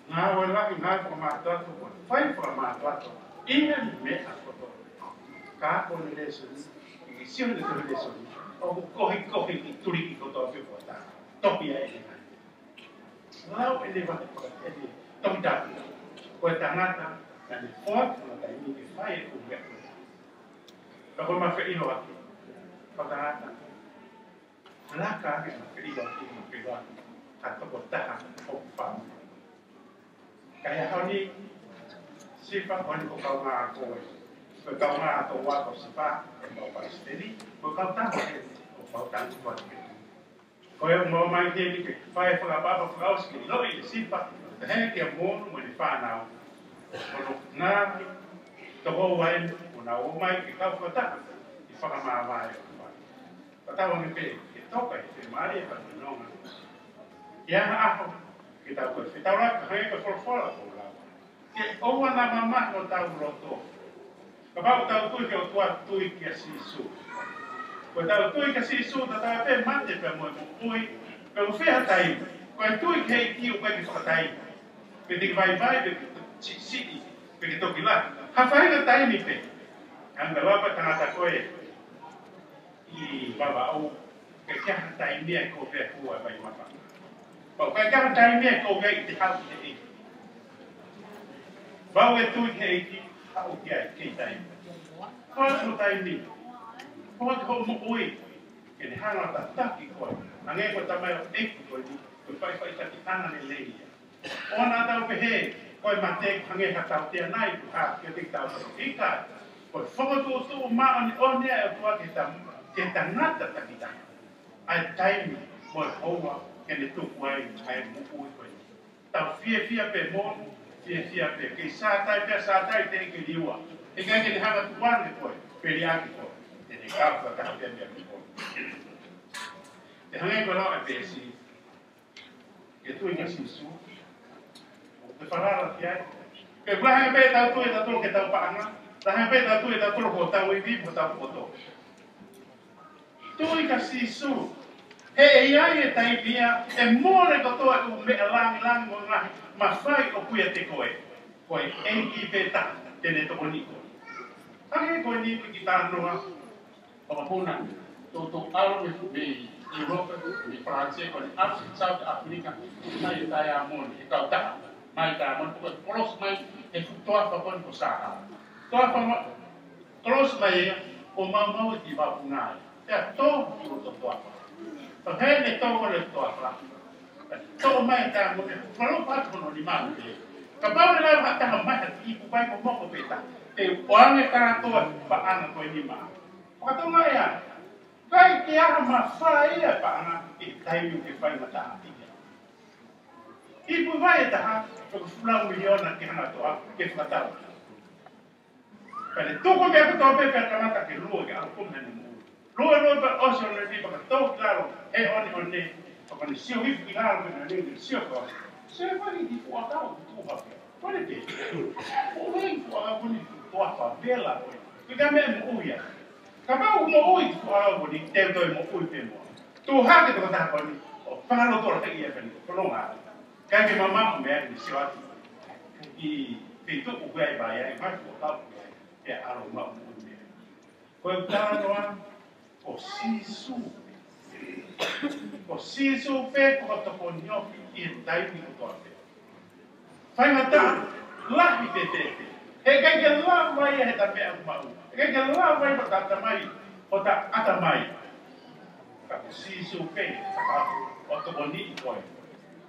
Ngāue lahi, ngāue fakamātoato, ko e fai fakamātoato ʻi he meʻa kotoa. Ka ko e lēsoni, ʻi he sio he tohi lēsoni, ʻoku kohi kohi ʻi tuliki kotoa pē ko e tā. Toki ai e ngāue. Lau ʻene vahe paka ʻene tohi tapu. Ko e tangata, naʻa ne foaki hono taimi ke fai e ʻū meʻa ko ē. Ka ko e mafeʻilo ake. Ko e tangata. Laka ake mafeʻilo ake, mafeʻilo ake. Ha tokotaha ʻoku fāmili. Ka ʻi he ʻaho ni, Sifa ko eni ko e kaungā ako ē. Ko e kaungā ako ua ko Sifa, ʻe mau palesiteni, ko e kau tama ē, ʻo mau tangi kua te. Ko e mau mai ke ni ke fai fakapaʻapa fakaʻosi ke ʻiloʻi ʻe Sifa, he ke mo mo ni fānau. Ko hono ngaahi, toko ua eni, ʻo nau ō mai ke kau fakataha, ʻi fakamāvae ʻo fai. Ka tau ange pē, ke toka ʻi he fiemālie ʻa e nonga. Ki ha ʻaho, ke tau ko e fetaulaki, hangē ko e folofola ko lau. Ke ʻoua naʻa mamahi hotau loto. Kapau ʻoku tau tui ki he ʻOtua, tui kia Sīsū. Ko ʻetau tui kia Sīsū, tatau ai pē mate pea mo e moʻui, pe ko fē ha taimi. Ko e tui ki he ʻEiki ʻoku ʻikai ke fakataimi. Pe te ke vaivai, pe ke siʻisiʻi, pe ke toki lahi. Ha faʻahinga taimi pē. Hangē ko e lau ʻa e tangata ko ē ʻi Vavaʻu, ʻikai ke ʻi ai ha taimi ia ʻoku ou fie hū ai mai mafana. Pea ʻikai ke ʻi ai ha taimi ia ʻoku ou fie ʻi te haʻu ki he ʻEiki. Pea ʻoku ou tui ki he ʻEiki, haʻu ki ai, ʻikai taimi. Ko e taimi. Ko e hoʻo moʻui. Ke ne hanga ʻo tataki koe. Hangē ko e tamaioʻeiki ko eni, ko e faʻifaʻitakiʻanga lelei ia. ʻOua naʻa tau pehē, ko e mate hangē ha tautea nai, ko ha ke te tau ika. Ko e fokotuʻutuʻu māʻoniʻoni ʻa e ʻOtua ke ta-, ke tangata takitaha. ʻA e taimi, mo e houa, ke ne tuku ai, ʻa e moʻui ko ē. Tau fiefia pē mo, fiefia pē. Kei sātai pē, sātai te ke liua. ʻIkai ke ne hanga tuku ange koe, peli ake koe. Te ne kau ka taha pē meʻa ki koe. Te hangē ko e lau ʻa e veesi. Ke tui kia Sīsū. Te falala ki ai. Ke lahi pē tau tui ʻe tautolu ke tau paʻanga. Lahi pē tau tui ʻe tautolu ko tau ivi, ko tau koto. Tui kia Sīsū. He ʻe ʻi ai e taimi ia, ʻe mole kotoa e ʻū meʻa langilangi mo e ngaahi mafai ʻoku ʻiate koe. Ko e ʻEiki pē taha, te ne tokoniʻi koe. Hangē ko eni ki Tānoa, Papua, toutou ʻalu mei, mei ʻIulope, mei Falanisē, ko eni ʻalu ki South Africa, mai Taiamoni, he kautaha, mai Taiamoni, ko e kolosi mai, he fuʻu toafa ko eni ko Sahara. Toafa ma-, kolosi mai ia, ko maumau ki Papua ia. Pea tō ki loto toafa. Pea hē ne tō ko le toafa. Tō mai Taiamoni, pea lopa atu hono nima ʻo pehē. Kapau ʻe lava ha taha mai ha kiʻi ipu vai ko moko pē taha. Te u ʻoange kātoa paʻanga ko eni maʻau. Fakatonga ia. ʻIkai ke ʻi ai ha mafai ia paʻanga ʻi he taimi ʻoku ke faingataʻaʻia. Ipu vai ʻe taha, ko e fuʻu laui miliona ke hanga ʻo toʻa, ke fakatau. Pea ne tuku meʻa kotoa pē pea kamata ke lue ke ʻalu kumi hane mulu. Lue, lue pea ʻosi ʻo ne ni pea ka tō ki lalo, he ʻoneʻone, pea ka ne sio hifo ki lalo pea ne ni sio ko. Sio pē ki he fuʻu ʻakau, tuʻu hake. Ko ʻene pē. Ko e fuʻu ʻakau ko eni, tuʻu hake pē la ko ē. Ko e meʻa moʻui ia. Kapau moʻui tuʻu hake ko eni, te u toe moʻui pē mo au. Tuʻu hake tokotaha ko eni, ʻo fakalotolahiʻi ia pē ni, ko e longa. ʻIkai ke mamaʻo meʻa ni sio atu. ʻI he feituʻu ʻoku ʻi ai e vai ai, mai fuʻu ʻakau ʻoku ʻi ai. Pea ʻalu maʻu moʻui meʻa. Ko e talanoa, ko Sīsū. Ko Sīsū pē ko e tokoni ʻoku ʻi he taimi kotoa pē. Faingataʻa lahi pē pē pē. He ʻikai ke lava ia he ta meʻa maʻu. He ʻikai ke lava ia he ta ʻatamai, ʻo ta ʻatamai. Ka ko Sīsū pē, ʻo tokoniʻi koe.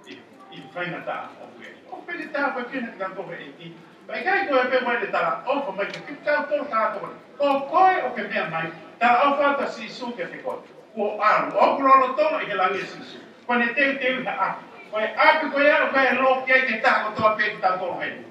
ʻI, ʻi he faingataʻa ʻoku ʻi ai. ʻOku pehē ʻe he tohi ʻa e ʻEiki. Pea ʻikai ko e pehē mai ʻe he talaʻofa mai ke kitautolu talaʻofa. Ko koe ʻoku ke meʻa mai, talaʻofa atu ʻa Sīsū kiate koe. Kuo ʻalu, ʻoku lolotonga ʻi he langi ʻa Sīsū. Ko ʻene teuteu ʻi ha ʻapi. Ko e ʻapi ko ia ʻoku ʻikai loki ai ki he taha kotoa pē kitautolu heni.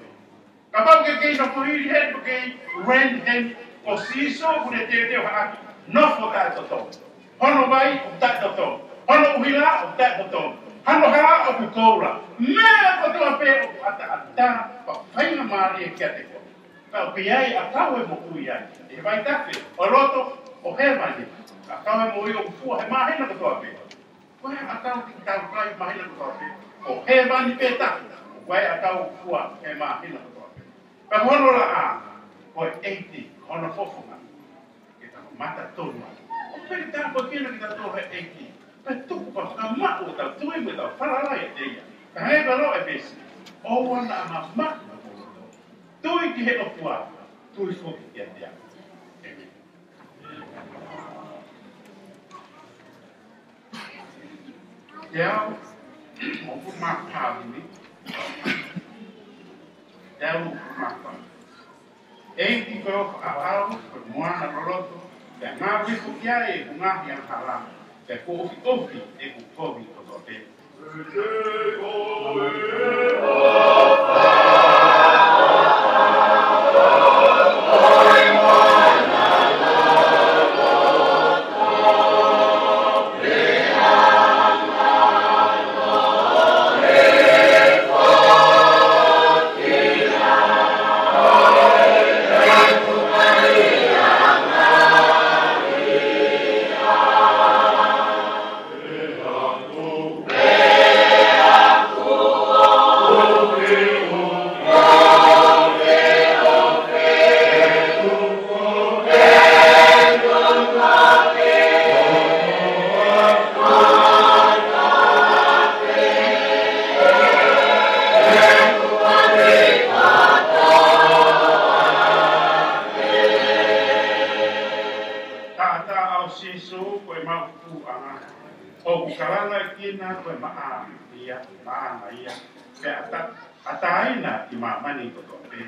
Kapau ʻoku ke kei nofo hili heni, ʻoku ke kei rent heni, ko Sīsū ʻoku ne teuteu ha ʻapi, nofo taʻetotongi. Hono vai ʻoku taʻetotongi. Hono ʻuhila ʻoku taʻetotongi. Hono hala ʻoku koula. Meʻa kotoa pē ʻoku ʻataʻatā, pea faingamālie kiate koe. Ka ʻoku ʻi ai ʻakau ʻe moʻui ai. ʻI he vaitafe ʻo loto ʻo hēvani. ʻAkau ʻe moʻui ʻoku fua he māhina kotoa pē. Ko e ʻakau te tau kai māhina kotoa pē. Ko hēvani pē taha. Ko e ʻatau fua ke mahino kotoa pē. Pea ko hono laʻā, ko e ʻEiki, ko hono fofonga. Ke tau mata tonu ai. ʻO pehē ke tāpuekina kitautolu he ʻEiki. Pea tuku pea fakamaʻu ʻetau tui mo ʻetau falala ʻiate ia. Ka hangē ko e lau ʻa e veesi, ʻoua naʻa mamahi hoʻomou loto. Tui ki he ʻOtua, tui foki kiate au. ʻĒmeni. Te u ʻoku mapau ni. Te u ʻoku mapau. ʻEiki ko e ʻofa ʻaʻau, ko e moana loloto, pea ngāue foki ai ʻeku ngaahi angahala, pea kuo ʻofiʻofi ʻeku kovi kotoa pē. Taʻataʻa ʻo Sīsū ko e maʻupuʻanga. ʻOku kalanga kina ko e maʻa ia, maʻanga ia. Pea ʻata, ʻatā ʻi māmani kotoa pē.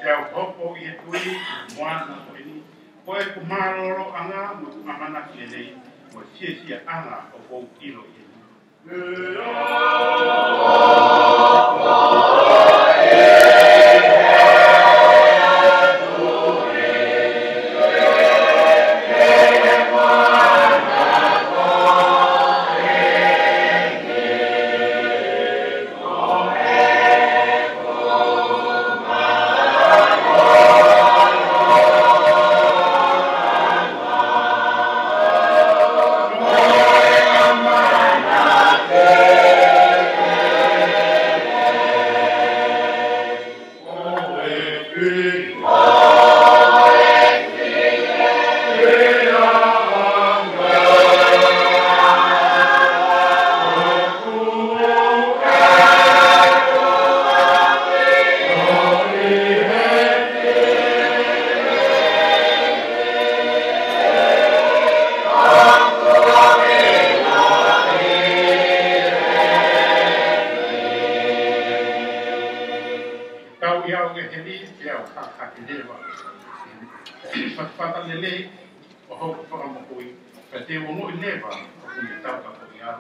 Pea u hopo ʻi he tui ki he moana ko eni, ko ʻeku mālōlōʻanga mo ʻeku ʻamanaki lelei, mo e fiefiaʻanga ʻoku ou ʻilo ʻi heni. Kau ia ʻo ke heli, pea u hahake leva. Fatafata lelei, ʻo hoku fakamoʻui, pea te u ongoʻi leva ʻoku ne taukapoʻi au.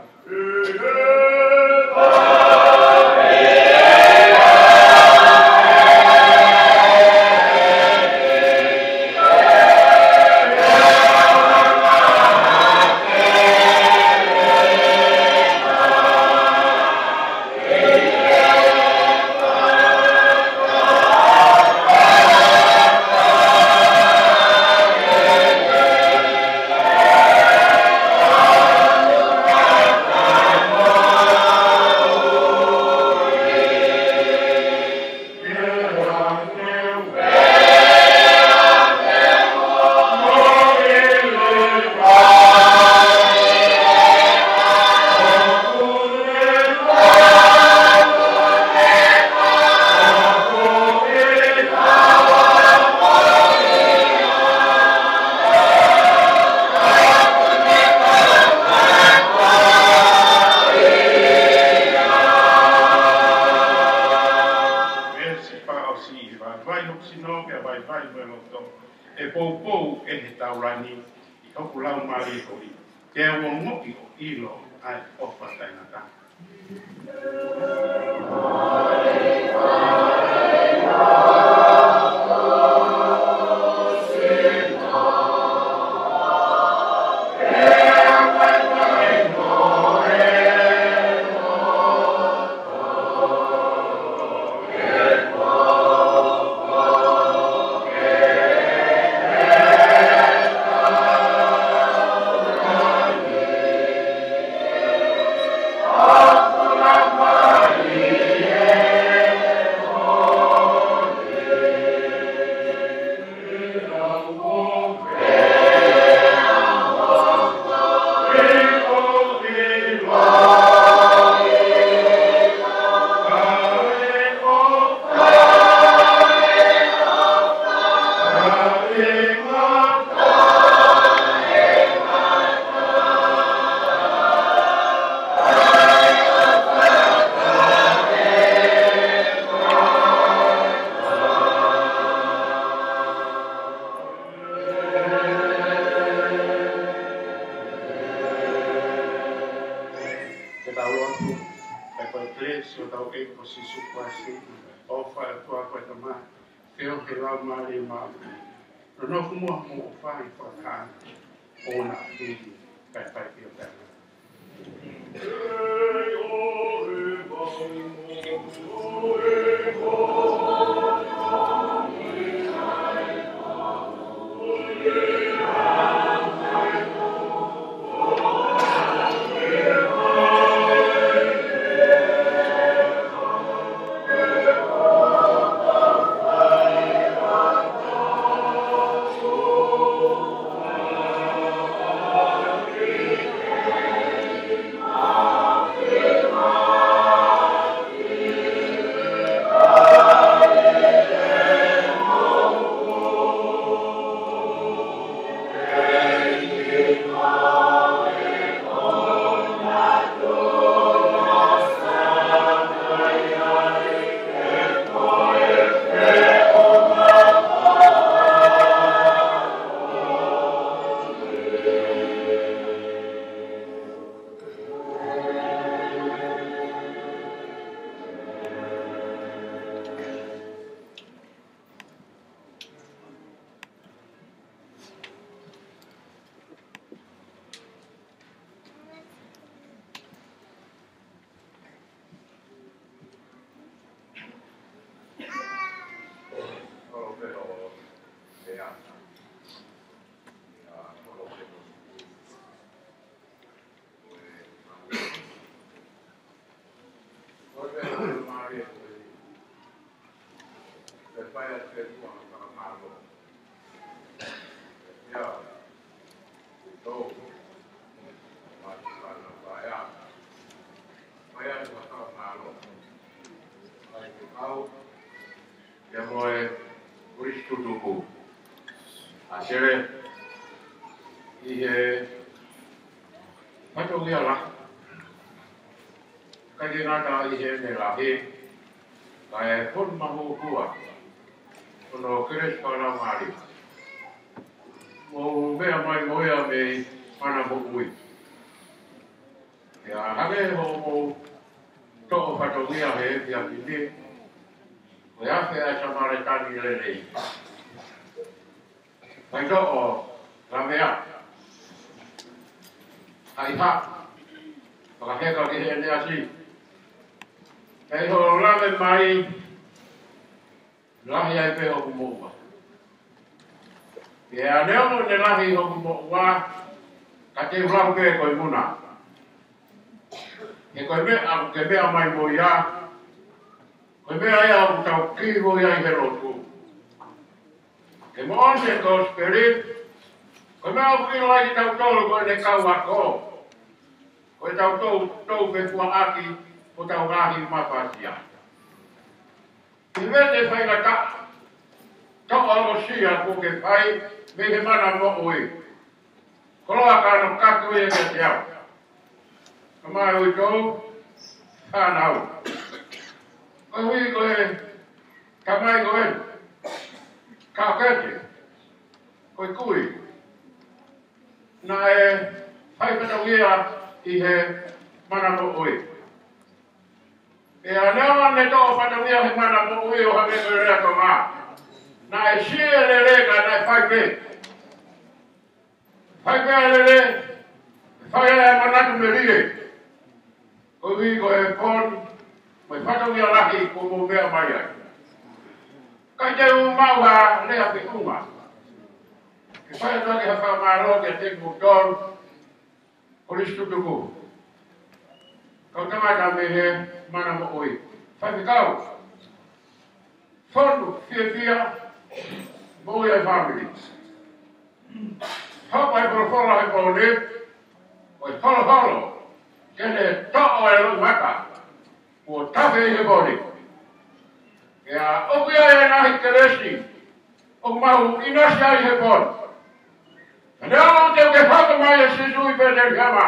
Vaivai hoku sino pea vaivai mo e loto, ʻe poupou ʻe he taulani ʻi hoku laumālie holi, te u ongoʻi ʻo ʻilo ʻa e ʻofa taʻengata. Ke tau lotu. Pea ko e kelesi ʻa hotau ʻEiki ko Sīsū Kalaisi, ʻofa ʻa e ʻOtua ko e Tamai, feohi ʻa e Laumālie Māʻoniʻoni, nonofo muʻa mo ʻofa ʻi he fakataha ʻo na pili kae fai pē ʻo taʻengata. Ia mo e kolisi tutuku ʻa Sele ʻi he fatongia lahi. ʻIkai ke ngata ʻi heʻene lahi, ka ʻi hono mahuʻinga ʻo hono kelesi fakalaumālie. ʻOku meʻa mai mo ia mei mana moʻui. Pea hangē ko hoʻomou toʻo fatongia he efiafi ni, ko e afe ʻa e Samaletani lelei. Mai toʻo lavea, ʻai ha fakaheka ki heʻene ʻasi. Pea ʻi hoʻo lave mai, lahi ai pē hoku moʻua. Pea neongo ʻene lahi hoku moʻua, ka te u lau pē ko e muna. He ko e meʻa ʻoku ke meʻa mai mo ia, ko e meʻa ia ʻoku tau kei ʻi ai he lotu. Ke moʻoni e kosipeli, ko e meʻa ʻoku ʻilo ai kitautolu ko ʻene kau ako. Ko e tau tou, tou fefuaʻaki, ko e tau ngaahi mafasia. ʻI he vete faingataʻa, tau ʻalosia kuo ke fai mei he mana moʻui. Koloa ka no katu ia kiate au. Ka mai ui tou, fānau. Koeʻuhi ko e tamai ko ē. ʻOku ʻi ai hangē ko e lea ʻa Tonga. Naʻe sio e lele ka naʻe fai pē. Fai pē ʻa e lele, fai ʻa e manatu melie. Koeʻuhi ko e pōni, mo e fatongia lahi kuo mou meʻa mai ai. Ka te u maʻu ha lea feʻunga ke fai atu ʻaki ha fakamālō kiate kimoutolu, Kolisi Tutuku. Kau tangata mei he Mana Moʻui. Faifekau. Fonu fiefia, moʻui ʻa e fāmili. Hoko e folofola he pō ni, ko e holoholo ke ne toʻo e loʻimata kuo tafe ʻi he pō ni. Pea ʻoku ʻi ai e ngaahi kelesi ʻoku mau ʻinasi ai he pō ni. Ka neongo te u ke hoko mai ʻa Sīsū ʻi Petelihema,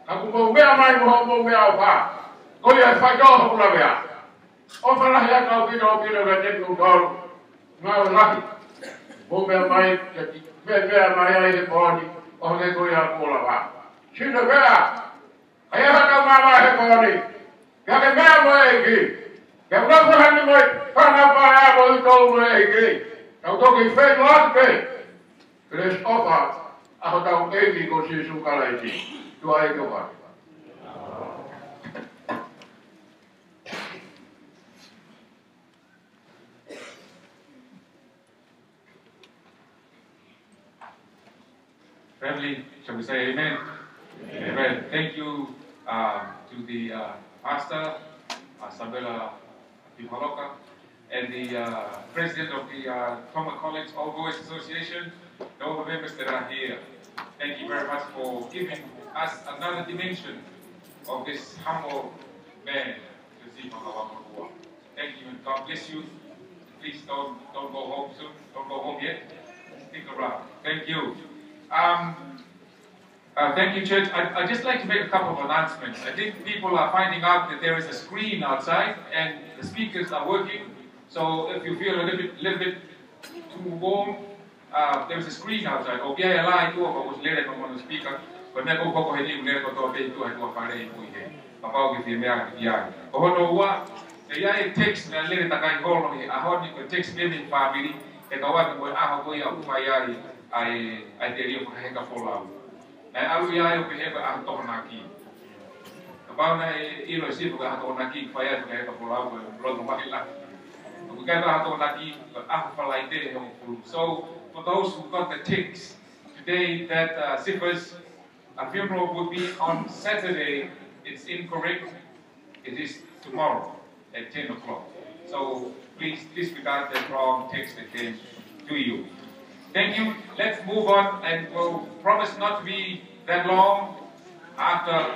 ka kuo mou meʻa mai mo hoʻomou meʻaʻofa. Ko ia e faitoʻo hoku lavea. ʻOfa lahi atu ʻaupito ʻaupito kiate kimoutolu. Ngāue lahi. Mou meʻa mai, kiate, meʻa, meʻa mai ai he pō ni, ʻo hangē ko ia kuo lava. Sino pea, ʻa ia ha tau māmā he pō ni. Pea ke meʻa mo e ʻEiki. Pea ʻoku nofo heni mo e fānau paea mo kimoutolu mo e ʻEiki. Tau toki feʻiloaki pē. Kelesi ʻofa ʻa hotau ʻEiki ko Sīsū Kalaisi. Tuʻa ʻEiki ʻofa. Family, shall we say amen? Amen. Thank you, uh, to the, uh, pastor, uh, Sabela Pipaloka, and the, uh, president of the, uh, Tonga College Old Boys Association, and all the members that are here. Thank you very much for giving us another dimension of this humble man, Siosifa Ngauakolua. Thank you and God bless you. Please don't, don't go home soon. Don't go home yet. Stick around. Thank you. Um, uh, thank you, church. I, I'd just like to make a couple of announcements. I think people are finding out that there is a screen outside and the speakers are working. So if you feel a little bit, little bit too warm, uh, there is a screen outside. ʻOku ʻi ai e lā ʻi tuʻa, ʻoku lele pē mo hono speaker. Ko e meʻa ʻoku hoko heni, ʻoku lele kotoa pē ʻi tuʻa he tuʻa fale ʻi mui he. Kapau ʻoku ke fie meʻa ki ai. Ko hono ua, ʻe ʻi ai e text naʻe lele takai holo he ʻaho ni, ko e text pē mei he fāmili, ʻe kau atu mo e ʻaho ko ia ʻoku fai ai ʻa e, ʻa e telio fakaheka folau. Naʻe ʻalu ia ʻo pehē ko e ʻaho Tokonaki. Kapau naʻe ʻilo ʻe Sifa ko e ʻaho Tokonaki, fai ai fakaheka folau ko e loto mai lahi. ʻOku ʻikai ko e ʻaho Tokonaki, ko e ʻaho Falaite he hongofulu. So, for those who got the text today that, uh, Sifa's, uh, funeral will be on Saturday, it's incorrect. It is tomorrow at ten o'clock. So please disregard that wrong text that came to you. Thank you. Let's move on, and we'll promise not to be that long after.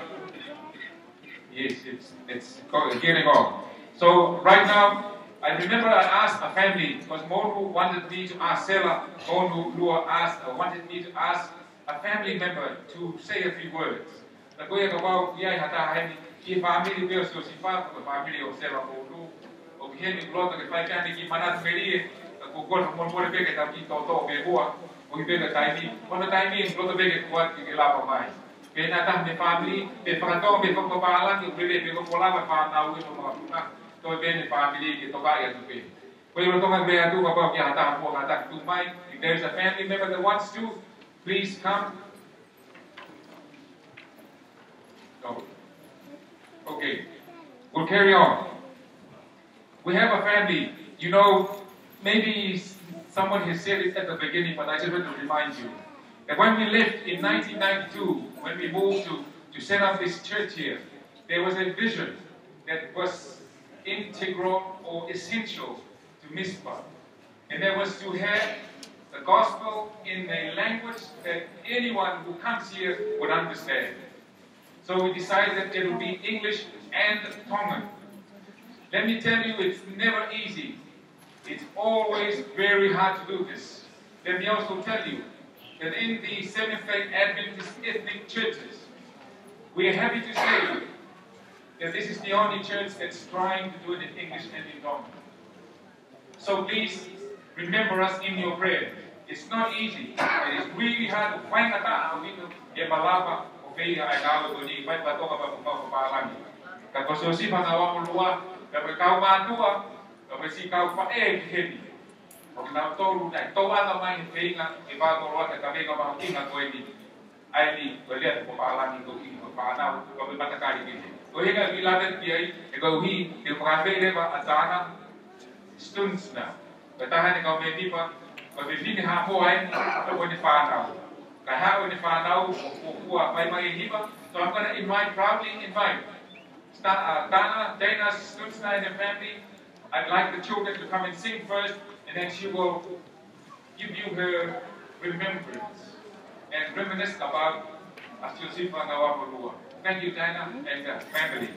Yes, it's, it's co-, getting on. So right now, I remember I asked a family, because Monu wanted me to ask Sela, Monu Lua asked, uh, wanted me to ask a family member to say a few words. Ka ko ia kapau ʻoku ʻi ai ha taha heni, ʻi he fāmili pē ʻo Siosifa, ko e fāmili ʻo Sela Monu, ʻoku ʻi heni, ʻoku loto ke fai pē ʻene kiʻi manatu melie, ka ʻoku ou kole molemole pē ke tau kiʻi toʻotoʻo pē muʻa, ʻoku ʻi ai pē taimi, ko hono taimi ʻoku loto pē ke kuat ke ke lava mai. Pe naʻa tau mei he fāmili, pe fakatonga, pe fakapapālangi, ʻoku lelei pē ko e lava fānau ʻi he makapuna, toe pē mei he fāmili ke tokaʻi atu pē. Ko ia lolotonga pē atu kapau ʻoku ʻi ai ha taha muʻa kātaki tuʻu mai. If there is a family member that wants to, please come. No. Okay. We'll carry on. We have a family. You know, maybe s-, someone has said it at the beginning, but I just want to remind you that when we left in nineteen ninety-two, when we moved to, to set up this church here, there was a vision that was integral or essential to Mizpah. And that was to have the gospel in a language that anyone who comes here would understand. So we decided that it would be English and Tongan. Let me tell you, it's never easy. It's always very hard to do this. Let me also tell you that in the Seventh-day Adventist ethnic churches, we are happy to say that this is the only church that's trying to do it in English and in Tongan. So please remember us in your prayer. It's not easy. It is really hard to find a ta-, a window, e malava, ʻo fai ʻa e ngāue ko eni, fai patoka pa, pa, pa, pālangi. Ka ko Siosifa Ngauakolua, ka ko e kau mātuʻa, Ka ko e siʻi kau faʻē ki heni, ʻo kinautolu naʻe tauʻanga mai he feinga ke fakakoloa e kavenga mahuʻinga ko eni. ʻA eni, ko e lea ko e pālangi ko e kiʻi fānau, ko e matakali ki heni. Ko e ʻuhinga ʻoku ou lave ki ai, he koeʻuhi, te u fakaafeʻi leva ʻa Dana Stutzner. Ko e taha eni e kau mēmipa, ko e fefine Haʻamoa eni, ko ʻene fānau. Kae haʻu ʻene fānau, ʻo, ʻo, ʻo fai mai e hiva. So I'm gonna invite, proudly invite Sta-, uh, Dana, Dana Stutzner and her family. I'd like the children to come and sing first, and then she will give you her remembrance and reminisce about ʻa Siosifa Ngauapolua. Thank you, Dana and the family.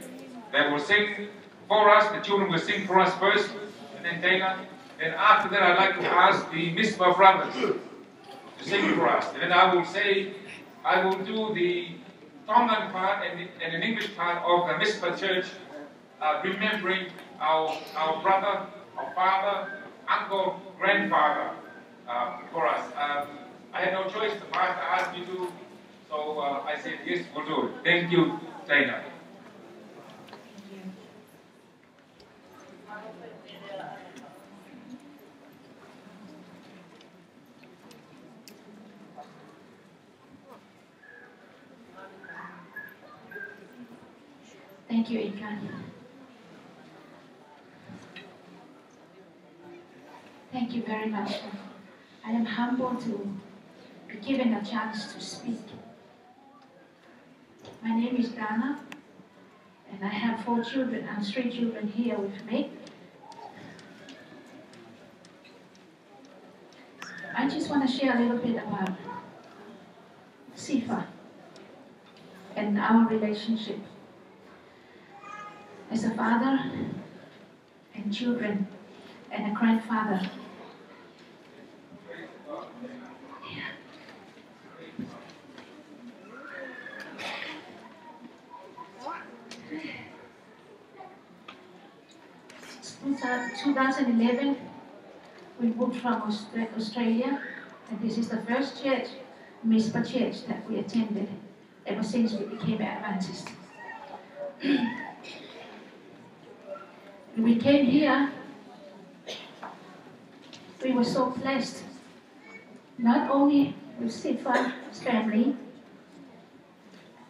They will sing for us. The children will sing for us first, and then Dana. Then after that, I'd like to ask the Mizpah brothers to sing for us. And then I will say, I will do the Tongan part and, and an English part of the Mizpah Church, uh, remembering our, our brother, our father, uncle, grandfather, uh, for us. Um, I had no choice. The pastor asked me to, so, uh, I said, "Yes, we'll do it." Thank you, Dana. Thank you, Ika. Thank you very much. I am humbled to be given a chance to speak. My name is Dana, and I have four children and three children here with me. I just want to share a little bit about Sifa and our relationship as a father and children and a grandfather. Two thousand eleven, we moved from Austra-, Australia, and this is the first church, Mizpah Church, that we attended ever since we became Adventist. When we came here, we were so blessed, not only with Sifa's family,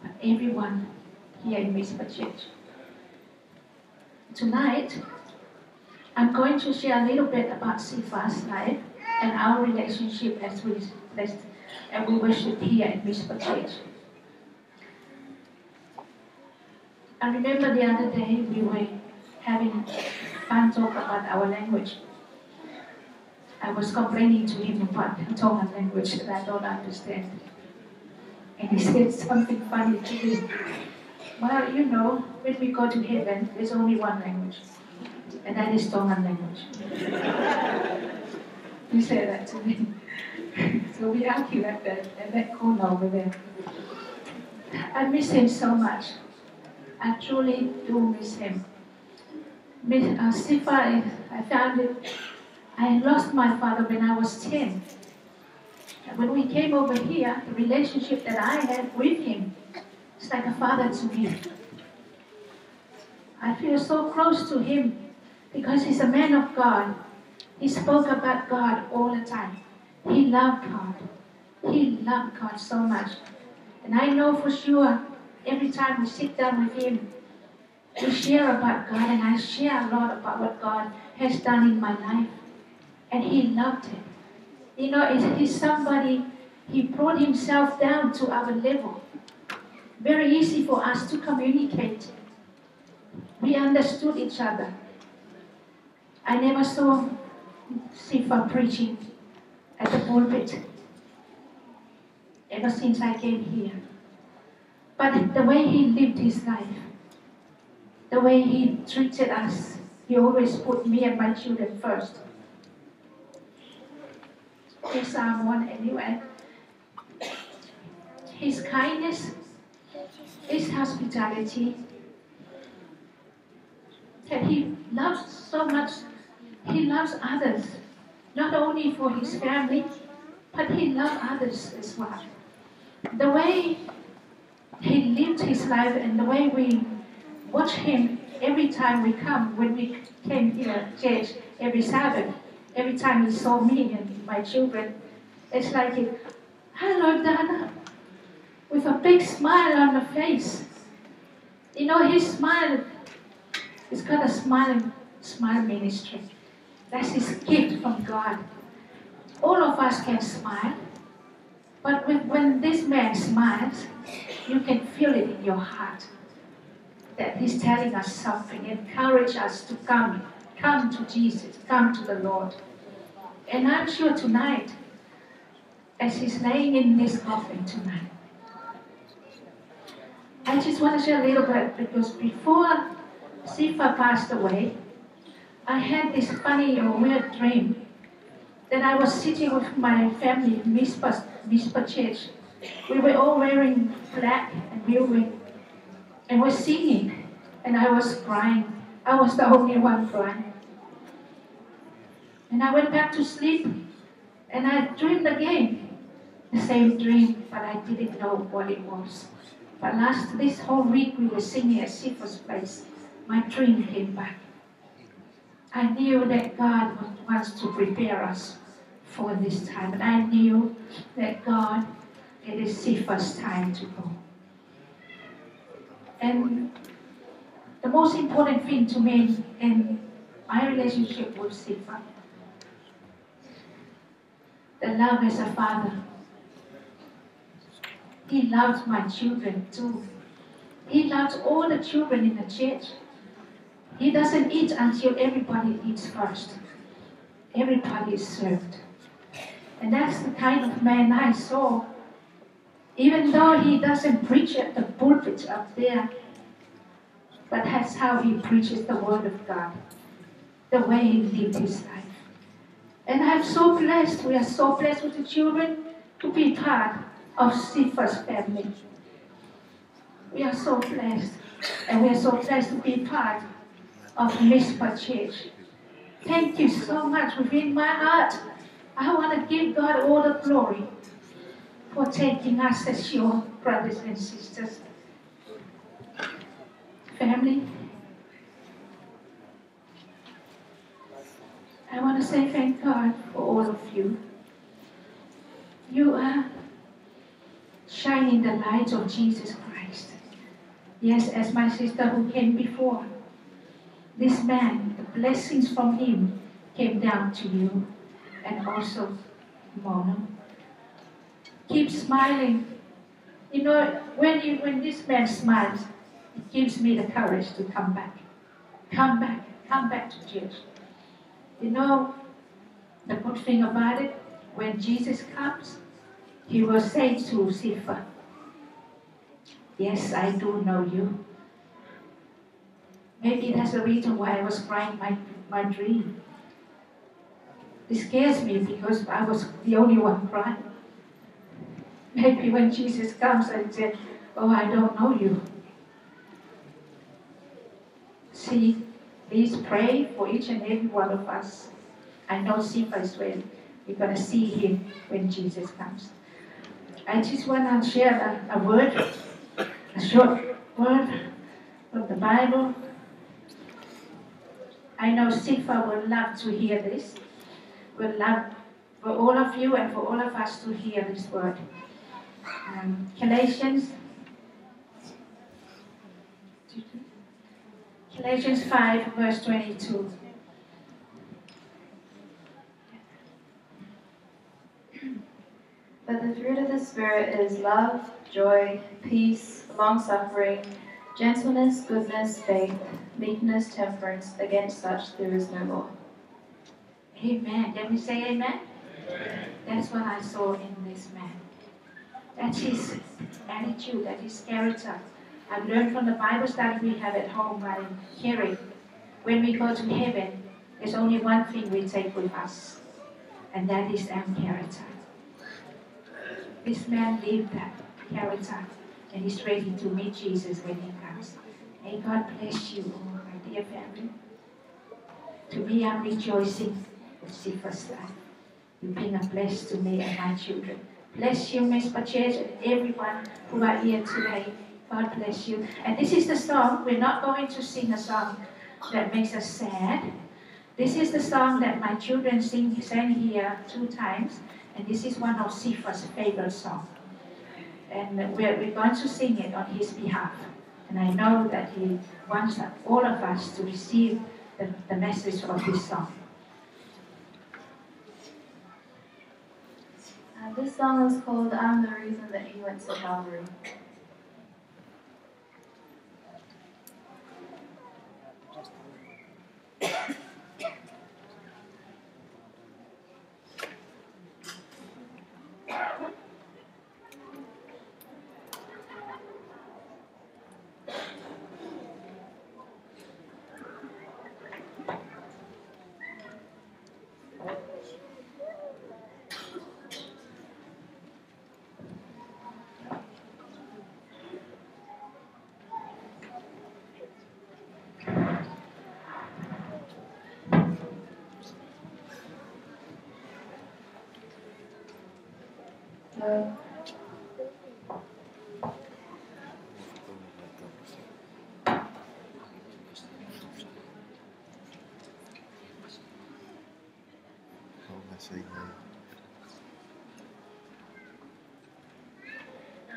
but everyone here in Mizpah Church. Tonight, I'm going to share a little bit about Sifa's life and our relationship as we blessed and we worship here at Mizpah Church. I remember the other day we were having fun talk about our language. I was complaining to him about the Tongan language that I don't understand. And he said something funny to me. "Well, you know, when we go to heaven, there's only one language, and that is Tongan language." He said that to me. So we argue at that, at that corner over there. I miss him so much. I truly do miss him. Miss, uh, Sifa, I, I found it, I lost my father when I was ten. And when we came over here, the relationship that I had with him, it's like a father to me. I feel so close to him because he's a man of God. He spoke about God all the time. He loved God. He loved God so much. And I know for sure, every time we sit down with him, we share about God, and I share a lot about what God has done in my life. And he loved it. You know, it, he's somebody, he brought himself down to our level. Very easy for us to communicate. We understood each other. I never saw Sifa preaching at the pulpit ever since I came here. But the way he lived his life, the way he treated us, he always put me and my children first. He's Samoan anyway. His kindness, his hospitality, that he loves so much. He loves others, not only for his family, but he loves others as well. The way he lived his life and the way we watch him, Every time we come, when we came here at church every Sabbath, every time he saw me and my children, it's like, "Hello, Dana," with a big smile on the face. You know, his smile, he's got a smile, smile ministry. That's his gift from God. All of us can smile, but when, when this man smiles, you can feel it in your heart that he's telling us something, encourage us to come, come to Jesus, come to the Lord. And I'm sure tonight, as he's laying in this coffin tonight, I just want to share a little bit, because before Sifa passed away, I had this funny or weird dream that I was sitting with my family in Mizpah, Mizpah Church. We were all wearing black and we were, and were singing, and I was crying. I was the only one crying. And I went back to sleep, and I dreamed again the same dream, but I didn't know what it was. But last, this whole week we were singing at Sifa's place. My dream came back. I knew that God wa-, wants to prepare us for this time. And I knew that God, it is Sifa's time to go. And the most important thing to me in my relationship with Sifa, the love as a father. He loved my children too. He loved all the children in the church. He doesn't eat until everybody eats first. Everybody is served. And that's the kind of man I saw. Even though he doesn't preach at the pulpit up there, but that's how he preaches the word of God, the way he lived his life. And I'm so blessed, we are so blessed with the children to be part of Sifa's family. We are so blessed, and we are so blessed to be part of Mizpah Church. Thank you so much. Within my heart, I want to give God all the glory for taking us as your brothers and sisters. Family, I want to say thank God for all of you. You are shining the light of Jesus Christ. Yes, as my sister who came before, this man, the blessings from him came down to you, and also Mono. Keep smiling. You know, when you, when this man smiles, it gives me the courage to come back. Come back, come back to church. You know, the good thing about it, when Jesus comes, he will say to Sifa, "Yes, I do know you." Maybe that's the reason why I was crying my, my dream. It scares me because I was the only one crying. Maybe when Jesus comes and said, "Oh, I don't know you." See, please pray for each and every one of us. I know Sifa as well. We're gonna see him when Jesus comes. I just wanna share a, a word, a short word from the Bible. I know Sifa will love to hear this. Will love for all of you and for all of us to hear this word. Um, Galatians, Galatians five, verse twenty-two. But the fruit of the Spirit is love, joy, peace, long-suffering, gentleness, goodness, faith, meekness, temperance. Against such there is no law. Amen. Can we say amen? Amen. That's what I saw in this man. That's his attitude, that's his character. I've learned from the Bible study we have at home by hearing, when we go to heaven, there's only one thing we take with us, and that is our character. This man lived that character, and he's ready to meet Jesus when he comes. May God bless you all, my dear family. To me, I'm rejoicing with Sifa's life. You've been a bless to me and my children. Bless you, Mizpah Church, and everyone who are here today. God bless you. And this is the song. We're not going to sing a song that makes us sad. This is the song that my children sing, sang here two times, and this is one of Sifa's favorite songs. And we're, we're going to sing it on his behalf. And I know that he wants all of us to receive the, the message of this song. Uh, this song is called I'm the Reason That He Went to Calvary.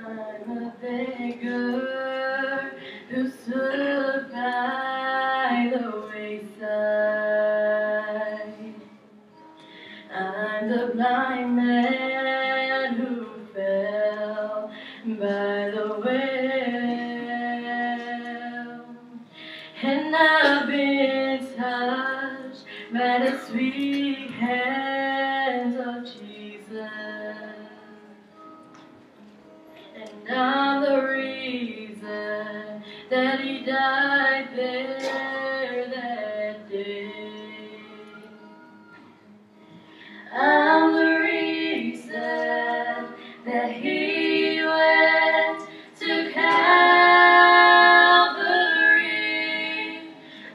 I'm a beggar who stood by the wayside. I'm the blind man who fell by the well. And I've been touched by the sweet hands of Jesus. And I'm the reason that he died there that day. I'm the reason that he went to Calvary.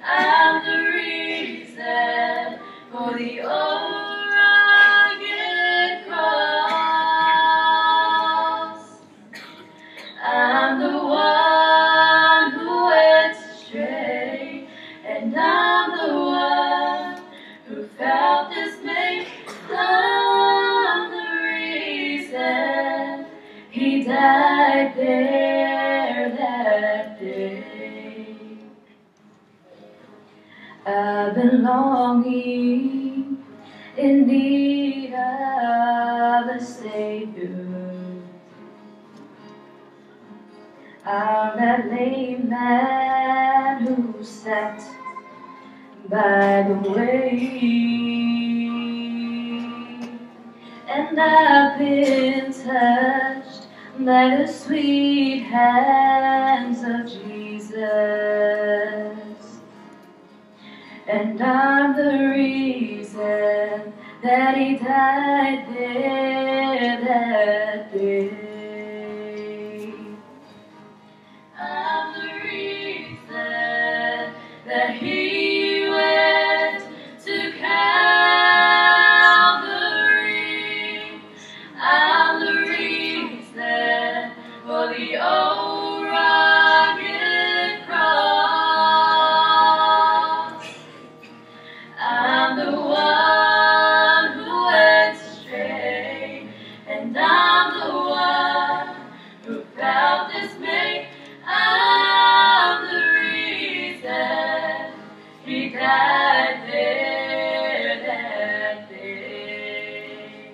I'm the reason for the old rugged cross. I'm the one who went astray, and I'm the one who felt dismay. I'm the reason he died there that day. I've been longing, in need of a Savior. I'm that lame man who sat by the way, and I've been touched by the sweet hands of Jesus. And I'm the reason that he died there that day. I'm the reason that he went to Calvary. I'm the reason for the old rugged cross. I'm the one who went astray, and I'm the one who felt dismay. I'm the reason he died there that day.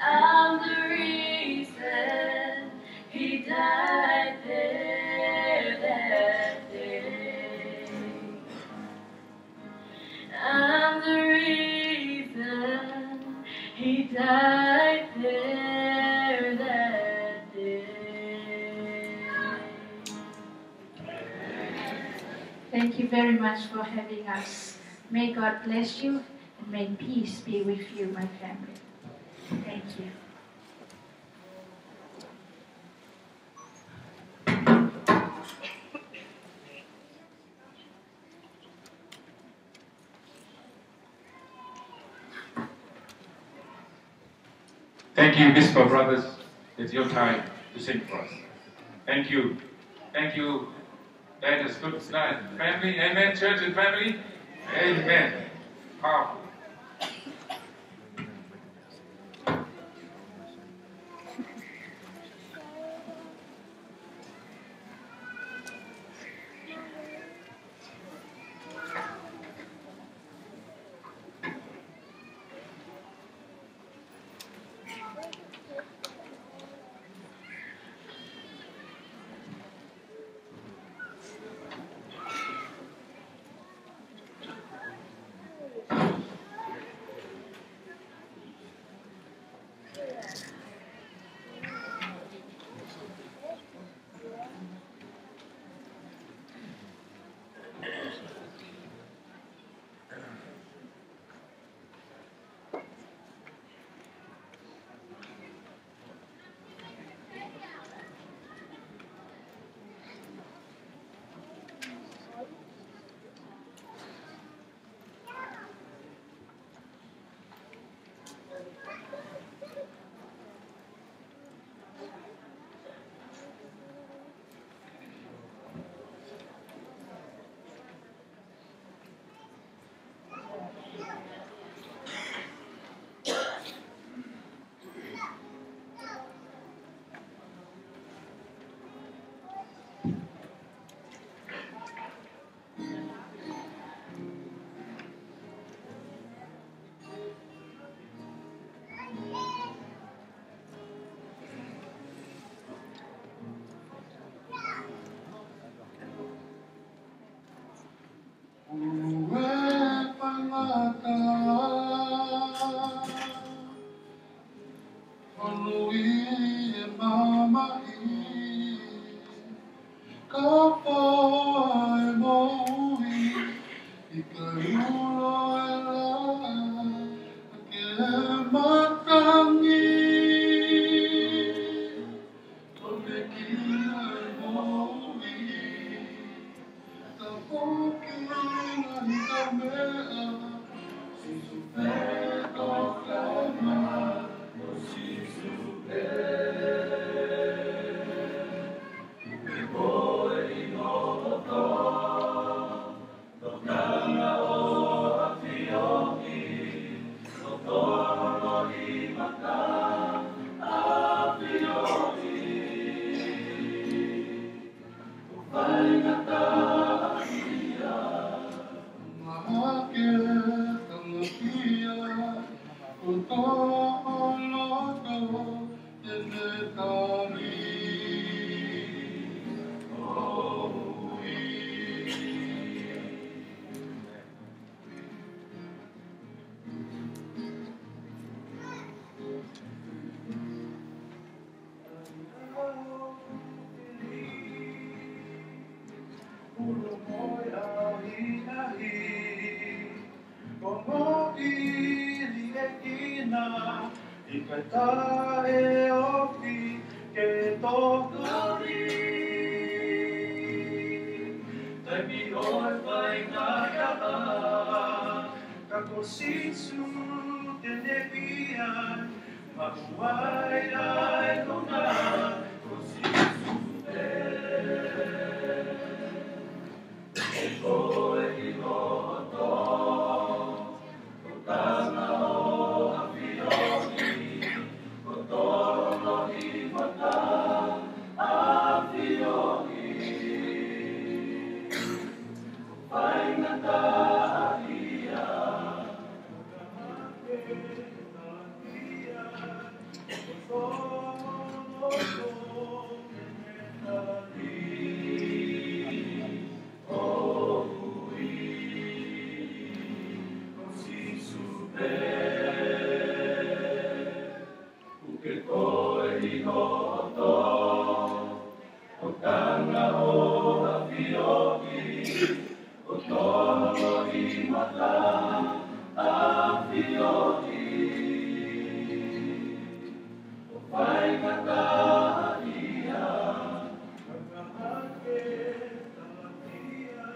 I'm the reason he died there that day. I'm the reason he died there that day. Thank you very much for having us. May God bless you and may peace be with you, my family. Thank you. Thank you, Bispo Brothers. It's your time to sing for us. Thank you. Thank you. That is good night, family. Amen, church and family. Amen. Powerful. Ue pangata, ʻo nui e mamahi, ka pā e moʻui, ʻikai ulo e laʻā, ke matangi. Ko mo i liʻekina, ʻikai taʻeʻofi ke tokoni. Taimi ʻo e faingataʻa, ka ko Sīsū te ne ʻi ai, maʻu ai ʻa e konga, ko Sīsū pē. Ko e ʻilo ʻo tō, ko tana ʻo ʻafioʻi, ko tō ʻi mata ʻafioʻi. Faingataʻaʻia. ʻO tana ʻo ʻafioʻi, ʻo tō ʻi mata ʻafioʻi. ʻO faingataʻaʻia. Kakahake takia.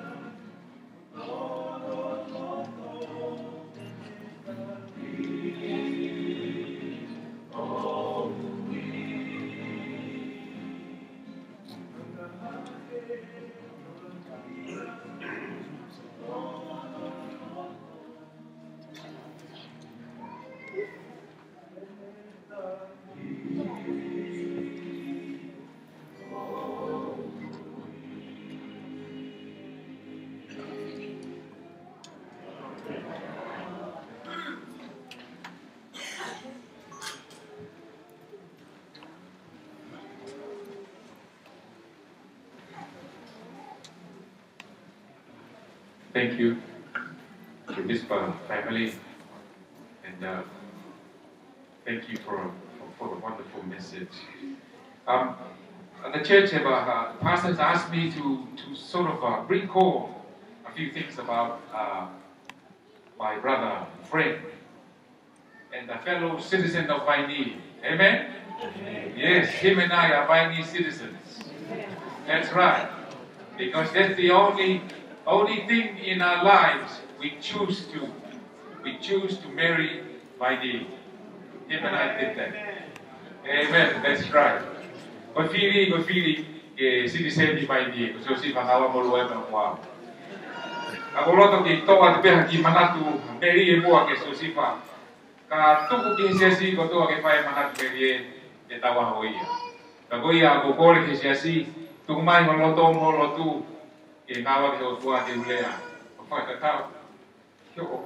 Thank you to this uh, family, and uh, thank you for, for, for the wonderful message. Um, the church have, uh, uh, the pastors asked me to, to sort of uh, recall a few things about uh, my brother, friend, and a fellow citizen of Vainī. Amen? Amen. Yes, him and I are Vainī citizens. That's right. Because that's the only only thing in our lives we choose to we choose to marry Vainī. Him and I did that. Amen. That's right. Ko e fili, ko e fili ke citizen ʻi Vainī, ko Siosifa Kauamolua ē mo au. Ka ko loto ki toa te peha ki manatu meli e mua ke Siosifa. Ka tuku ki he siasi ko toa ke fai manatu meli ē, ke tau aho ia. Ka ko ia ko kole ki he siasi, tuku mai ho loto mo lotu, ke ngāueʻaki he ʻOtua ke ulea. Ko fai ka tau. Ki hoʻo.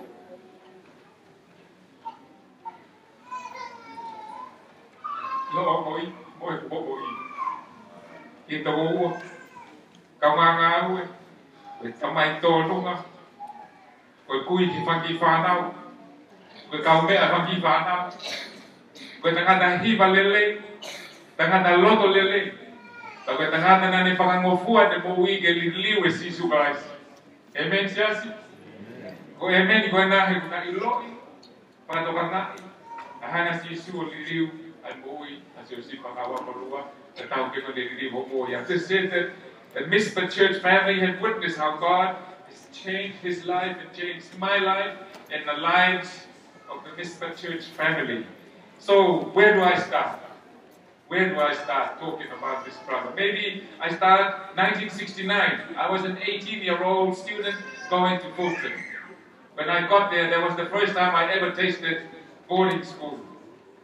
Ki hoʻo moʻui, moʻui, moʻui. Ki toko ua. Kau ngāngāue. Ko e tamai tōnunga. Ko e kui ki fanga kiʻi fānau. Ko e kaumeʻa fanga kiʻi fānau. Ko e tangata hiva lelei. Tangata loto lelei. Ka ko e tangata naʻa ne fakangofua ʻene moʻui ke liliu ʻe Sīsū Kalaisi. Amen, siasi? Ko e amen ko ena he kuo na ʻiloʻi, fakatokangaʻi, ʻa e hanga ʻe Sīsū ʻo liliu ʻa e moʻui ʻa Siosifa Kauamolua, ka tau ke ko e liliu hoʻo moʻui. I just said that the Mizpah Church family have witnessed how God has changed his life and changed my life and the lives of the Mizpah Church family. So, where do I start? Where do I start talking about this brother? Maybe I start nineteen sixty-nine. I was an eighteen-year-old student going to Fulton. When I got there, that was the first time I ever tasted boarding school.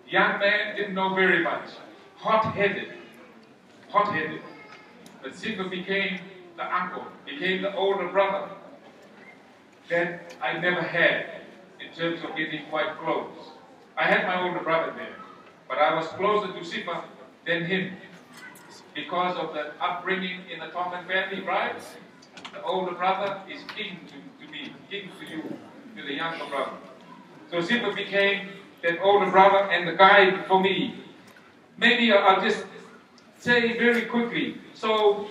Young man, didn't know very much. Hot-headed. Hot-headed. But Sifa became the uncle, became the older brother that I never had in terms of getting quite close. I had my older brother there, but I was closer to Sifa than him because of the upbringing in the Tongan family, right? The older brother is kin to, to me, kin to you, to the younger brother. So Sifa became that older brother and the guide for me. Maybe I'll just say very quickly. So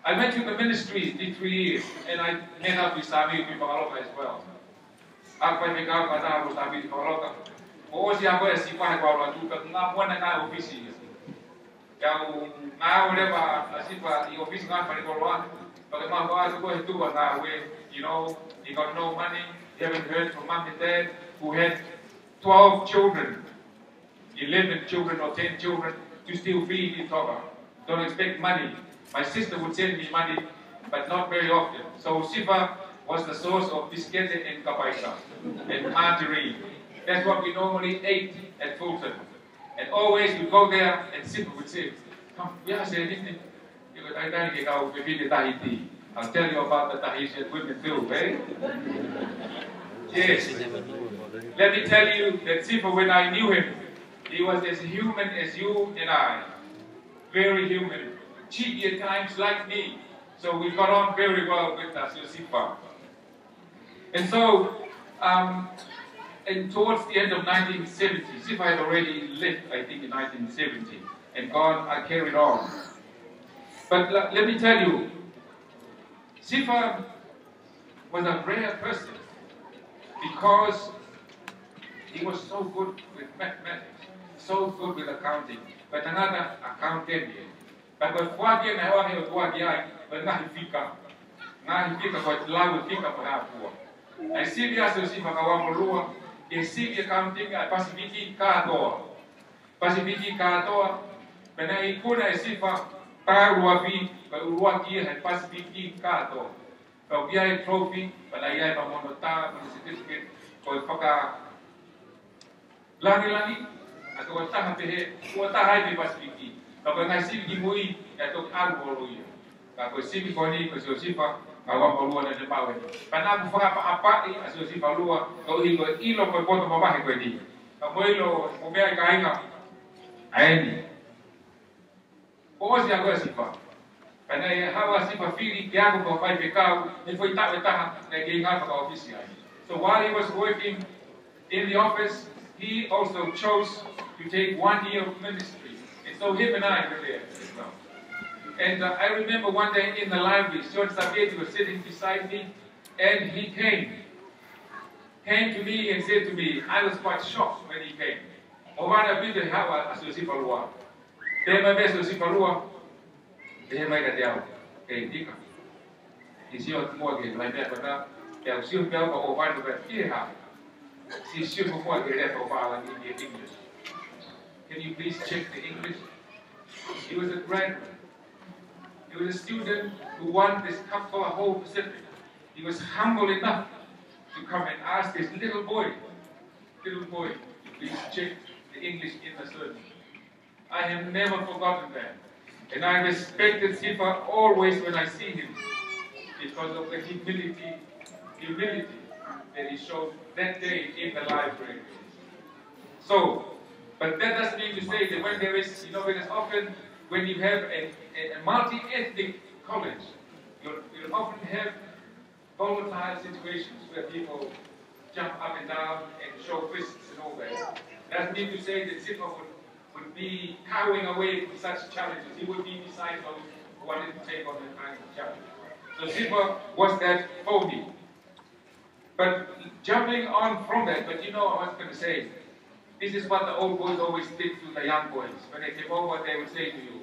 I went to the ministry, did three years, and I met up with Sami Pipaloka as well. Aku fai fekau kātoa mo Sami Pipaloka. Ko ʻosi ako ʻe Sifa he kau lotu, ka ngā muana ngā ʻōfisi. Kau ngāue leva ʻa Sifa ʻi ʻōfisi ngā fale koloa. Pea ke maʻu atu ko e tuʻa ngāue, you know, he got no money, he haven't heard from mum and dad, who had twelve children. Eleven children or ten children to still feed in Tonga. Don't expect money. My sister would send me money, but not very often. So Sifa was the source of bisikete and kapaisa and margarine. That's what we normally ate at Fulton. And always we go there and Sifa would say, "Come, we are saying anything." He goes, "I tell you, I'll give you the Tahiti. I'll tell you about the Tahitian women too, eh?" Yes. Let me tell you that Sifa, when I knew him, he was as human as you and I. Very human. Cheeky at times like me. So we got on very well with us, Sifa. And so, um, and towards the end of nineteen seventy, Sifa had already left, I think, in nineteen seventy, and gone, I carried on. But l- let me tell you, Sifa was a rare person because he was so good with mathematics, so good with accounting. But another accountant, ka ko e foaki naʻe ʻoange ʻe he ʻOtua ki ai, ko e ngaahi fika. Ngaahi fika ko e lau e fika ko e hā fua. ʻA e sivi ʻa Siosifa Kauamolua, ke sivi accounting ʻa e Pasifiki kātoa. Pasifiki kātoa, pea naʻe ikuna ʻe Sifa, tā ʻuluaki, ko e ʻuluaki ia he Pasifiki kātoa. Ka ʻoku ʻi ai e trophy, pea naʻe ʻi ai pea mo hono tā, mo hono certificate, ko e faka- Langilangi, ʻa e tokotaha pehē, ʻoku taha ai mei Pasifiki. Ka ko e ngaahi sivi kimui, ʻe toki ʻalu holo ia. Ka ko e sivi ko eni, ko Siosifa, Kauamolua naʻe maʻu eni. Pea naʻa ku fakaʻapaʻapaʻi ʻa Siosifa Lua, koeʻuhi ko e ʻilo ko e poto mamahi ko eni. Ka mo ʻilo, mo meʻa ʻi kāinga, ʻa eni. Ko ʻosi ako ʻe Sifa. Pea naʻe haʻu ʻa Sifa Fili ke ako ko e faifekau, he foʻi taʻu ʻe taha naʻe kei ngāue fakaʻofisi ai. So while he was working in the office, he also chose to take one year of ministry. And so him and I were there as well. And uh, I remember one day in the library, Sione Saveti was sitting beside me, and he came, came to me and said to me, I was quite shocked when he came. ʻOhovale ʻaupito e haʻu ʻa Siosifa Lua. Pehē mai pē ʻa Siosifa Lua, pehē mai kiate au, "Hey, Nika, ke sio muʻa ki he laine ko ena, pea u sio pē au ka ʻohovale pē ki he hā. Ke sio muʻa ki he lea fakapālangi, ki he English. Can you please check the English?" He was a graduate. He was a student who won this cup for the whole Pacific. He was humble enough to come and ask this little boy, "Little boy, please check the English in the sermon." I have never forgotten that. And I respected Sifa always when I see him because of the humility, humility that he showed that day in the library. So, but that doesn't mean to say that when there is, you know, because often when you have a, a, a multi-ethnic college, you'll, you'll often have volatile situations where people jump up and down and show fists and all that. Doesn't mean to say that Sifa would, would be cowering away from such challenges. He would be beside those who wanted to take on that kind of challenge. So Sifa was that for me. But jumping on from that, but you know, I was going to say, this is what the old boys always did to the young boys. When they came over, they would say to you,